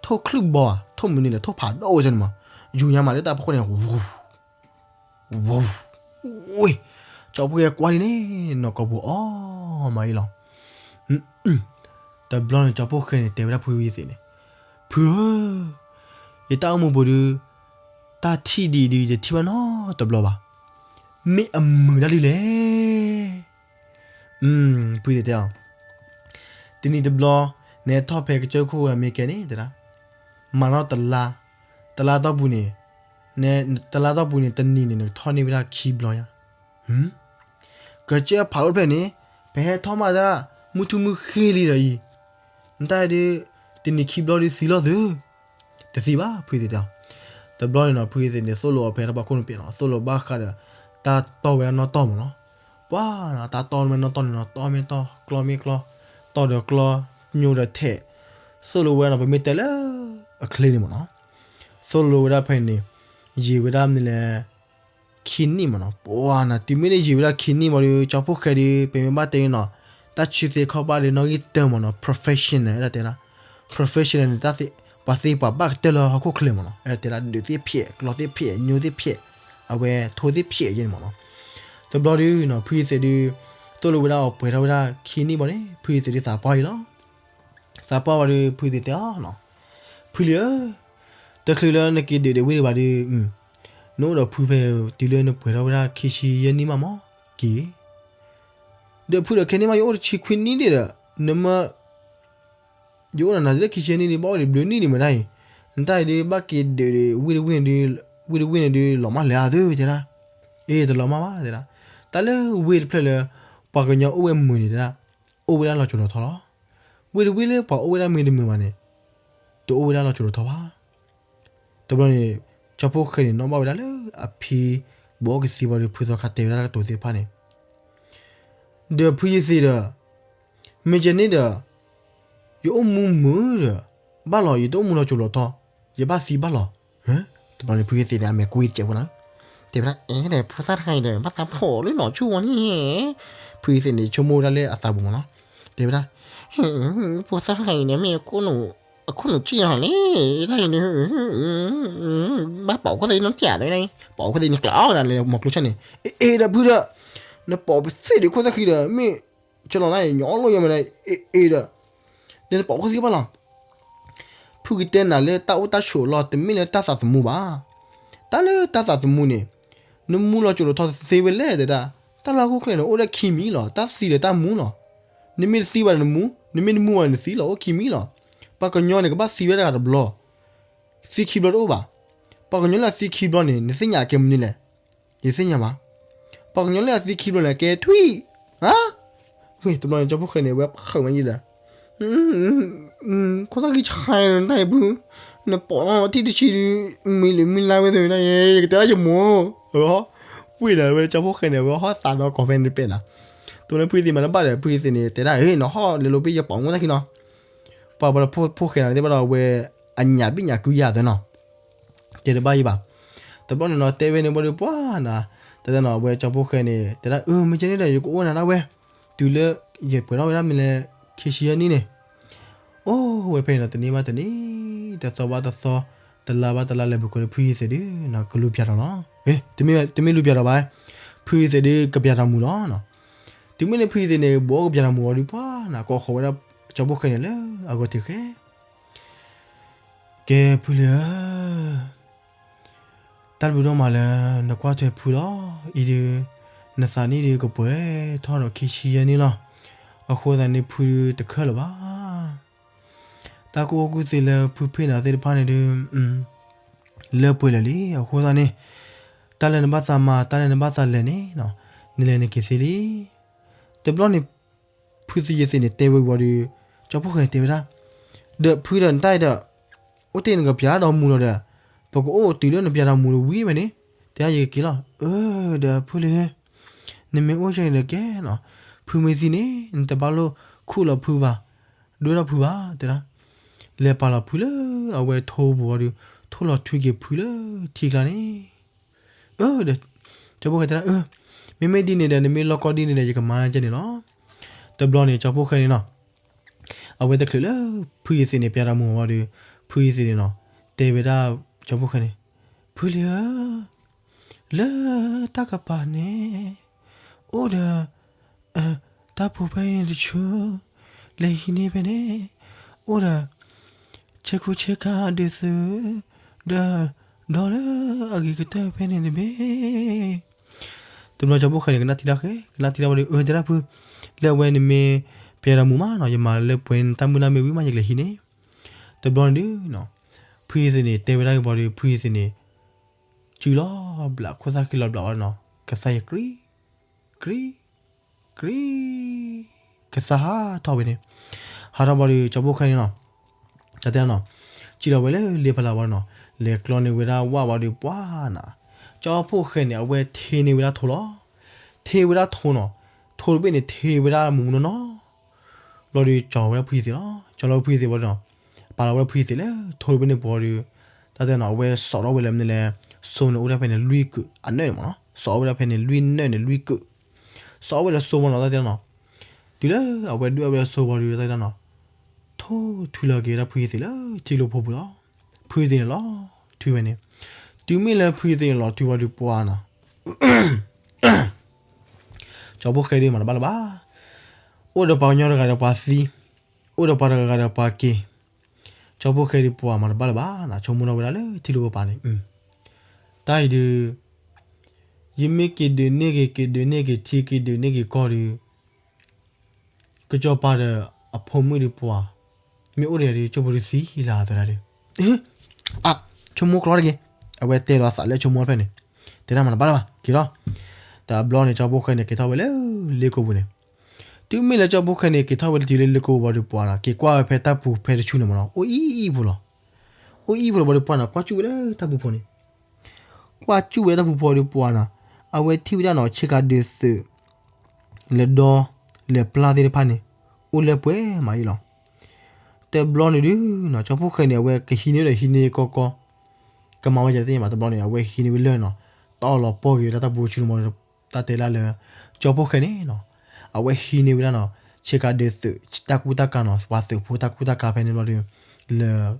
ထိၣ်ချုၣ်ဘီဧါ ထိၣ်မနုၤလဲၣ် ထိၣ်ဖးဒိၣ်ဝဲန့ၣ်မး, ယူၤညါမးလၢတၢ်ဖီခိၣ်န့ၣ် ဝူၤ ဝူၤ ဝ့ၢ်, ကၠီဖိၣ်ဃဲကွၢ်ဒ်န့ၣ် နီၢ်ကီၢ်ပူၤအီၣ်မးအံၤလီၤ. တဘျီန့ၣ် ကၠီဖိၣ်ဃဲန့ၣ် တဲဝဲဒၣ်ဖုသ့ၣ်န့ၣ်, ဖုဧၢ, ယတၢ်အိၣ်မူပူၤဒုး တၢ်ထံၣ်ဒ်အံၤဒုး ယထံၣ်ဘၣ်နီတဘျီဘၣ်. မ့ၢ်အမုာ်ဒၣ်ဒ်လဲၣ်. ဖုသ့ၣ်တဲအီၤ, တနံၤတဘျီ နဟဲထီၣ်ဖဲကစၢၢ်ခိၣ်ဝဲအမ့ၢ်ကဲန့ၣ်တဲဒၣ်, မၤနီၢ်တလါ တလါတီၢ်ပူၤန့ၣ်, တလါတီၢ်ပူၤန့ၣ် တနံၤန့ၣ် နကထီၣ်န့ၢ်ဝဲဒၣ်ခံဘျီညါ. ကစၢၢ်ဖးဒိၣ်တဖျၢၣ်န့ၣ်, ပဟဲထီၣ်မးတၢ် မုၢ်ထူၣ်မုၢ်ဃ့လံဒီးအံၤ, နတၢ်ဒုး, တနံၤခံဘျီဒုးသံလီၤသု, တသံဘၣ် ဖုယသ့ၣ်တဲအီၤ. တဘျီန့ၣ်နီၤ ဖုယသ့ၣ်န့ၣ် သိၣ်လိအီၤဖဲထီၣ်ဘၣ်ခိၣ်နူာ်ပျဲးနီၤ, သိၣ်လိဘၣ်ဃးဒီး တၢ်တီၢ်ဝဲဒၣ်နီၣ်တီၢ်မးနီၤ. ပှၤနီၤ တၢ်တီၢ်မ့ၢ်နီၣ်တီၢ်န့ၣ်နီၤ, တီၢ်မ့ၢ်တီၢ် ကျီမ့ၢ်ကျီ, တီၢ်ဒီးကျီ, ညိဒီးထဲး, သိၣ်လိဝဲဒီး ပမ့ၢ်တဲလၢအချ့န့ၣ်မးနီၤ, သိၣ်လိဝဲဒၣ်ဖဲန့ၣ်, ယံာ်ဝဲဒၣ်မနုၤလဲၣ် ခံနံၣ်မးနီၤ. ပှၤနီၤ တုၤမ့ၢ်န့ၣ်ယံာ်ဝဲဒၣ်ခံနံၣ်မးဒီး ကၠီဖီၣ်ဃဲဒီး ပမ့ၢ်ဘၣ်တဲန့ၣ်နီၤ, တၢ်ဆၢသ့ခီၣ်ဘၣ်ဒီးနီၣ်ဂံၢ်တၢမးနီၤ, professional တဲဒၣ်, professional န့ၣ် ပှၤသ့ပှၤဘၣ်ကတၢၢ်လၢဟီၣ်ခိၣ်ချၢမးနီၤ, တဲဒၣ်ဒုးသ့ၣ်ဖျဲး ကျီသ့ၣ်ဖျဲး ညိသ့ၣ်ဖျဲး, အဝဲထိသ့ၣ်ဖျဲးယဲန့ၣ်မးနီၤ. တဘျီဒုးနီၤ ဖုယသ့ၣ်ဒုး, သိၣ်လိဝဲဒၣ်အီၤပှဲၤထီၣ်ဝဲဒၣ်ခံနံၣ်ဘၣ်န့ၣ် ဖုယသ့ၣ်ဒုးသးပှၢ်အံၤလီၤ. သးပှၢ်ဝံၤဒီး ဖုယသ့ၣ်တဲအီၤနီၤ, ဖုလံဧၢ, တချုးလၢနက့ၤဒုးဒံးဝ့ၢ်ဒံးဘၣ်ဒီး, နအိၣ်ဒီးဖုဖဲတုၤလၢနပှဲၤထီၣ်ဝဲဒၣ်ခံဆံယဲၢ်နံၣ်မးမး, က့ၤ, ဒီးဖုဒီးခဲန့ၣ်မး ယအိၣ်တဆံခွံနံၣ်ဒံးဒီး, နမ့ၢ် ယအိၣ်ဒီးနၤလၢခံဆံယဲၢ်နံၣ်ဒီး ဘၣ်အိၣ်ဒံးဘျုးနံၣ်ဒံးမ့ၢ်ဒၣ်အံၤ, နတၢ်အံၤဒုး ဘၣ်က့ၤဒုးဒံးဝ့ၢ်တဝ့ၢ်န့ၣ်ဒုး, ဝ့ၢ်တဝ့ၢ်န့ၣ်ဒုး လီၤမၢ်လၢအါသုတဲဒၣ်, အ့ တလီၤမၢ်ဘၣ် တဲဒၣ်, တၢ်လၢဝ့ၢ်တဖျၢၣ်လၢ ပှၤကညီအိၣ်ဝဲမုာ်န့ၣ်တဲဒၣ်, အိၣ်ဝဲဒၣ်လီၤစိၤလီၤထီလီၤ. ဝ့ၢ်တဝ့ၢ်လၢပှၤအိၣ်ဝဲဒၣ်မ့ၢ်တမုာ်ဘၣ်န့ၣ်, တအိၣ်ဝဲဒၣ်လီၤစိၤလီၤထီဘၣ်. တဘျီန့ၣ် ကၠီဖီၣ်ဃဲန့ၣ် နီၣ်ဘၣ်ဝဲဒၣ်လၢအဖံဘိးကသံဘၣ်ဒီး ဖုသီခါတဲဝဲဒၣ်တၢ်ကတိၤသ့ၣ်တဖၣ်န့ၣ်, ဒီးဖုယသ့ၣ်ဒီး, မ့ၢ်ကဲန့ၣ်ဒီး, ယအိၣ်မူမုာ်ဒီး, ဘၣ်လီၤ ယတအိၣ်မူလီၤစိၤလီၤထီ, ယဘၣ်သံဘၣ်လီၤ. တဘျီန့ၣ် ဖုယသ့ၣ်န့ၣ် အမဲာ်ကွံတစဲးဖိနီၤ, တဲဝဲဒၣ် အဲ ဒီးဖိသၣ်တခါအံၤဒီး ဘၣ်သးဖှီၣ်လၢနီၢ်ဆူၣ်ဝဲန့ၣ်, ဖုယသ့ၣ်န့ၣ် ဆိကမိၣ်ဝဲဒၣ်လၢအသးပူၤမးနီၤ, တဲဝဲဒၣ် ဖိသၣ်တခါအံၤန့ၣ် မ့ၢ်အခိၣ်နူာ်ကံၢ်လီၤန့ၣ်, တၢ်အံၤန့ၣ်, ဘၣ်ပိာ်ခိၣ်သ့ၣ်နီတစဲး, ပိာ်ခိၣ်သ့ၣ်န့ၣ်ကျီးအီၤဒၣ်လဲာ် မီၤကျိဆၣ်န့ၣ်, အ့ ဒီးဖုဒီး, နပိာ်ပသ့ၣ်ဒံးခိၣ်သၣ်ခံဒီး မ့ၢ်ကလီၤနၤအံၤ ညီလီၤယဲမ့ၢ်ဒၣ်, အ့ဒီး, ဒီးနပိာ်ခိၣ်သၣ်ခံဘၣ်လီၤ. ဖုကတဲနၤလၢတၢ်အိၣ်တၢ်ဆိးအလီၢ် တမ့ၢ်လၢတၢ်သးသမူဘၣ်. တၢ်လၢတၢ်သးသမူန့ၣ်, နမူလီၤစိၤလီၤထီသ့ဝဲလဲၣ်တဲဒၣ်, တၢ်လၢဟီၣ်ခိၣ်ချၢန့ၣ် အိၣ်ဒၣ်ခံမံၤလီၤ, တၢ်သံဒီးတၢ်မူလီၤ. နမ့ၢ်တသံဘၣ်ဒီးနမူ, နမ့ၢ်တမူဘၣ်ဒီးနသံလီၤ, အိၣ်ခံမံၤလီၤ. ပှၤကညီန့ၣ် ကဘၣ်သံဝဲဒၣ်တဘျီ, သံခံဘျီတအိၣ်ဘၣ်. ပှၤကညီလၢအသံခံဘျီန့ၣ် နသ့ၣ်ညါအကဲမနုၤလဲၣ်. ယသ့ၣ်ညါဘၣ်. ပှၤကညီလၢအသံခံဘျီန့ၣ် အကဲထွံၣ်, ဟါ, ဝ့ၢ်တဘျီန့ၣ် ကၠီဖီၣ်ဃဲန့ၣ် အဝဲဖးဝဲယံၤဒီး, ခိၣ်သၣ်ခံဆါနတၢ်အံၤဖု, နပိာ်ထီၣ်ထံၣ်တဆံဒုး, မံၤလၢမံၤလါဝဲသ့ၣ်ဝဲဒၣ်ယဲ ယကတဲဒၣ်ယမိၢ်, ဝ့ၢ်ဒီး အဝဲကၠီဖီၣ်ဃဲန့ၣ် အဝဲဟီၣ်သးဒီးကိးဖဲန့ၣ်တပဲာ်နီၤ. တဘျီန့ၣ် ဖုယသ့ၣ်မၤတဘၣ်ဒီး ဖုယသ့ၣ်န့ၣ် တဲဒၣ် ဧ့ နဟီၣ်လဲၤလိာ်ဘ့ၣ် ယပိာ်မူသၣ်ခံနီၤ. ပှၤဘၣ်ဒီးဖိဃဲနီၤသ့ၣ်ဘၣ်ဒီး အဝဲအညၣ်ဘ့ၣ်ညၣ်ကုယၤသၢနီၤ. တဲတဘၣ်ယံၤဘၣ်. တဘျီန့ၣ်နီၤ တဲဝဲန့ၣ်ဘၣ်ဒီးပှၤနီၤ, တၢ်နီၤ အဝဲကၠီဖီၣ်ဃဲန့ၣ် တဲဒၣ် အၢ မ့ၢ်ကဲန့ၣ်ဒီး ယကအိၣ်နၤဒၣ်ဝဲ, တုၤလၢယပှဲၤထီၣ်ဝဲဒၣ်မ့ၢ်လဲၣ် ခံဆံယဲၢ်နံၣ်န့ၣ်, အိၣ်ဝဲဖဲန့ၣ်နီၤ တနံၣ်ဘၣ်တနံၣ်, တသီဘၣ်တသီ, တလါဘၣ်တလါ လဲၤပူၤကွံာ်ဒီး ဖုယသ့ၣ်ဒုးနီၤ ကလူၤပၠးထီၣ်လီၤ. တမ့ၢ်လူၤပၠးထီၣ်ဘၣ်, ဖုယသ့ၣ်ဒုးကပၠးထီၣ်မူလီၤနီၤ. တုၤမ့ၢ်န့ၣ် ဖုယသ့ၣ်န့ၣ် ဘိးကပၠးထီၣ်မူအီၤဒုးပှၤနီၤ ကိးဃီၤဝဲဒၣ်ကၠီဖီၣ်ဃဲန့ၣ်လၢအဂီၢ်တ့ၢ်ဃဲ ကဲဖုလံဧၢ, တၢ်တဘျုးဒိၣ်မးလၢနကွၢ်ထွဲဖုလီၤ. အံၤဒုး နသးနံၣ်ဒုးကပှဲၤထီၣ်ဒီးခံဆံယဲၢ်နံၣ်လီၤ. အဃိသတးန့ၣ်ဖုတခဲလၢာ်ဘၣ်. တၢ်ကူၣ်ဘၣ်ကူၣ်သ့လၢဖုဖ့ၣ်နၤသ့ၣ်တဖၣ်န့ၣ်ဒုး လၢပှဲၤလၢာ်လံ. အဃိသတးန့ၣ် တၢ်လၢနဘၣ်သးမၤ တၢ်လၢနဘၣ်သးလဲၤန့ၣ် နလဲၤနက့ၤသ့လံ. တဘျီန့ၣ် ဖုသယသ့ၣ်န့ၣ် တဲဝဲဝံၤဒီး ကၠီဖီၣ်ဃဲန့ၣ်တဲဝဲဒၣ်, ဒီးဖုဒီးနတၢ်အံၤဒီး အိၣ်တ့ၢ်နကပၠးဒီးမူလီၤဒီး ပကအိၣ်တုၤလၢနပၠးဒီးမူလီၤဝံၤဝဲန့ၣ် တဲဒၣ်ယကက့ၤလီၤ. အၢ ဒီးဖုလံ, နမ့ၢ်အိၣ်ကဲန့ၣ်ဒီးကဲနီၤ, ဖုမ့ၢ်သံန့ၣ် နတဘၣ်လိာ်ခူၣ်လီၤဖုဘၣ်, ဒွဲၣ်ထီၣ်ဖုဘၣ် တဲဒၣ်. လဲၤပာ်လီၤဖုလၢအဝဲထိပူၤအီၤဒီး ထိၣ်လီၤထွံက့ၤဖုလၢထံကျါန့ၣ် အၢ ဒီး ကၠီဖီၣ်ဃဲတဲဒၣ် အၢ မ့မ့ၢ်ဒ်န့ၣ်ဒီး နမ့ၢ်လီၢ်ကီဒ်န့ၣ်ဒီး ယကမၤနၤကဲန့ၣ်လီၤ. တဘျီန့ၣ် ကၠီဖီၣ်ဃဲန့ၣ်နီၤ အဝဲတချုးလၢ ဖုယသ့ၣ်န့ၣ် ပၠးတၢ်မူအီၤဒီး ဖုယသ့ၣ်န့ၣ်နီၤ တဲဝဲဒၣ် ကၠီဖီၣ်ဃဲန့ၣ် ဖုလံဧၢ လၢတၢ်ကပၤန့ၣ် အိၣ်ဒီး တၢ်ဖိဖဲအံၤတဆူ လဲၤဟံးန့ၢ်ဖဲန့ၣ် အိၣ်ဒီး ဆ့ကူဆ့ကၤဒုးသု ဒီး ဒီလၢအဂ့ၤကတၢၢ်ဖဲန့ၣ်တဘ့ၣ်. တဘျီကၠီဖီၣ်ဃဲန့ၣ် ကနၣ်ထံတၢ်ဃဲ ကနၣ်ထံတၢ်ဝဲဒီး အၢ တဲဒၣ်ဖု လၢအဝဲန့ၣ်မ့ၢ် ပၠးတၢ်မူမးနီၤ ယမၤလၢပှဲၤန့ၣ်တၢ်မုၢ်လၢ်မ့ၢ်ဝံၤမး ယကလဲၤဟံးန့ၢ် တဘျီန့ၣ်ဒုးနီၤ ဖု ဖုယသ့ၣ်န့ၣ် တဲဝဲဒၣ်က့ၤဘၣ်ဒီး ဖုယသ့ၣ်န့ၣ် စုလီၤဘျး ခိၣ်သၣ်ဃံလီၤဘျးဝဲနီၤ, ကသါယဲ ကြံ, ကြံ, ကြံ, ကသါဟးထီၣ်ဝဲန့ၣ်, ဟးထီၣ်ဘၣ်ဒီး ကၠီဖိၣ်ဃဲန့ၣ်နီၤ, တၢ်တဲနီၤ, စံၣ်လီၤဝဲလၢလ့ဖီလာ်ဝံၤနီၤ, လဲၤကျီန့ၢ်ဝဲဒၣ်ဝၣ်ဝံၤဒီးပှၤနီၤ, ကၠီဖိၣ်ဃဲန့ၣ် အဝဲထ့န့ၢ်ဝဲဒၣ်ထိလီၤ, ထ့ဝဲဒၣ်ထိနီၤ, ထိတဘ့ၣ်န့ၣ် ထ့ဝဲဒၣ်မူမူနီၢ်နီၢ် ဘျီဒီး ကၠီဝဲဒၣ်ဖုယသ့ၣ်လီၤ. ကၠီလီၤဝဲဖုယသ့ၣ်ဘၣ်ဒီးနီၤ, ပာ်လီၤဝဲဒၣ်ဖုယသ့ၣ်လၢထိတဘ့ၣ်န့ၣ်ဘၣ်ဒီး, တၢ်တဲနီၤ အဝဲစိာ်ထီၣ်ဝဲလၢမနုၤလဲၣ်, စိန့ၣ်အိၣ်ဒၣ်ဖဲန့ၣ်လွံၢ်ကုာ်အနၢၣ်န့ၣ်မ့ၢ်နီၤ, စိာ်ဝဲဒၣ်ဖဲန့ၣ်လွံၢ်နၢၣ်န့ၣ်လွံၢ်ကုာ်, စိာ်ဝဲလၢစိမ့ၢ်နီၤ တၢ်တဲနီၤ, တုၤလၢအဝဲဒွဲၣ်ဝဲလၢစိဘၣ်ဒီး တၢ်တဲနီၤ, ထိၣ်ထုးလီၤက့ၤဝဲဒၣ်ဖုယသ့ၣ်လၢထံကျိဖိပူၤလီၤ. ဖုယသ့ၣ်န့ၣ်လီၤထုဝဲန့ၣ်, တုၤမ့ၢ်လၢဖုယသ့ၣ်န့ၣ်လီၤထုဘၣ်ဒီးပှၤနီၤ ကၠီဖိၣ်ဃဲဒုးမၤတဘၣ်လၢၤဘၣ်, အိၣ်ဒီးပှၤကညီတဂၤဒီးပှၤသံ, အိၣ်ဒီးပှၤတဂၤဒီးပှၤက့ၤ, ကၠီဖိၣ်ဃဲဒုးပှၤမၤတဘၣ်လၢၤဘၣ်နီၤ, ဆိကမိၣ်ထီၣ်ဝဲဒၣ်လၢထံကျိကပၤန့ၣ်, တၢ်အံၤဒုး, ယမ့ၢ်က့ၤဒုးန့ၢ်က့ၤ က့ၤဒုးန့ၢ်က့ၤထံ က့ၤဒုးန့ၢ်က့ၤကီၢ်ဒီး ကစီၤပၤဒီးအဖိမုၣ်ဒီးပှၤ, မ့ၢ်အိၣ်ဒီးယၤဒီး ကၠိဖိဒီးသံလၢသရၣ်ဒီး, အ, ဆိကမိၣ်ကျီတက့ၢ်, အဝဲတဲလီၤအသးလၢဆိကမိၣ်ဖဲန့ၣ်, တဲဒၣ်မၤတဘၣ်လၢၤဘၣ် က့ၤလီၤ. တဘျီန့ၣ် ကၠီဖိၣ်ဃဲန့ၣ် က့ၤထီၣ်ဝဲလၢလ့ကိပူၤန့ၣ်, တုၤမ့ၢ်လၢကၠီဖိၣ်ဃဲန့ၣ် က့ၤထီၣ်ဝဲလၢထံလ့ကိပူၤဒီးပှၤနီၤ, က့ၤကွၢ်ဝဲဖဲတၢ်ပူၤဖဲတဆူန့ၣ်မ့ၢ်နီၤ, အိၣ်အံၤအံၤဖိလီၤ. အိၣ်အံၤဖိလီၤဘၣ်ဒီးပှၤနီၤ, ကွၢ်စူၣ်ဝဲလၢတၢ်ပူၤဖိန့ၣ်, ကွၢ်စူၣ်ဝဲလၢတၢ်ပူၤဖိဒီးပှၤနီၤ, အဝဲထံၣ်ဝဲဒၣ်နီၤ ဆ့ကၤဒုးသုး လဲၤဒီ လဲၤပျၢ်သ့ၣ်တဖၣ်န့ၣ်, အိၣ်လၢပှဲၤမးအံၤလီၤ. တဘျီန့ၣ်ဒုးနီၤ ကၠီဖိၣ်ဃဲန့ၣ် အဝဲကဟံးန့ၢ်ဒီးဟံးန့ၢ်ကီကီ, ကမၤဝဲယၤသ့ၣ်ညါဘၣ်, တဘျီန့ၣ် အဝဲဟံးန့ၢ်ဝဲလၢနီၤ, တၢ်အီၣ်လီၤပှီၢ်က့ၤဝဲဒၣ်တၢ်ပူၤတဆူန့ၣ်မ့ၢ်, တၢ်တဲလၢ ကၠီဖိၣ်ဃဲန့ၣ်နီၤ, အဝဲဟံးန့ၢ်ဝဲဒၣ်နီၤ ဆ့ကၤဒုးသုး တၢ်ကူတၢ်ကၤနီၤ, ပှၤသုးဖိတၢ်ကူတၢ်ကၤဖဲန့ၣ်ဘျီဒီး လၢ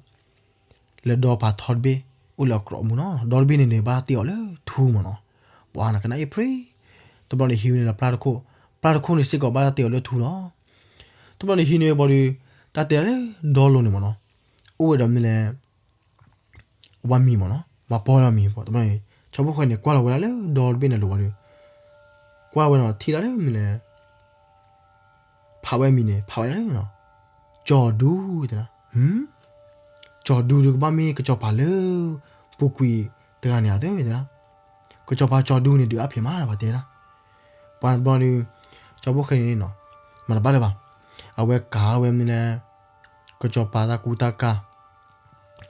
လၢဒီပၤထီတဘ့ၣ် အိၣ်လၢအကြီးမူနီၤ, ဒီတဘ့ၣ်န့ၣ်န့ၣ် ဘၣ်တၢ်တ့အီၤလၢထူမ့ၢ်နီၤ, ပှၤနီၤ ကနၣ်အ့ဖြ့, တဘျီန့ၣ်ဟံးန့ၢ်လၢပျၢ်တခိၣ်, ပျၢ်တခိၣ်န့ၣ်စ့ၢ်ကီးဘၣ်တၢ်တ့အီၤလၢထူလီၤ. တဘျီန့ၣ်ဟံးန့ၢ်ဘျီဒီး တၢ်တဲလၢဒီလိၤန့ၣ်မ့ၢ်နီၤ, အိၣ်ဝဲဒီးမနုၤလဲၣ် ဝါမံၤမ့ၢ်နီၤ, ဝါပီၢ်လၢမံၤ, တဘျီန့ၣ် ကၠီဖိၣ်ဃဲန့ၣ် ကွၢ်လီၤဝဲဒၣ်လၢဒီတဘ့ၣ်န့ၣ်အလိၤဘၣ်ဒီး ကွၢ်ဝဲနီၤ ထံၣ်ဒၣ်လၢမနုၤလဲၣ် ဖးဝဲမံၤန့ၣ် ဖးဝဲဒၣ်လၢ ကၠီၤဒူတဲဒၣ်, ကၠီၤဒူဒီးကဘၣ်မ့ၢ်ကစီၤပၤလၢ ပူၤကွံာ်တဂၤန့ၣ်ဧါ တဲဝဲဒၣ်, ကစီၤပၤကၠီၤဒူန့ၣ် ဒုးအါဖျၢၣ်မးလၢၤဘၣ်တဲဒၣ်, ပှၤတဘျီဒီး ကၠီဖိၣ်ဃဲန့ၣ်နီၤ မၤတဘၣ်လၢၤဘၣ်, အဝဲကၤဝဲမနုၤလဲၣ် ကစီၤပၤတၢ်ကူတၢ်ကၤ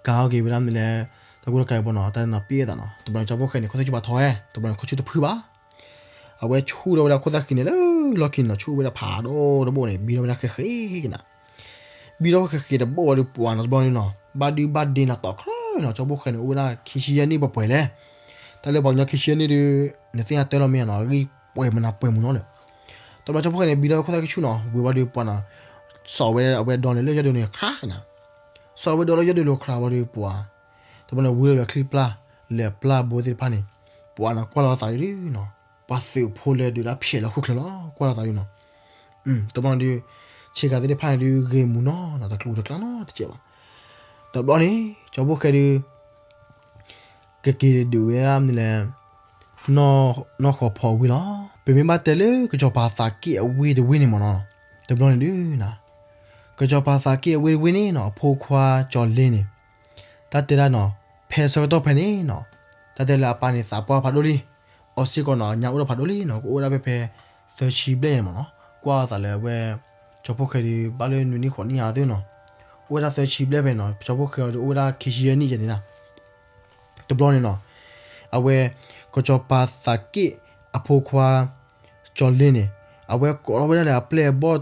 ကၤထီၣ်က့ၤဝဲဒၣ်မနုၤလဲၣ် တၢ်ကူတၢ်ကၤအံၤဘၣ်နီၤ တၢ်နီၤပ့ၣ်အသးနီၤ တဘျီန့ၣ် ကၠီဖိၣ်ဃဲန့ၣ် ခိၣ်သ့ၣ်ဆူၣ်ဘၣ်ထီဝဲ တဘျီန့ၣ်ခိၣ်ဆူၣ်တဖုဘၣ်, အဝဲဆူၣ်ထီၣ်ဝဲဒၣ်ခိၣ်သၣ်ဃံန့ၣ်လၢလီၢ်ခံန့ၣ်နီၤ ဆူၣ်ဝဲဒၣ်ဖးဒိၣ်တဘိန့ၣ် ဘံထီၣ်ဝဲဒၣ်ဃဲးဃဲးက့ၤနၤ, ဘံထီၣ်ဃဲးဃဲးတဘိဝံၤဒီးပှၤနီၤ တဘျီန့ၣ်နီၤ ဘၣ်ဒုဘၣ်ဒ့နၤတီၢ်ချၢနီၤ ကၠီဖိၣ်ဃဲန့ၣ် အိၣ်ဝဲဒၣ်ခံဆံယဲၢ်နံၣ်ပှဲၤပှဲၤလဲၣ်, တၢ်လၢပှၤကညီခံဆံယဲၢ်နံၣ်ဒီး နသ့ၣ်ညါတၢ်လီၤမ့ၢ်ဧါနီၤ အဂံၢ်ပှဲၤမနုၤပှဲၤမနုၤလီၤဒီး တဘျီကၠီဖိၣ်ဃဲန့ၣ် ဘံထီၣ်ခိၣ်သၣ်ဃံဆူၣ်နီၤ ဝံၤဝံၤဒီးပှၤနီၤ စိာ်ဝဲအဝဲဒီန့ၣ်လၢယီၢ်ဒိန့ၣ်ခရါက့ၤနၤ, စိာ်ဝဲဒီလၢယီၢ်ဒိလီၤခရါဝံၤဒီးပှၤ, တဘျီန့ၣ် ဝံၤလီၤဒီးချံပျၢ် လဲၤပျၢ်ဘိသ့ၣ်တဖၣ်န့ၣ်, ပှၤနီၤကွၢ်လီၤသးဒုနီၤ, ပှၤသုးဖိလၢဒုးတၢ်ဖျဲးလၢဟီၣ်ခိၣ်ချၢလီၤ ကွၢ်လီၤသးဒုနီၤ, တဘျီန့ၣ်ဒုး ဆ့ကၤသ့ၣ်တဖၣ်န့ၣ်ဒုးဂ့ၤမူနီၤနီၤ တကျိၤတကျါနီတစဲးဘၣ်, တဘျီန့ၣ် ကၠီဖိၣ်ဃဲဒုး ကက့ၤဒုးဝဲဒၣ်မနုၤလဲၣ်, နီၢ်ဃီၤဖီအဝ့ၢ်လီၤ. ပမ့ၢ်ဘၣ်တဲလၢကစီၤပၤသးက့ၣ်အဝ့ၢ်တဝ့ၢ်န့ၣ်မ့ၢ်နီၤ, တဘျီန့ၣ်ဒုးနီၤ, ကစီၤပၤသးက့ၣ်အဝ့ၢ်တဝ့ၢ်န့ၣ်နီၤ အဖိခွါကၠီၤလ့န့ၣ်, တၢ်တဲဒၣ်နီၤ, ဖဲဆၢကတီၢ်ဖဲန့ၣ်နီၤ, တၢ်တဲလၢအပၢ်န့ၣ်သးပှၢ်ဖးဒိၣ်လံ, အီၤစ့ၢ်ကီးနီၤ ညါအိၣ်ဒီးဖးဒိၣ်လံနီၤ ကအိၣ်ဝဲဒၣ်ဖဲဖဲ သၢဆံဘျဲၣ်န့ၣ်မ့ၢ်နီၤ, ကွၢ်အသးလၢအဝဲ ကၠီဖိၣ်ဃဲဒုး ဘၣ်လၢနွံနံၣ်ဃိးနံၣ်ဧါသ့နီၤ, အိၣ်ဝဲဒၣ်သၢဆံဘျဲၣ်ဖဲနီၤ ကၠီဖိၣ်ဃဲအီၤဒုးအိၣ်ဝဲဒၣ်ခံဆံယဲၢ်နံၣ်ယဲန့ၣ်နီၤ တဘျီန့ၣ်နီၤ, အဝဲ ကစီၤပၤသးက့ၣ်အဖိခွါ ကၠီၤလ့န့ၣ်, အဝဲကိးထီၣ်ဝဲဒၣ်လၢအပျဲၢ်အဘီၣ်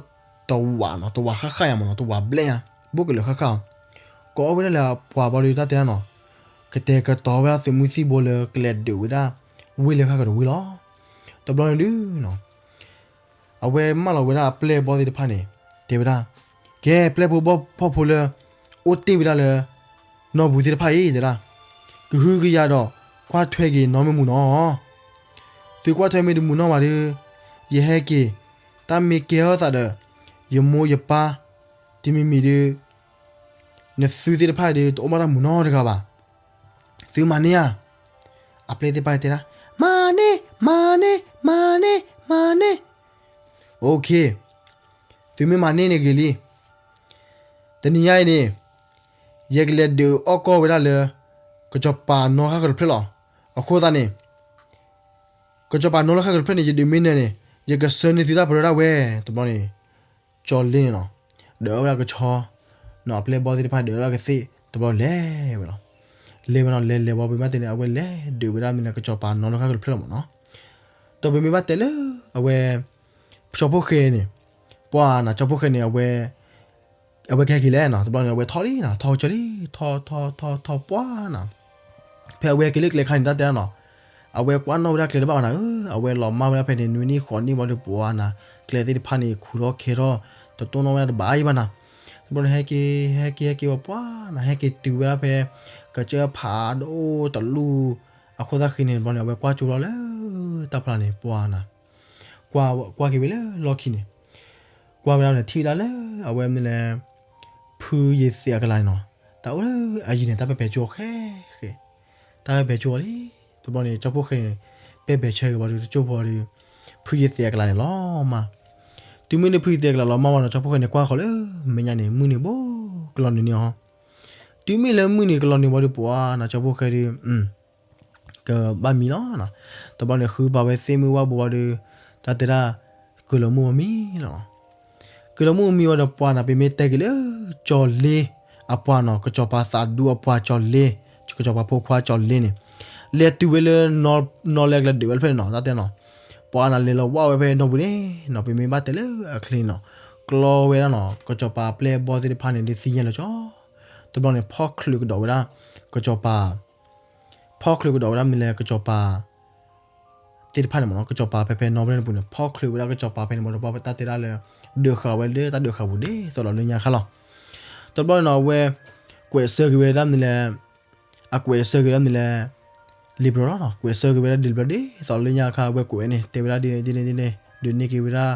တဝးနီၤ, တဝးဃၣ်ဃၣ်ယါမ့ၢ်နီၤ, တဝးဘျဲၣ်ယါ, ဘိၣ်ကလၢာ်ဃၣ်ဃၣ်, ကိးထီၣ်ဝဲဒၣ်လၢအပှၤဘီဒုးတၢ်တဲဒၣ်နီၤ, ကတဲာ်ကတီၤဝဲဒၣ်သုးမုၢ်သံၣ်ဘိလၢကလဲၤဒုးဝဲဒၣ် ဝ့ၢ်လၢဃၣ်ကတဝ့ၢ်လီၤ. တဘျီန့ၣ်ဒုးနီၤ အဝဲမၢလီၤဝဲဒၣ်အပျဲၢ်အဘီၣ်သ့ၣ်တဖၣ်န့ၣ်, တဲဝဲဒၣ်, ကဲ ပျဲၢ်ဖိဘီၣ်ဖီၣ်ဖိလၢ အိၣ်တ့ၢ်ဝဲဒၣ်လၢ နီၢ်ပူၤသ့ၣ်တဖၣ်အံၤ တဲဒၣ်, ကဟုကယာ်ဒီး ကွၢ်ထွဲက့ၤနီၢ်မ့ၢ်မုာ်နီၤ. သုကွၢ်ထွဲမ့ၢ်တမုာ်နီၢ်ဘၣ်ဒီး ယဟဲက့ၤ, တၢ်မ့ၢ်ကဲထီၣ်သးဒီး ယမိၢ်ယပၢ် တမံၤမံၤဒီး နသုသ့ၣ်တဖၣ်ဒီး တအိၣ်ဘၣ်တၢ်မုာ်နီတဂၤဘၣ်. သုမၤန့ၢ်ဧါ. အပျဲၢ်သ့ၣ်တဖၣ်တဲဒၣ်, မၤန့ၢ်, မၤန့ၢ်, မၤန့ၢ်, မၤန့ၢ်. အိၣ်ခ့, သုမ့ၢ်မၤန့ၢ်န့ၣ်ဂ့ၤလံ. တနံၤညါအံၤန့ၣ်, ယကလဲၤဒုးအီၣ်ကီၢ်ဝဲဒၣ်လၢ ကစီၤပၤနီၢ်ဃၣ်ဃၢၤတဖျၢၣ်လီၤ. အဃိသတးန့ၣ် ကစီၤပၤနီၢ်ဃၣ်ဃၢၤတဖျၢၣ်န့ၣ် ယဒုးမ့ၢ်နၢၤန့ၣ် ယကဆှၢန့ၢ်သုတၢ်ပတြၢၤဒၣ်ဝဲ. တဘျီန့ၣ် ကၠီၤလ့န့ၣ်နီၤ ဒုးအီၣ်ဝဲဒၣ်ကဆီ နီၤ အပျဲၢ်အဘီၣ်သ့ၣ်တဖၣ်န့ၣ် ဒုးအီၣ်ဝဲဒၣ်ကသ့ၣ် တဘျီလဲၤဝဲလီၤ. လဲၤဝဲနီၤ လဲၤလဲၤဝံၤ ပမ့ၢ်ဘၣ်တဲန့ၣ် အဝဲလဲၤဒုးဝဲဒၣ်မ့ၢ်လၢ ကစီၤပၤနီၢ်ဃၣ်ဃၢၤတဖျၢၣ်လီၤမ့ၢ်နီၤ. ဒီးပမ့ၢ်ဘၣ်တဲလၢ အဝဲ ကၠီၤဖိၣ်ဃဲန့ၣ် ပှၤနီၤ ကၠီၤဖိၣ်ဃဲန့ၣ် အဝဲ အဝဲကဟဲက့ၤလဲၣ်နီၤ တဘျီန့ၣ် အဝဲထီၣ်လံနီၤ ထီၣ်ကစၢၢ်လံ ထီၣ်ထီၣ်ထီၣ်ထီၣ်ပှၤနီၤ ဖဲအဝဲက့ၤလၢကျဲခါန့ၣ် တၢ်တဲနီၤ အဝဲကွၢ်နီၣ်ဝဲဒၣ်ကျဲတဘၣ်ဘၣ်နၤဧၢ, အဝဲလီၤမၢ်ဝဲဒၣ်ဖဲန့ၣ် နွံနံၣ်ဃိးနံၣ်ဝံၤဒီးပှၤနၤ ကျဲသ့ၣ်တဖၣ်န့ၣ် ခူၣ်ထီၣ်ခဲထီၣ် တတိၢ်နီၣ်ဝဲဒၣ်တဘၣ်အံၤဘၣ်နၤ. တဘျီန့ၣ် ဟဲက့ၤ ဟဲက့ၤ ဟဲက့ၤဝံၤပှၤနၤ ဟဲက့ၤတုၤဝဲဒၣ်ဖဲ ကစၢၢ်ဖးဒိၣ်တလူၢ် အဃိသတးဃံန့ၣ် တဘျီန့ၣ် အဝဲကွၢ်ကၠိလီၤလၢ တၢ်ဖျါန့ၣ် ပှၤနၤ ကွၢ် ကွၢ်က့ၤဝဲလၢလီၢ်ခံန့ၣ် ကွၢ်ဝဲဒၣ်န့ၣ် ထံၣ်ဝဲဒၣ်လၢ အဝဲမ့ၢ်လဲၣ် ဖုယ့ၤသဲးအကလၤန့ၣ်နီၤ တၢ်အိၣ်လၢအယံၤန့ၣ် တၢ်ပဲာ်ပဲာ်ကၠိဃဲဃဲ တၢ်ပဲာ်ပဲာ်ကၠိလံ. တဘျီန့ၣ် ကၠီၤဖိၣ်ဃဲန့ၣ် ပဲာ်ပဲာ်ဆၢက့ၤဝံၤဒီး တကၠိဖိဒီး ဖုယ့ၤသဲးအကလၤန့ၣ်လီၤမၢ်. တုၤမ့ၢ်လၢဖုယ့ၤသဲးအကလၤလီၤမၢ်ဝံၤနီၤ ကၠီၤဖိၣ်ဃဲန့ၣ် ကွၢ်ဃီၤလၢ မဲာ်ညါန့ၣ် မုၢ်န့ၣ်ဘိကလီၤနုာ်န့ၢ်အီၤ. တုၤမ့ၢ်လၢမုၢ်န့ၣ်ကလီၤနုာ်ဝံၤဒီးပှၤနီၤ ကၠီၤဖိၣ်ဃဲဒီး ကဘၣ်မံလီၤ. တဘျီန့ၣ် ဃုပာ်ဝဲသ့ၣ်မုၢ်ဝၣ်ဘိဝံၤဒီး တၢ်တဲဒၣ် ကုၢ်လီၤမုၢ်ဝံၤမံလီၤ. ကုၢ်လီၤမုၢ်မံဝံၤဒီးပှၤနၤ ပမ့ၢ်တဲက့ၤလၢ ကၠီၤလ့အပှၤနီၤ ကစီၤပၤသးဒူအပှၤကၠီၤလ့ ကစီၤပၤဖိခွါကၠီၤလ့န့ၣ် လဲၤတုၤဝဲလၢ နီၢ်လဲၤကျဲဒုးဝဲတဖျၢၣ်န့ၣ်နီၤ တၢ်တဲနီၤ ပှၤနၤလဲၤလီၤဝၢ်ဝဲဖဲနီၢ်ပူၤန့ၣ်နီၤ ပမ့ၢ်ဘၣ်တဲလၢအချ့နီၤ ကျီဝဲဒၣ်နီၤ ကစီၤပၤအပျဲၢ်အဘီၣ်သ့ၣ်တဖၣ်န့ၣ် ဒုးသ့ၣ်ညါလီၤကၠီ တဘျီန့ၣ် ဖီၣ်ချုးကဒီးဝဲဒၣ် ကစီၤပၤ ဖီၣ်ချုးကဒီးဝဲဒၣ်မ့ၢ်လဲၣ် ကစီၤပၤ သ့ၣ်တဖၣ်န့ၣ်မ့ၢ်နီၤ ကစီၤပၤဖဲဖဲနီၢ်ပူၤန့ၣ် ဖီၣ်ချုးဝဲဒၣ်ကစီၤပၤဖဲန့ၣ်မ့ၢ်ဒီး ပှၤတၢ်တဲဒၣ်လၢ ဒုးဃာ်ဝဲလၢတၢ်ဒုးဃာ်ပူၤဒ်သိးဒီးလၢညါခါလီၤ. တဘျီန့ၣ်နီၤ အဝဲ ကွဲးဆၢက့ၤဝဲဒၣ်မ့ၢ်လဲၣ် အကွဲးဆၢက့ၤဝဲဒၣ်မ့ၢ်လဲၣ် လံာ်ပျီလီၤနီၤ ကွဲးဆၢက့ၤဝဲဒၣ်လံာ်ပျီဒ်သိးလၢညါခါ အဝဲကွဲးဝဲန့ၣ် တဲဝဲဒၣ်ဒ်န့ၣ်ဒ်န့ၣ်ဒ်န့ၣ် ဒုးန့ၢ်က့ၤဝဲဒၣ်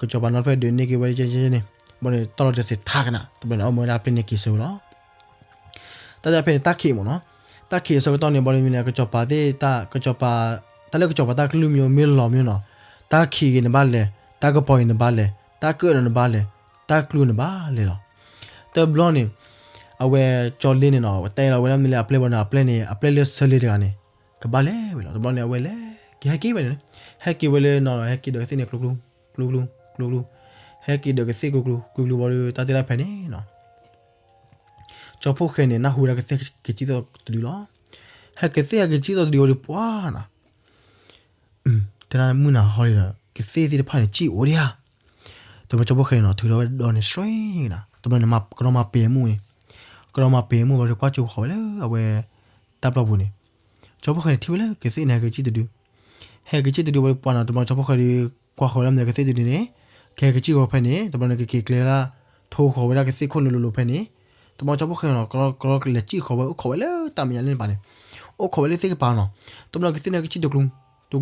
ကစီၤပၤနီၢ်ဖဲဒုးန့ၢ်က့ၤဝဲဒၣ်န့ၣ် ဘၣ်န့ၣ် တီၢ်လီၤတစဲးထါကနၤ တဘျီန့ၣ် အီၣ်မၢဝဲဒၣ်ဖဲန့ၣ်က့ၤဆၢဝဲလီၤ. တၢ်တဲဖဲန့ၣ် တၢ်ခံးမ့ၢ်နီၤ တၢ်ခံးအဆၢကတီၢ်န့ၣ် ဘၣ်န့ၣ်မ့ၢ်လဲၣ် ကစီၤပၤသ့ၣ်တၢ် ကစီၤပၤ တၢ်လၢကစီၤပၤတၢ်ကလုၢ်မ့ၢ်မ့ၢ်လီၤမ့ၢ်နီၤ တၢ်ခံးဂ့ၤန့ၣ်ဘၣ်လဲၤ တၢ်ကပီၤဂ့ၤန့ၣ်ဘၣ်လဲၤ တၢ်ကၢၣ်ဒီးန့ၣ်ဘၣ်လဲၤ တၢ်ကျူန့ၣ်ဘၣ်လဲၤလီၤ. တဘျီန့ၣ် အဝဲကၠီၤလ့န့ၣ်နီၤ တဲလီၤဝဲဒၣ်မ့ၢ်လဲၣ် အပျဲၢ်ဝဲန့ၣ် အပျဲၢ်န့ၣ် အပျဲၢ်လၢဆၢလ့တဂၤန့ၣ် ကဘၣ်လဲၤဝဲလီၤ. တဘျီန့ၣ် အဝဲလဲၤက့ၤ ဟဲက့ၤဝဲန့ၣ် ဟဲက့ၤဝဲလၢနီၤ ဟဲက့ၤဒီးကသ့ၣ်န့ၣ် ကျိကျိ ကျိကျိ ကျိကျိ ဟဲက့ၤဒီးကသ့ၣ်ကျိကျိ ကျိကျိဘၣ်ဒီး တၢ်တဲဒၣ်ဖဲန့ၣ်နီၤ ကၠီၤဖိၣ်ဃဲန့ၣ် နၢ်ဟူဝဲဒၣ်ကသ့ၣ်ဟဲက့ၤစံၣ်သီၣ်တဒုလီၤ. ဟဲကသ့ၣ်ဟဲက့ၤစံၣ်သီၣ်တဒုဝံၤဒီးပှၤနီၤ တဲဒၣ်မုၢ်နၤဟီဒ်ဒီး ကသ့ၣ်သ့ၣ်တဖၣ်န့ၣ် စံၣ်အိၣ်ဒံးဧါ. တဘျီကၠီၤဖိၣ်ဃဲန့ၣ်နီၤ ထုးထီၣ်ဝဲဒၣ်ဒီန့ၣ် ဆှဲကနၤ တဘျီန့ၣ် ကရီမၤပှဲၤမူၣ်န့ၣ် ကရီမၤပှဲၤမူၣ်ဘၣ်ဒီး ကွၢ်ကၠိဃီၤဝဲလၢအဝဲ တၢ်ပျီပူၤန့ၣ် ကၠီၤဖိၣ်ဃဲန့ၣ် ထံၣ်ဝဲလၢကသ့ၣ်န့ၣ် ဟဲက့ၤစံၣ်တဒု ဟဲက့ၤစံၣ်တဒုဝံၤဒီးပှၤနီၤ တဘျီကၠီၤဖိၣ်ဃဲဒီး ကွၢ်ဃီၤလၢမ့ၢ်ကသ့ၣ်တဒုန့ၣ် ကဟဲက့ၤစံၣ်ဃီၤဖဲန့ၣ် တဘျီန့ၣ် ကက့ၤကျဲဒၣ် ထိဃီၤဝဲဒၣ်ကသ့ၣ်ခိၣ်လိၤလိၤလိၤဖဲန့ၣ် တဘျီကၠီၤဖိၣ်ဃဲနီၤ ကရီကရီလဲၤစံၣ်ဃီၤဝဲ အိၣ်ခိးဝဲလၢတၢ်မဲာ်ညါလၢန့ၣ်ပၤန့ၣ် အိၣ်ခိးဝဲလၢသ့ၣ်ကပၤနီၤ တဘျီကသ့ၣ်န့ၣ် ဟဲက့ၤစံၣ်တကျူ တကျူ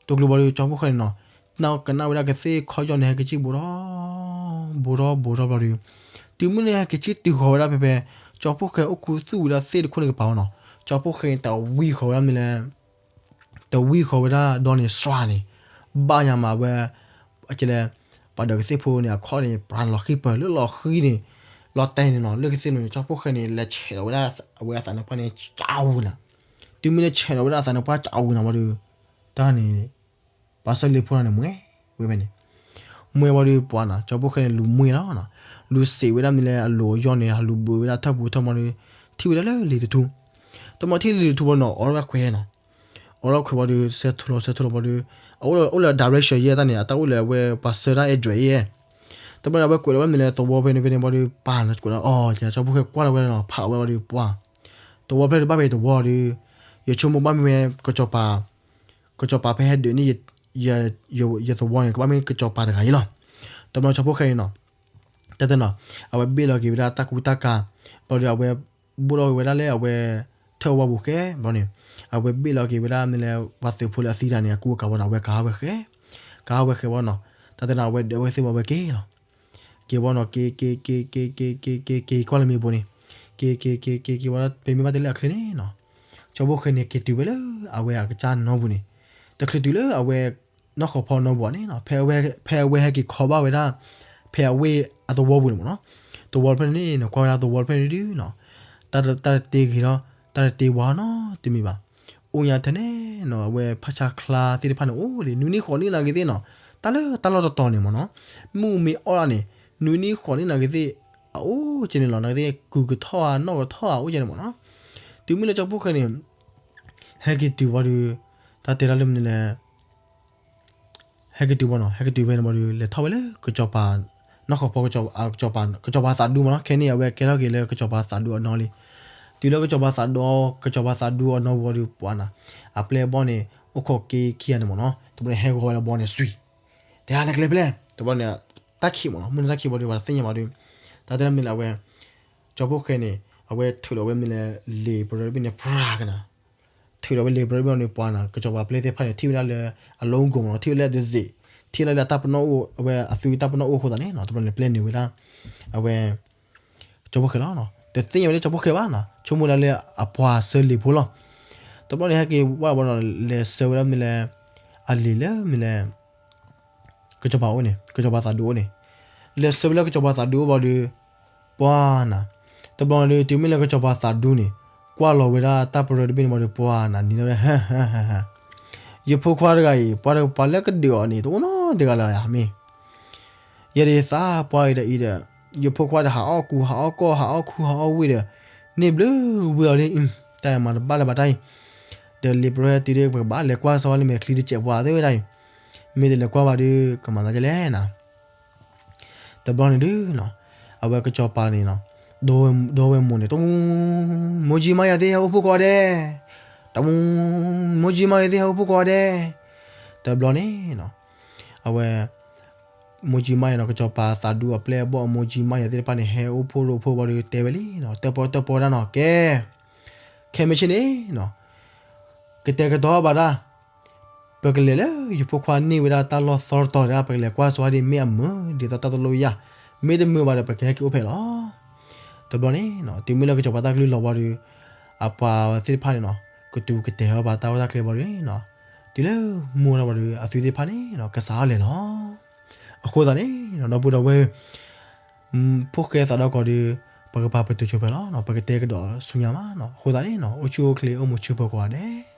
တကျူဘၣ်ဒီး ကၠီၤဖိၣ်ဃဲန့ၣ်နီၤ ကနၣ်ဝဲဒၣ်ကသ့ၣ်ခီၣ်ယီၢ်န့ၣ် ဟဲက့ၤစံၣ်ဘူးထီၣ် ဘူးထီၣ်ဘူးထီၣ်ဘျီဒီး တုၤမုၢ်န့ၣ် ဟဲက့ၤစံၣ်တုၤဃီၤဝဲဒၣ်ဖဲဖဲ ကၠီၤဖိၣ်ဃဲအိၣ်ခူသူၣ်ဝဲဒၣ်သ့ၣ်တခိၣ်န့ၣ်ကပၤဝဲနီၤ ကၠီၤဖိၣ်ဃဲန့ၣ် တဝံဃီၤဝဲဒၣ်မ့ၢ်လဲၣ် တဝံဃီၤဝဲဒၣ်ဒီန့ၣ် စွါန့ၣ် ဘၣ်ညါမးဝဲ ကလဲၣ် ပှၤဒီးကသ့ၣ်ဖိန့ၣ် အခီၣ်န့ၣ် ပြၤန့ၣ်လီၤဃံပၢၢ်လၢလီၤဃံန့ၣ် လီၤတဲာ်န့ၣ်နီၤ လၢကသ့ၣ်လိၤန့ၣ် ကၠီၤဖိၣ်ဃဲန့ၣ် လဲၤဆဲးလီၤဝဲဒၣ် အဝဲအသးနါပှၢ်န့ၣ် ကၠးဝံၤနၤ တုၤမ့ၢ်လၢဆဲးလီၤဝဲဒၣ်အသးနါပှၢ်ကၠးဝံၤနၤဝံၤဒီး တၢ်န့ၣ် ပှၤစၢလ့ၤဖိန့ၣ်မွဲဝဲဖဲန့ၣ် မွဲဝံၤဒီးပှၤနီၤ ကၠီၤဖိၣ်ဃဲန့ၣ် လူၤမွဲလီၤနီၤ လူၤစံးဝဲဒၣ်မ့ၢ်လဲၣ် အလိၤအယီၢ်န့ၣ် လူၤဘုးဝဲဒၣ်ထၢၣ်ပူၤထၢၣ်မီဒီး ထံၣ်ဝဲဒၣ်လၢလံာ်တထူ တမီထံၣ်လံာ်တထူဘၣ်နီၤ အိးထီၣ်ဝဲခွဲးနီၤ အိးထီၣ်ခွဲးဝံၤဒီး ဆၢထၢၣ်လီၤ ဆၢထၢၣ်လီၤဘၣ်ဒီး အအိၣ်လၢ direction ယဲၢ်တၢ်န့ၣ် အတၢ်အိၣ်လၢအဝဲပှၤဆှၢတၢ် address ယဲၢ် တဘျီန့ၣ် အဝဲကွဲးလီၤဝဲမ့ၢ်လဲၣ် သဝီဖဲန့ၣ်ဖဲန့ၣ်ဘၣ်ဒီး ပှၤန့ၣ်ကွဲးလီၤအီၤ ကၠီၤဖိၣ်ဃဲကွၢ်လီၤဝဲနီၤ ဖးလီၤဝဲဘၣ်ဒီးပှၤ သဝီဖဲန့ၣ်တဘၣ်မ့ၢ်သဝီဒီး ယဆိကမိၣ်ဘၣ်မ့ၢ်ဝဲ ကစီၤပၤ ကစီၤပၤဖဲဟဲဒုးန့ၢ် ယသဝီန့ၣ် ကဘၣ်မ့ၢ်ကစီၤပၤတဂၤအံၤလီၤ. တဘျီကၠီၤဖိၣ်ဃဲန့ၣ်နီၤ တၢ်တနီၤ အဝဲဘ့ၣ်လီၤက့ၤဝဲဒၣ်တၢ်ကူတၢ်ကၤ ဘၣ်ဒီးအဝဲ ဘိၣ်လီၤက့ၤဝဲဒၣ်လၢအဝဲ ထၢၣ်ဝါပူၤဃဲ ဘျီန့ၣ် အဝဲဘ့ၣ်လီၤက့ၤဝဲဒၣ်မ့ၢ်လၢ ပှၤသုးဖိလၢအသံတၢ်န့ၣ် အကူအကၤဘၣ်နီၤ အဝဲကၤဝဲဃဲ ကၤဝဲဃဲဘၣ်နီၤ တၢ်တနီၤ အဝဲဒၢးဝဲသ့ၣ်ဝဲဝဲက့ၤလီၤ. က့ၤဘၣ်နီၤ က့ၤ က့ၤ က့ၤ က့ၤ က့ၤ က့ၤ က့ၤ က့ၤ ကွၢ်လၢမ့ၢ်ဘိန့ၣ် က့ၤ က့ၤ က့ၤ က့ၤ က့ၤဝဲဒၣ် ပမ့ၢ်ဘၣ်တဲလၢအချ့န့ၣ်နီၤ ကၠီၤဖိၣ်ဃဲန့ၣ် က့ၤတုၤဝဲလၢ အဝဲအကစၢ်နီပူၤန့ၣ် တချုးတုၤလၢအဝဲ နီၢ်ဃီၤဖီနီပူၤန့ၣ်နီၤ ဖဲအဝဲဟဲက့ၤခီဘၣ်ဝဲဒၣ် ဖဲအဝဲအသဝီပူၤန့ၣ်မ့ၢ်နီၤ သဝီဖဲန့ၣ်န့ၣ် ကွၢ်ဝဲဒၣ်သဝီဖဲန့ၣ်ဒုးနီၤ တၢ်တတ့ဂ့ၤထီၣ်, တၢ်တတ့ဝါနီတမံၤဘၣ်. အိၣ်ညါထဲန့ၣ်နီၤ အဝဲဖးဆါချါသ့ၣ်တဖၣ်န့ၣ် အိၣ်ဒံး နွံနံၣ်ဃိးနံၣ်နာ်က့ၤသ့ၣ်နီၤ, တၢ်လၢတၢ်လီၢ်တတီၤန့ၣ်မ့ၢ်နီၤ, မုၢ်မ့ၢ်အီၣ်ဒၣ်န့ၣ် နွံနံၣ်ဃိးနံၣ်နာ်က့ၤသ့ၣ် အအိၣ်ကဲန့ၣ်လီၤ, နာ်က့ၤသ့ၣ် ကုၤကထီၣ်ဧါ နီၣ်ကထီၣ်ဧါ အိၣ်ကဲန့ၣ်မ့ၢ်နီၤ. တုၤမ့ၢ်လၢကၠီဖှိၣ်ဃဲန့ၣ် ဟဲက့ၤတုၤဝံၤဒီး တၢ်တဲတၢ်လၢမနုၤလဲၣ် ဟဲက့ၤတုၤဘၣ်နီၤ, ဟဲက့ၤတုၤဖဲန့ၣ်ဘၣ်ဒီး လဲၤထီၣ်ဝဲလၢကစီၤပၤ နီၢ်ဃီဖီ ကစီၤပၤသးဒူမ့ၢ်နီၤ. ခဲန့ၣ် အဝဲကဲထီၣ်က့ၤလၢကစီၤပၤသးဒူအနီၢ်လံ. တုၤလၢကစီၤပၤသးဒူ, ကစီၤပၤသးဒူအနီၢ်ဝံၤဒီး ပှၤနၤ အပျဲၢ်အဘီၣ်န့ၣ် အိၣ်ခိးက့ခံဂၤန့ၣ်မ့ၢ်နီၤ. တဘျီန့ၣ် ဟဲဂီၤဝဲလၢဘီန့ၣ် စွံ, တဲနကျဲဖဲလဲၣ်, တဘျီန့ၣ် တၢ်ခံးမ့ၢ်နီၤ, မုၢ်နၤတၢ်ခံးဘၣ်ဒီး ပှၤတသ့ၣ်ညါဘၣ်ဒီး တၢ်တဲတၢ်မနုၤလဲၣ် အဝဲ ကၠီဖှိၣ်ဃဲန့ၣ် အဝဲထုးဒီးဝဲမ့ၢ်လၢ လံာ်ပရၢတဘ့ၣ်န့ၣ် ပြၤကနၤ ထုးဒီးဝဲလံာ်ပရၢတဘ့ၣ်န့ၣ် ပှၤနၤ ကစီၤပၤပျဲၢ်သ့ၣ်တဖၣ်န့ၣ် ထံၣ်ဝဲဒၣ်လၢအလီၢ်ဂီၤမ့ၢ်နီၤ, ထံၣ်ဝဲလၢအတစ့း, ထံၣ်ဝဲဒၣ်လၢတၢ်ပနီၣ်အိၣ်, အဝဲအသုတၢ်ပနီၣ်အိၣ်အဃိသတးန့ၣ်နီၤ, တဘျီန့ၣ် ပျဲနုာ်ဝဲဒၣ် အဝဲ ကၠီဖှိၣ်ဃဲလီၤ. တသ့ၣ်ညါဝဲလၢကၠီဖှိၣ်ဃဲဘၣ်နီၤ, ဆိကမိၣ်ဒၣ်လၢအပှၤဆှၢလံာ်ဖိလီၤ. တဘျီန့ၣ် ဟဲက့ၤဝဲဘၣ်ဒီး လဲၤဆှၢဝဲဒၣ်မ့ၢ်လၢ အလံာ်လၢမ့ၢ်လၢ ကစီၤပၤအိၣ်န့ၣ်, ကစီၤပၤသးဒူအိၣ်န့ၣ်, လဲၤဆှၢဝဲလၢကစီၤပၤသးဒူအိၣ်ဘၣ်ဒီး ပှၤနၤ, တဘျီန့ၣ် တုၤမ့ၢ်လၢကစီၤပၤသးဒူန့ၣ် ကွၢ်လီၤဝဲဒၣ်တၢ်ပရၢတဘ့ၣ်န့ၣ်ဘၣ်ဒီး ပှၤနၤ နံၤလီၤဝဲ ယဖိခွါတဂၤအံၤ ပှၤတကပၤလၢကဒုးအီၤန့ၣ် တအိၣ်နီတဂၤလၢၤဧါမ့ၢ် ယဲဒၣ်ယသးပှၢ်အံၤဒီးအံၤဒီး ယဖိခွါဒီးဟးအီၣ်ကူ ဟးအီၣ်ကီၢ် ဟးအီၣ်ခူ ဟးအီၣ်ဝ့ၢ်ဒီး န့ၢ်ဘျုးဝံၤအီၤလံ, တၢ်မၤတဘၣ်လၢၤဘၣ်တၢ်အံၤ, ဒီးလံာ်ပရၢတုၤဒီး ပကဘၣ်လဲၤကွၢ်စီဝဲလၢမဲာ်ချံတစဲးပှၤသ့ဝဲဒၣ်အံၤ, မ့ၢ်တလဲၤကွၢ်ဘၣ်ဒီး ကမၤသးဒ်လဲၣ်နၤ တဘျီန့ၣ်ဒုးနီၤ, အဝဲကစီၤပၤန့ၣ်နီၤ, ဒီဝဲၢ်မိၢ်န့ၣ် တမူ, မိၢ်ကၠံမါယၤသ့ၣ်ဟဲအိၣ်ဖှိၣ်ကိးဂၤဒဲး, တမူ, မိၢ်ကၠံမါယၤသ့ၣ်ဟဲအိၣ်ဖှိၣ်ကိးဂၤဒဲး, တဘျီန့ၣ်နီၤ, အဝဲ မိၢ်ကၠံမါယၤနီၤ, ကစီၤပၤသးဒူအပျဲၢ်အဘီၣ် မိၢ်ကၠံမါယၤသ့ၣ်တဖၣ်န့ၣ် ဟဲအိၣ်ဖှိၣ်ရိဖှိၣ်ဘၣ်ဒီး တဲဝဲလံနီၤ, တၢၣ်ပီၣ်တၢၣ်ပီၣ်ဒၣ်နီၤ, ကဲ ခဲမုၢ်ဆ့ၣ်န့ၣ်နီၤ, ကတဲာ်ကတီၤဘၣ်ဒၣ်, ပကလဲၤလၢယဖိခွါန့ၢ်ဝဲဒၣ်တၢ်လီၢ်သီတတီၤဒၣ် ပကလဲၤကွၢ်စီဒ်မ့ၢ်အမုာ်ဒ်သိးတၢ်တလိၣ်ယၤ, မ့ၢ်တမုာ်ဘၣ်ဒီး ပကဟဲက့ၤအိၣ်ဖဲလီၤ. တဘျီန့ၣ်နီၤ, တုၤမ့ၢ်လၢကစီၤပၤတၢ်ကလုၢ်လီၤဘၣ်ဒီး အပှၤသ့ၣ်တဖၣ်န့ၣ်နီၤ, ကတူၢ်ကတဲာ်အီၤဘၣ်တၢ်အိၣ်တၢ်ကျဲဘၣ်ဒီးနီၤ, တုၤလၢမိၢ်ဒီးဘၣ်ဒီး အသုသ့ၣ်တဖၣ်န့ၣ်နီၤ ကစးထီၣ်လဲၤလီၤ. အဃိသတးန့ၣ်နီၤ ဒီပုၢ်ဒီဝဲၢ် ဖိၣ်ဃဲသးဒီကီၢ်ဒီး ပကပာ်ပတုာ်ဆိဖဲလီၤနီၤ, ပကတဲကဒီးဆူညါမးနီၤ, အဃိသတးန့ၣ်နီၤ အိၣ်ဆူၣ်အိၣ်ချ့အိၣ်မုာ်ဆိပၢၤကိးဂၤဒဲး